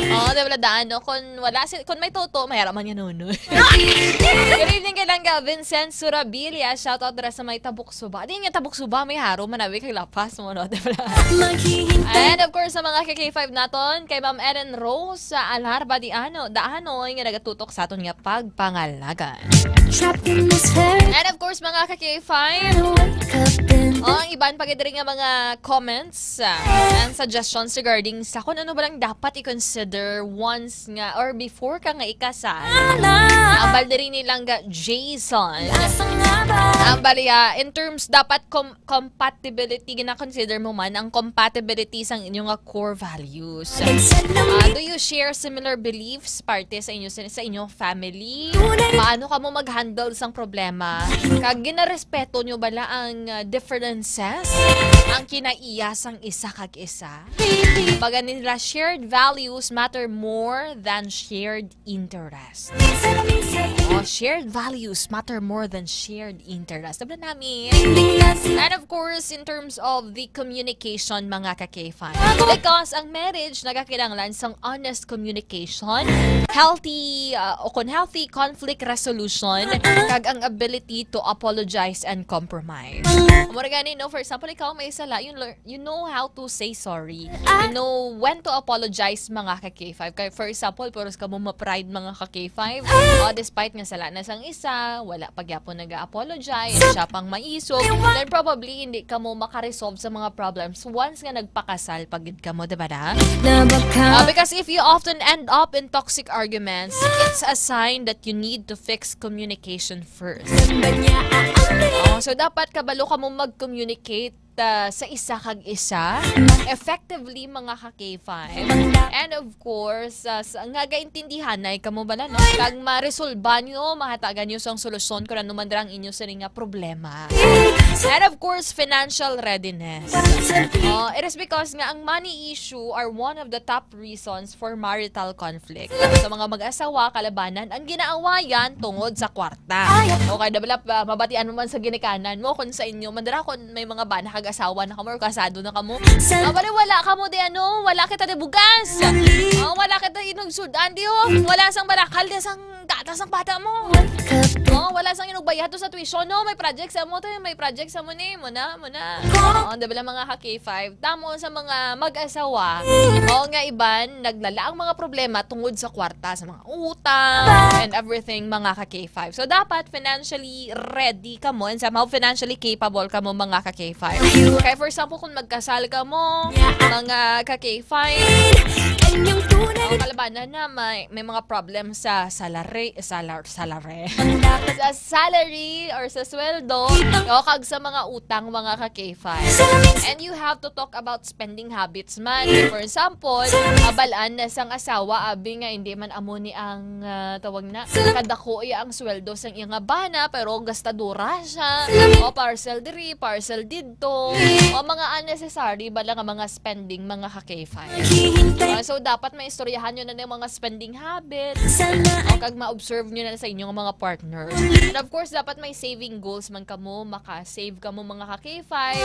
Oh, di wala daan, no? Kung wala si, kung may Toto, may ara man nga Nunoy. Good evening kay Langga Vincent Surabilia. Shout out dira sa may Tabuk Suba. Di nga Tabuk Suba, may Haro, Manawi, kag La Paz mo, no? Di ba? Maghihintay. And of course, sa mga ka K five naton, kay Ma'am Ellen Rose sa Alarba di Ano, Daanoy, nga nagatutok sa aton nga pagpangalagan. Trapped in this fairy And of course, mga ka K five, tale, wake up in Oh, ang iban pa gid diri nga mga comments, ah, and suggestions regarding sa kung ano ba lang dapat i-consider once nga or before ka nga ikasal. Ambal diri ni Langga Jason. Ambal, ah, in terms dapat com- compatibility, gina-consider mo man ang compatibility sang inyo nga core values. Ah, do you share similar beliefs parte sa inyo sa, sa inyong family? Paano kamo mag-handle sang problema? Kag ginarespeto nyo bala ang, ah, differences, ang kinaiya sang isa kag isa? Baga nila, shared values matter more than shared interest. Oh, shared values matter more than shared interest. Sabi namin. And of course, in terms of the communication, mga ka-K five. Because ang marriage nagakinahanglan sang honest communication, healthy, uh, o kon healthy conflict resolution, kag ang ability to apologize and compromise. Mura gani, no? For example, ikaw may sala, you learn, you know how to say sorry. You know when to apologize, mga ka-K five. Kay, for example, puros kamo ma-pride, mga ka-K five. O, despite nga sala na sang isa, wala pa gyapon nag-apologize, siya pang maisog. Then probably, hindi kamo makaresolve sa mga problems once nga nagpakasal pa gid kamo, di ba na? Ah, because if you often end up in toxic arguments, it's a sign that you need to fix communication first. Oh, so dapat kabalo kamo mag-communicate ah, sa isa kag isa effectively, mga ka K five. And of course, ah, sa, nga gaintindihanay kamo bala, no? Kag maresolba nyo, mahatagan nyo sang solusyon kung ano man dira ang inyo sini nga problema. And of course, financial readiness. Oh, it is because nga ang money issue are one of the top reasons for marital conflict. Sa mga mag-asawa, kalabanan ang ginaawayan tungod sa kwarta. Okay, da bala, ah, mabatian mo man sa ginikanan mo kung sa inyo man dira, kung may mga bana kag asawa na kamo or kasado na kamo. Ah, bali, wala kamo di ano, wala kita di bugas. Oh, wala kita inugsud-an di, oh. Wala sang balakal di sang gatas ang bata mo. Oh, wala sang inugbayad to sa tuition, no? May project sa mo to, may project sa mo ni, mo na, mo na. Oh, da bala, mga ka K five. Tamo sa mga mag-asawa. Oh, nga iban, naglala ang mga problema tungod sa kwarta, sa mga utang, and everything, mga ka K five. So, dapat financially ready kamo and somehow financially capable kamo, mga ka K five. Kaya, for example, kung magkasal kamo, mga ka K five, ang kalabanan na may, may mga problem sa salary, salar-, salary, sa salary or sa sweldo, o kag sa mga utang, mga ka K five. And you have to talk about spending habits man. For example, mabalaan na sang asawa, abi, nga hindi man amo ni ang, ah, tawag na, kadako iya ang sweldo sang iya nga bana, pero gastadora siya. O, parcel diri, parcel didto. O, mga unnecessary bala nga mga spending, mga ka K five. Ah, so, dapat maistoryahan nyo na ng mga spending habits. O, kag ma-observe nyo na sa inyong mga partner. And of course, dapat may saving goals man kamo, maka-save kamo, mga ka K five.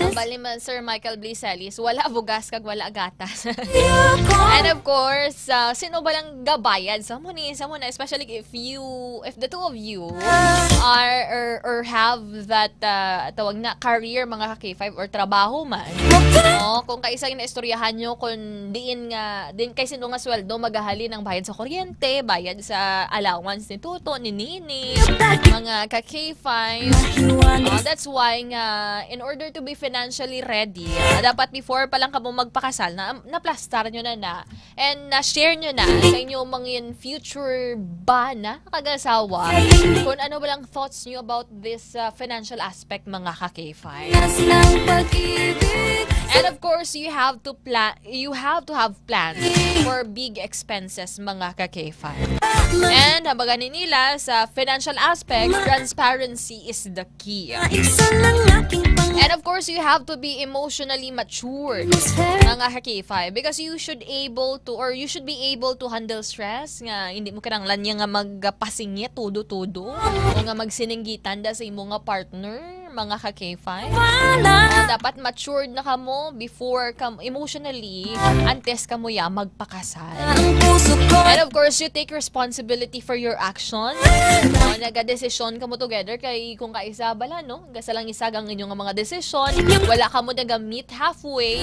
Ang bali man, Sir Michael Bliselis, wala bugas kag wala gatas. And of course, ah, sino ba lang gabayad sa mo ni, sa mo na, especially if you, if the two of you are, or, or have that, ah, tawag na, career, mga ka K five, or trabaho man. No? Kung kaisa yung naistoryahan nyo, kung diin nga, din kay sino nga sweldo, magahalin ang bayad sa kuryente, bayad sa allowance ni Tuto, ni Nini, mga ka K five. Oh, that's why nga, in order to be financially ready, ah, dapat before pa lang kamo magpakasal, na, naplastar nyo na na, and na-share nyo na sa inyong mga future bana kag asawa, kung ano ba lang thoughts nyo about this, ah, financial aspect, mga ka K five. And of course, you have to plan, you have to have plans for big expenses, mga ka K five. And habagan ni nila sa financial aspect, transparency is the key. And of course, you have to be emotionally matured, mga ka K five, because you should able to, or you should be able to handle stress nga hindi mo kinahanglan niya nga magpasingit tudo-tudo o nga magsininggitan da sa imo nga partner, mga ka K five. Ah, dapat matured na kamo before kam-, emotionally, antes kamo ya magpakasal. And of course, you take responsibility for your actions. Oh, nagadesisyon kamo together kay kung kaisa bala, no? Gasa lang isa ang inyong mga desisyon. Wala kamo naga-meet halfway.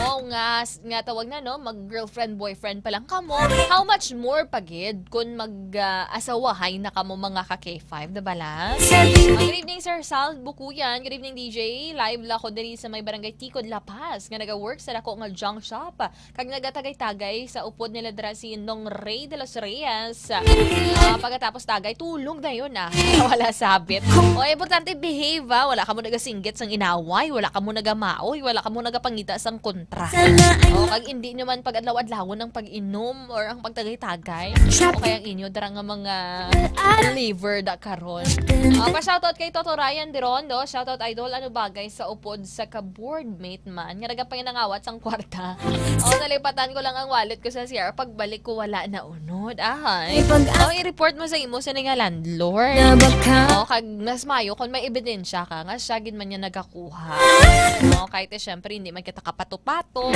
Oh, nga, nga tawag na, no? Mag-girlfriend, boyfriend pa lang kamo. How much more pa gid kung mag, ah, asawahay na kamo, mga ka K five, di ba lang? Ah, good evening, Sir Sal Bukuyan. Good evening, D J. Live la ko diri sa may barangay Tikod, La Paz, nga naga-work sa dako nga junk shop. Kag nagatagay-tagay sa upod nila dira si Nong Ray de los Reyes. Ah, pagkatapos tagay, tulog na yun, ah. Wala sabit. O, importante, behave, ah. Wala kamo nagasinggit sang inaway, wala kamo nagamaoy, wala kamo nagapangita sang kontra. O, kag hindi nyo man pag-adlaw-adlawon ang pag-inom or ang pagtagay-tagay. O kaya ang inyo dira nga mga liver da karon. Ah, pa-shoutout kay Toto Ryan Dirondo. Shoutout, idol. Ano bagay sa upod sa ka-boardmate man nga nagapanginangawat sang kwarta? O, nalipatan ko lang ang wallet ko sa C R. Pagbalik ko, wala na unod. Ahay. O, i-report mo sa imo sa nga landlord. O, kag mas mayo kung may ebidensya ka nga siya gid man niya nagakuha. O, kahit, eh, syempre, hindi man kita kapato-pato.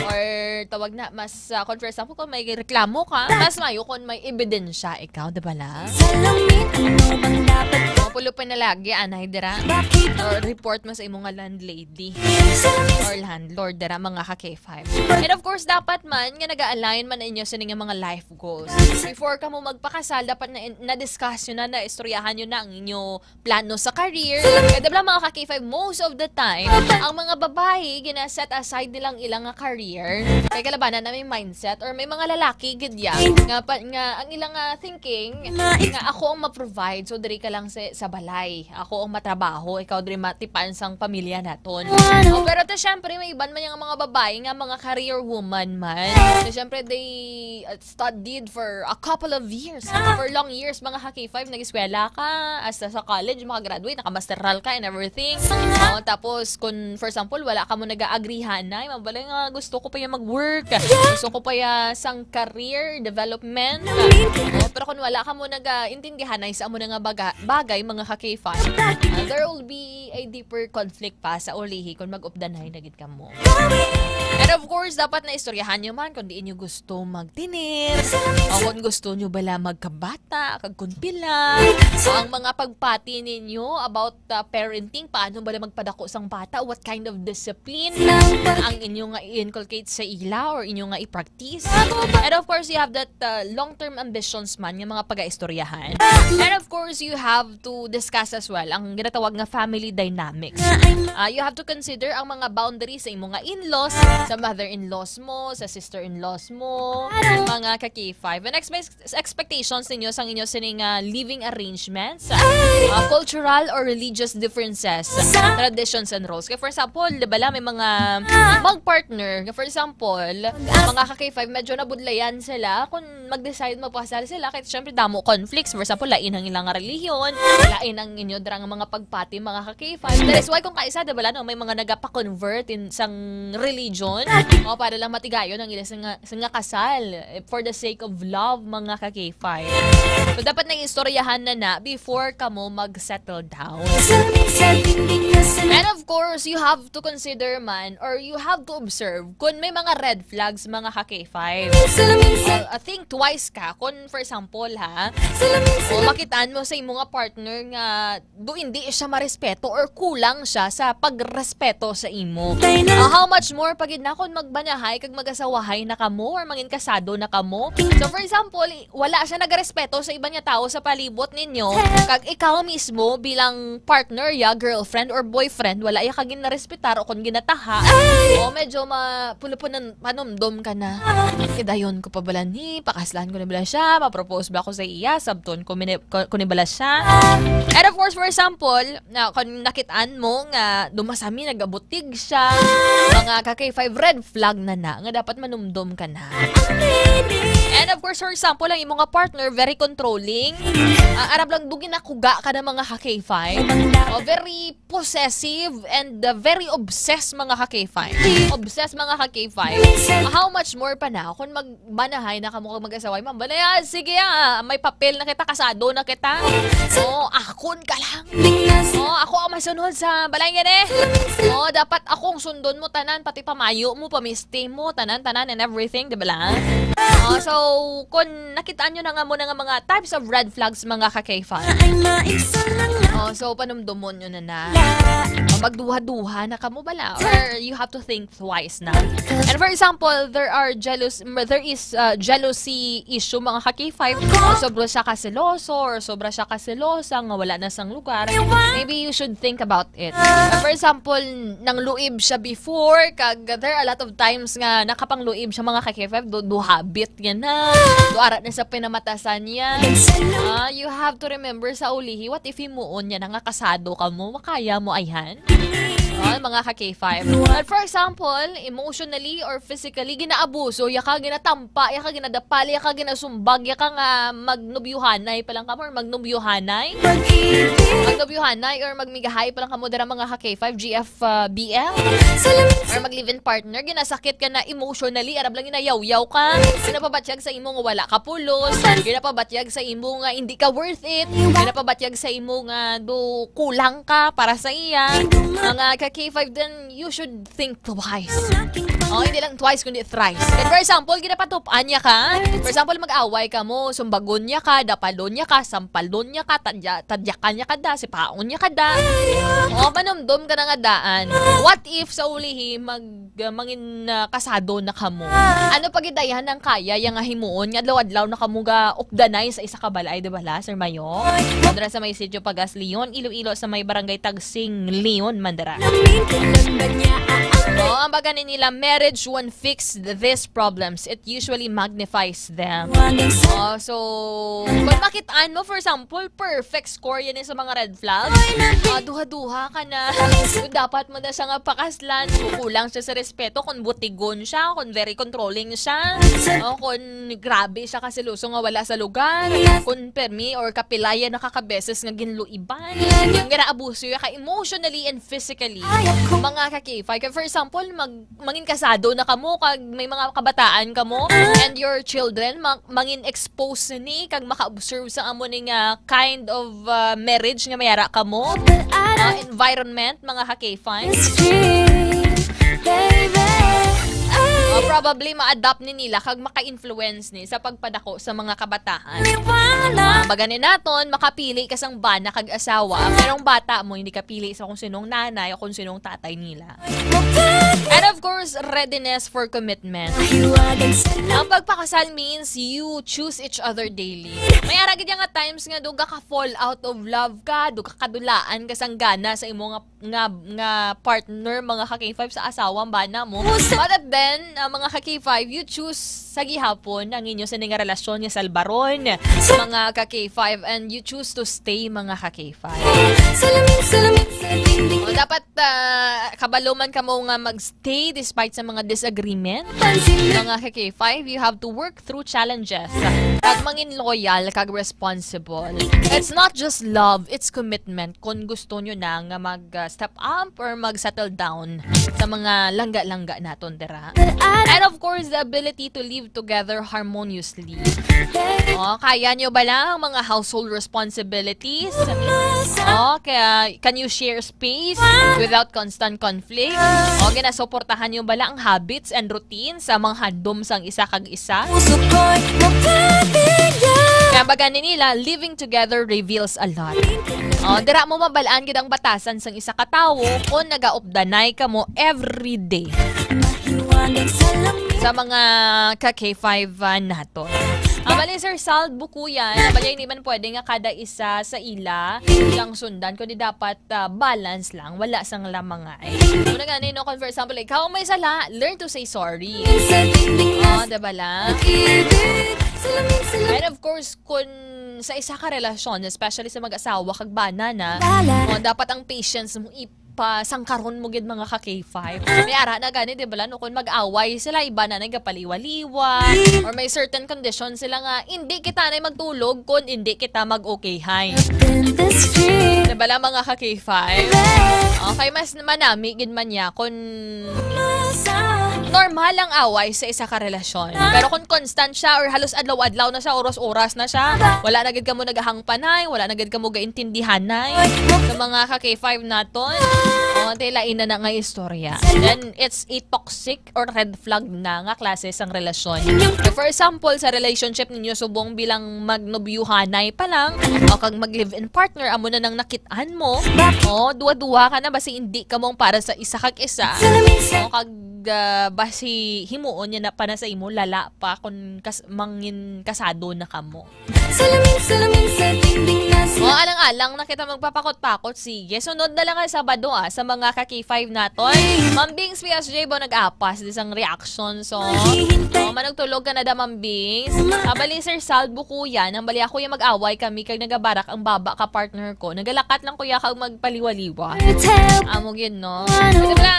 Or tawag na, mas, ah, kung for example, kung may reklamo ka, mas mayo kung may ebidensya ikaw, di ba lang? Salamin, ano bang dapat ko? Mapulo pa na lagi, anay dira. Bakit? Or report mo sa imo nga landlady. Salamin. Or landlord dira, mga ka K five. And of course, dapat man nga nag-align man inyo sa nga mga life goals. Before ka mo magpakasal, dapat na, na-discuss nyo na, na-istoryahan nyo na ang inyo plano sa career. Kaya, di ba, mga ka K five, most of the time, ang mga mga babayi, gina-set aside nila ang ilang nga career. Kay kalabanan na may mindset or may mga lalaki gid ya nga pa, nga ang ilang nga thinking nga ako ang ma-provide, so diri ka lang sa, sa balay. Ako ang matrabaho, ikaw diri matipan sang pamilya naton. Oh, pero ta syempre may iban man nga mga babayi nga mga career woman man. So syempre they uh, studied for a couple of years, for long years, mga ka-K five, nag-eskwela ka, hasta sa college, makagraduate, naka-masteral ka and everything. Oh, tapos, kung, for example, wala ka mo nag-aagrihanay, mabalay nga gusto ko pa yung mag-work, gusto ko pa ya sang career development. Oh, pero kung wala ka mo nag-intindihanay sa amo na nga baga- bagay, mga ka-K five, uh, there will be a deeper conflict pa sa ulihi kung mag-updanay na gid kamo. And of course, dapat na istoryahan nyo man kung di inyo gusto magtinir, o kung gusto nyo bala magkabata, kag kung pila, o ang mga pagpati ninyo about uh, parenting, paano bala magpadako sang bata, what kind of discipline ang inyo nga i-inculcate sa ila or inyo nga i-practice. And of course, you have that uh, long-term ambitions man nga mga pagaistoryahan. And of course, you have to discuss as well ang ginatawag nga family dynamics. Uh, you have to consider ang mga boundaries sa imo nga in-laws, sa mother-in-laws mo, sa sister-in-laws mo, mga ka-K five. And expect expectations ninyo sa inyo sining uh, living arrangements, uh, cultural or religious differences, traditions and roles. Kay for example, di ba la, may mga mag-partner. Kay for example, mga ka-K five, medyo nabudlayan sila kung mag-decide magpakasal sila. Kay syempre, damo conflicts. For example, lain ang ilang relihiyon, lain ang inyo drang mga pagpati, mga ka-K five. That is why kung kaisa, di ba la, no, may mga nagapa-convert in sang religion, o para lang matigayon ang ila sa nga, sa nga kasal, eh, for the sake of love, mga ka-K five. So, dapat nag-istoryahan na na before kamo mag-settle down. And of course, you have to consider man or you have to observe kung may mga red flags, mga ka-K five. Uh, I think twice ka. Kung, for example, ha, o makitaan mo sa imo nga partner nga do hindi siya marespeto or kulang siya sa pagrespeto sa imo. Ah, how much more pa gid na kung magbanyahay kag mag-asawahay na kamo or mangin kasado na kamo. So for example, i- wala siya nagrespeto sa iban nga tawo sa palibot ninyo, kag ikaw mismo bilang partner ya, girlfriend or boyfriend, wala ya ka ginarespetar o kon ginataha, o medyo ma pulupunan panumdom ka na. Kidayon ko pa bala ni, pakaslan ko ni bala siya, ma-propose ba ako sa iya, sabton ko mini- ko, ko ni bala siya. And of course, for example, na kung nakitaan mo nga dumasami nagabutig siya, mga ka-K five, red flag na na nga dapat manumdom ka na. And of course, for example, ang imo nga partner very controlling. Ah, arab lang dugi nakuga ka na, mga ka-K five. O very possessive and uh, very obsessed, mga ka-K five. Obsessed, mga ka-K five. How much more pa na kung mag banahay na kamo kag mag-asaway, ma'am. Balay, ah, sige, ah, may papel na kita, kasado na kita. Oh, akon ka lang. Oh, ako ang masunod sa balay nga ni. Oh, dapat akong sundon mo tanan, pati pamayo mo, pamisti mo, tanan, tanan, and everything, di ba lang? Oh, so, kung nakitaan nyo na nga mo na nga mga types of red flags, mga ka-K five. Oh, so, panumdumon nyo na na. Oh, magduha-duha na kamo bala. Or you have to think twice na. And for example, there are jealous, there is uh, jealousy issue, mga ka-K five. Or sobra siya kaseloso or sobra siya kaselosa nga wala na sang lugar. Maybe you should think about it. Uh, for example, nang luib siya before, kag there are a lot of times nga nakapangluib siya, mga ka-K five, do, do habit niya na. Do ara na sa pinamatasan niya. Ah, you have to remember sa ulihi, what if himuon niya na nga kasado ka mo? Makaya mo, ayhan? Oh, mga ka-K five. But for example, emotionally or physically, ginaabuso, ya ka, ginatampa, ya ka, ginadapal, ya ka, ginasumbag, ya ka nga magnubyuhanay pa lang ka mo, or magnubyuhanay. Magnubyuhanay or magmigahay pa lang ka mo dira, mga ka-K five, G F, uh, B L. Or mag-live-in partner, ginasakit ka na emotionally, arab lang ginayawyaw ka, ginapabatyag sa imo nga wala ka pulos, ginapabatyag sa imo nga hindi ka worth it, ginapabatyag sa imo nga do kulang ka para sa iya. Mga ka-K five, then you should think twice. Oh, hindi lang twice, kundi thrice. Kag for example, ginapatup-an niya ka. For example, mag-away ka mo, sumbagon niya ka, dapalon niya ka, sampalon niya ka, tadya, tadyakan niya ka da, sipaon niya ka da. Oh, manumdom ka na nga daan. What if sa ulihi, mag, mangin, ah, kasado na ka mo? Ano pa gid ayhan ang kaya ya nga himuon nga adlaw-adlaw na kamo ga updanay sa isa ka balay, di ba la, Sir Mayo? Dira sa may Sitio Pagas, Leon, Iloilo, sa may Barangay Tagsing, Leon, Mandara. Tingkilon ba niya ang Oh, ang baga ni nila, marriage won't fix these problems. It usually magnifies them. Wagin sa Oh, so, kung makitaan mo, for example, perfect score yan sa mga red flag. Ay, nag- Ah, duha-duha ka na. Kung dapat mo na siya nga pakaslan, kung kulang siya sa respeto, kung butigon siya, kung very controlling siya, o kung grabe siya kasiluso nga wala sa lugar, kung permi or kapilayan na kakabeses nga ginluiban, nga naabuso ya ka emotionally and physically. Mga ka-K five. Kaya for example, mag, mangin kasado na kamo, kag may mga kabataan kamo, and your children, ma-, mangin expose ni, kag maka-observe sa amo ni nga kind of, uh, marriage nga mayara kamo, uh, environment, mga ka-K five. Street, baby. Oh, probably ma-adapt ni nila kag maka-influence ni sa pagpadako sa mga kabataan. Liwanag. Ah, baga ni naton, makapili ka sang bana kag asawa, pero ang bata mo hindi kapili sa kung sinong nanay o kung sinong tatay nila. And of course, readiness for commitment. Mahiwagang salam. Ang pagpakasal means you choose each other daily. May ara gid nga times nga duga ka fall out of love ka, duga ka kadulaan ka sang gana sa imo nga, nga, nga partner, mga ka-K five, sa asawa, ang bana mo. But then, uh, mga ka-K five, you choose sa gihapon ang inyo sa nga relasyon nga salbaron, mga ka-K five, and you choose to stay, mga ka-K five. Salamin, salamin sa dingding. O, dapat, ah, kabalo man kamo nga mag-stay despite sa mga disagreement. Pansin. Mga ka-K five, you have to work through challenges. Kag mangin loyal kag responsible. It's not just love, it's commitment. Kung gusto nyo na nga mag, ah, step up or mag-settle down sa mga langga-langga naton dira. And of course, the ability to live together harmoniously. Oh, kaya nyo ba lang mga household responsibilities? Oh, kaya can you share space without constant conflict? O ginasuportahan nyo ba lang ang habits and routine sa mga handom sang isa kag isa? Puso ko'y mapatigas. Kaya baga ni nila, living together reveals a lot. Oh, dira mo mabalaan gid ang batasan sang isa ka tawo kung nagaupdanay kamo every day. Mahiwagang salamin. Sa mga ka-K five, ah, naton. Ah, bali, Sir Sald, buko yan. Bali, hindi man pwede nga kada isa sa ila ilang sundan, kundi dapat, ah, balance lang. Wala sang lamangay. Muna nga, no, kung for example, ikaw ang may sala, learn to say sorry. Sa dingding. Oh, diba lang? Ibig. Salamin, salamin. And of course, kung sa isa ka relasyon, especially sa mag-asawa, kag bana na, Bala. Oh, dapat ang patience mo ipasangkaron mo gid, mga ka-K five. May ara na gani, di ba, no? Kung mag-away sila, iba na nagapaliwa-liwa, or may certain condition sila nga, "Hindi kita na magtulog kung hindi kita mag-okay hay." Up in the street. Di ba lang, mga ka-K five? Okay, mas manami gid man niya kung Masa. Normal ang away sa isa ka relasyon. Pero kung constant siya or halos adlaw-adlaw na siya, oras-oras na siya, wala na gid kamo nagahangpanay, wala na gid kamo gaintindihanay sa mga ka-K five naton, o, tilain na na nga istorya. Then, it's a toxic or red flag na nga klase sang relasyon. So, for example, sa relationship ninyo, subong bilang magnobyuhanay pa lang, o kag mag-live-in partner, amo na nang nakit-an mo, o, duwa-duwa ka na, basi hindi ka mong para sa isa kag isa, o kag, ah, basi himuon niya na pa na sa imo, lala pa kung kas-, mangin kasado na kamo. Salamin, salamin sa dingding na sila. O, alang-alang na kita magpapakot-pakot. Sige, sunod na lang ang Sabado, ah, sa mga ka-K five naton. Ma'am Bings, P S J ba nag-apas di sang reaction? So, Maghintay. O, managtulog ka na da, Ma'am Bings. Ah, bali, Sir Sal, buko yan. Ang bali, ako yung mag-away kami kag nagabarak ang baba ka partner ko. Nagalakat lang ko ya kag magpaliwa-liwa. Amo gid, no? Ito pala,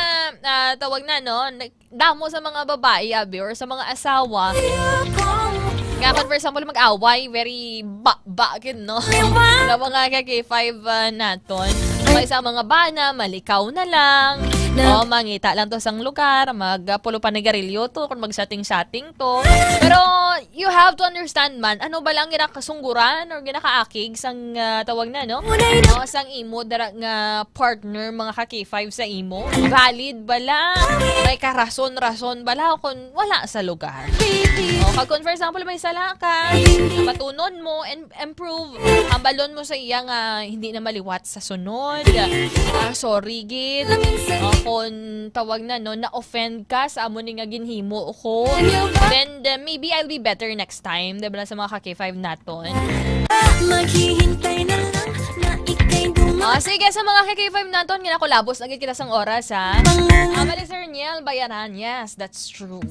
ah, tawag na, no? Nag-, damo sa mga babae, abi, or sa mga asawa. Nga, kung for example, mag-away, very ba-, ba, gid, no? Sa mga ka-K five, ah, naton. May sa mga bana, malikaw na lang. O, mangita lang to sang lugar, mag, ah, pulo panigarilyo to, kung mag-setting-setting to. Pero, you have to understand man, ano ba lang ginakasungguran or ginakaakig sang, ah, tawag na, no? O, sang imo dara nga partner, mga ka-K five sa imo? Valid bala? May karason-rason bala kung wala sa lugar? O, kag kung, for example, may sala ka, patunon mo and improve. Hambalon mo sa iya nga hindi na maliwat sa sunod. Ah, sorry, gid. O, kung tawag na, no, na-offend ka sa amo ni nga ginhimo ko, then, uh, maybe I'll be better next time. Diba na sa mga ka-K five naton? Maghihintay na lang na ika'y dumating. Ah, sige, sa mga ka-K five naton, nga nakulabos lagi kita sang oras, ha? Ah, bali, Sir Niel Bayaran, yes, that's true.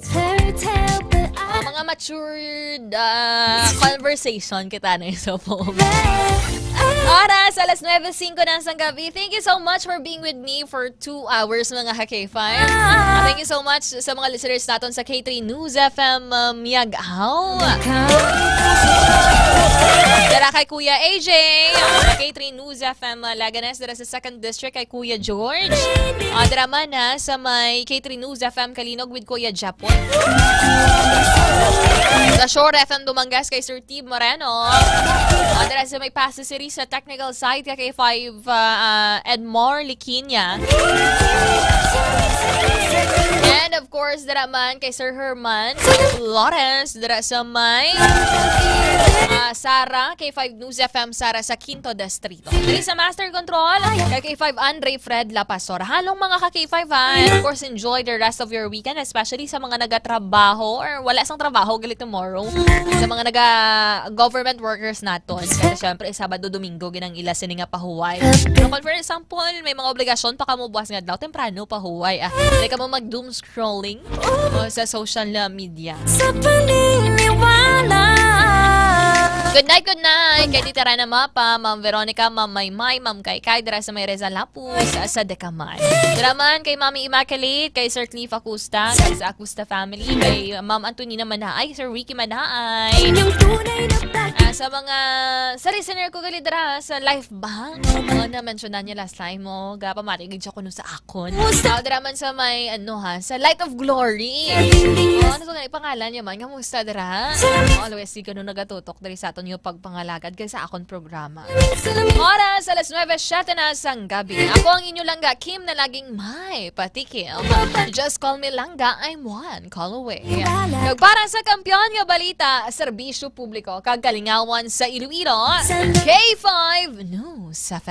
Ah, mga matured ah, conversation kita na sa phone. Oras, alas nuebe singko na sang gabi. Thank you so much for being with me for two hours, mga ka-K five. Thank you so much sa mga listeners naton sa K three News F M, uh, Miagao. Dara kay Kuya A J, K three News F M, uh, Leganes, dara sa Second District kay Kuya George. Ah, dara man, ha, sa may K three News F M Kalinog with Kuya Japon. Sa Shore F M Dumangas kay Sir Steve Moreno. Ah, dira sa may Pasay City sa technical side, kay K five, ah, ah, Edmore Liquiña. And of course, dira man kay Sir Herman Flores, dira sa may, ah, Sara, K five News F M Sara sa Quinto Distrito. Diri sa Master Control, kay K five Andre Fred Lapasor. Halong mga ka-K five, ha. And of course, enjoy the rest of your weekend, especially sa mga nagatrabaho or wala sang trabaho gali tomorrow. Sa mga naga-, government workers naton. Kasi syempre, Sabado, Domingo, ginang ila sini nga pahuway. Pero kung for example, may mga obligasyon pa kamo buwas nga adlaw, temprano pahuway, ah. Hindi ka mo mag-doom scrolling o sa social, uh, media. Sa paniniwala. Good night, good night. Kay Tita Rana Mapa, Ma'am Veronica, Ma'am Maymay, Ma'am Kaykay, dira sa may Reza Lapus, sa Decamar. Dira man kay Mami Immaculate, kay Sir Cliff Acusta, kay sa Acusta family, kay Ma'am Antonina Manaay, Sir Ricky Manaay. Yung tunay na pag- Ah, sa mga, sa listener ko gali dira sa Life Bank. Oo, na-mention na niya last time mo, gapamati gid siya kuno sa akon. Musta? Ah, dira man sa may, ano ha, sa Light of Glory. Hindi. Oh, ano to nga ipangalan niya man? Kamusta dira? Salamat. Oh, always si kuno nagatutok diri sa aton yung pagpangalagad kay sa akon programa. Salamat. Oras, alas nuebe siyete na sang gabi. Ako ang inyo langga, Kim na laging may patikim. Just call me langga, I'm one call away. Kag para sa kampiyon nga balita, serbisyo publiko, kag kalingawan sa Iloilo, K five News F M.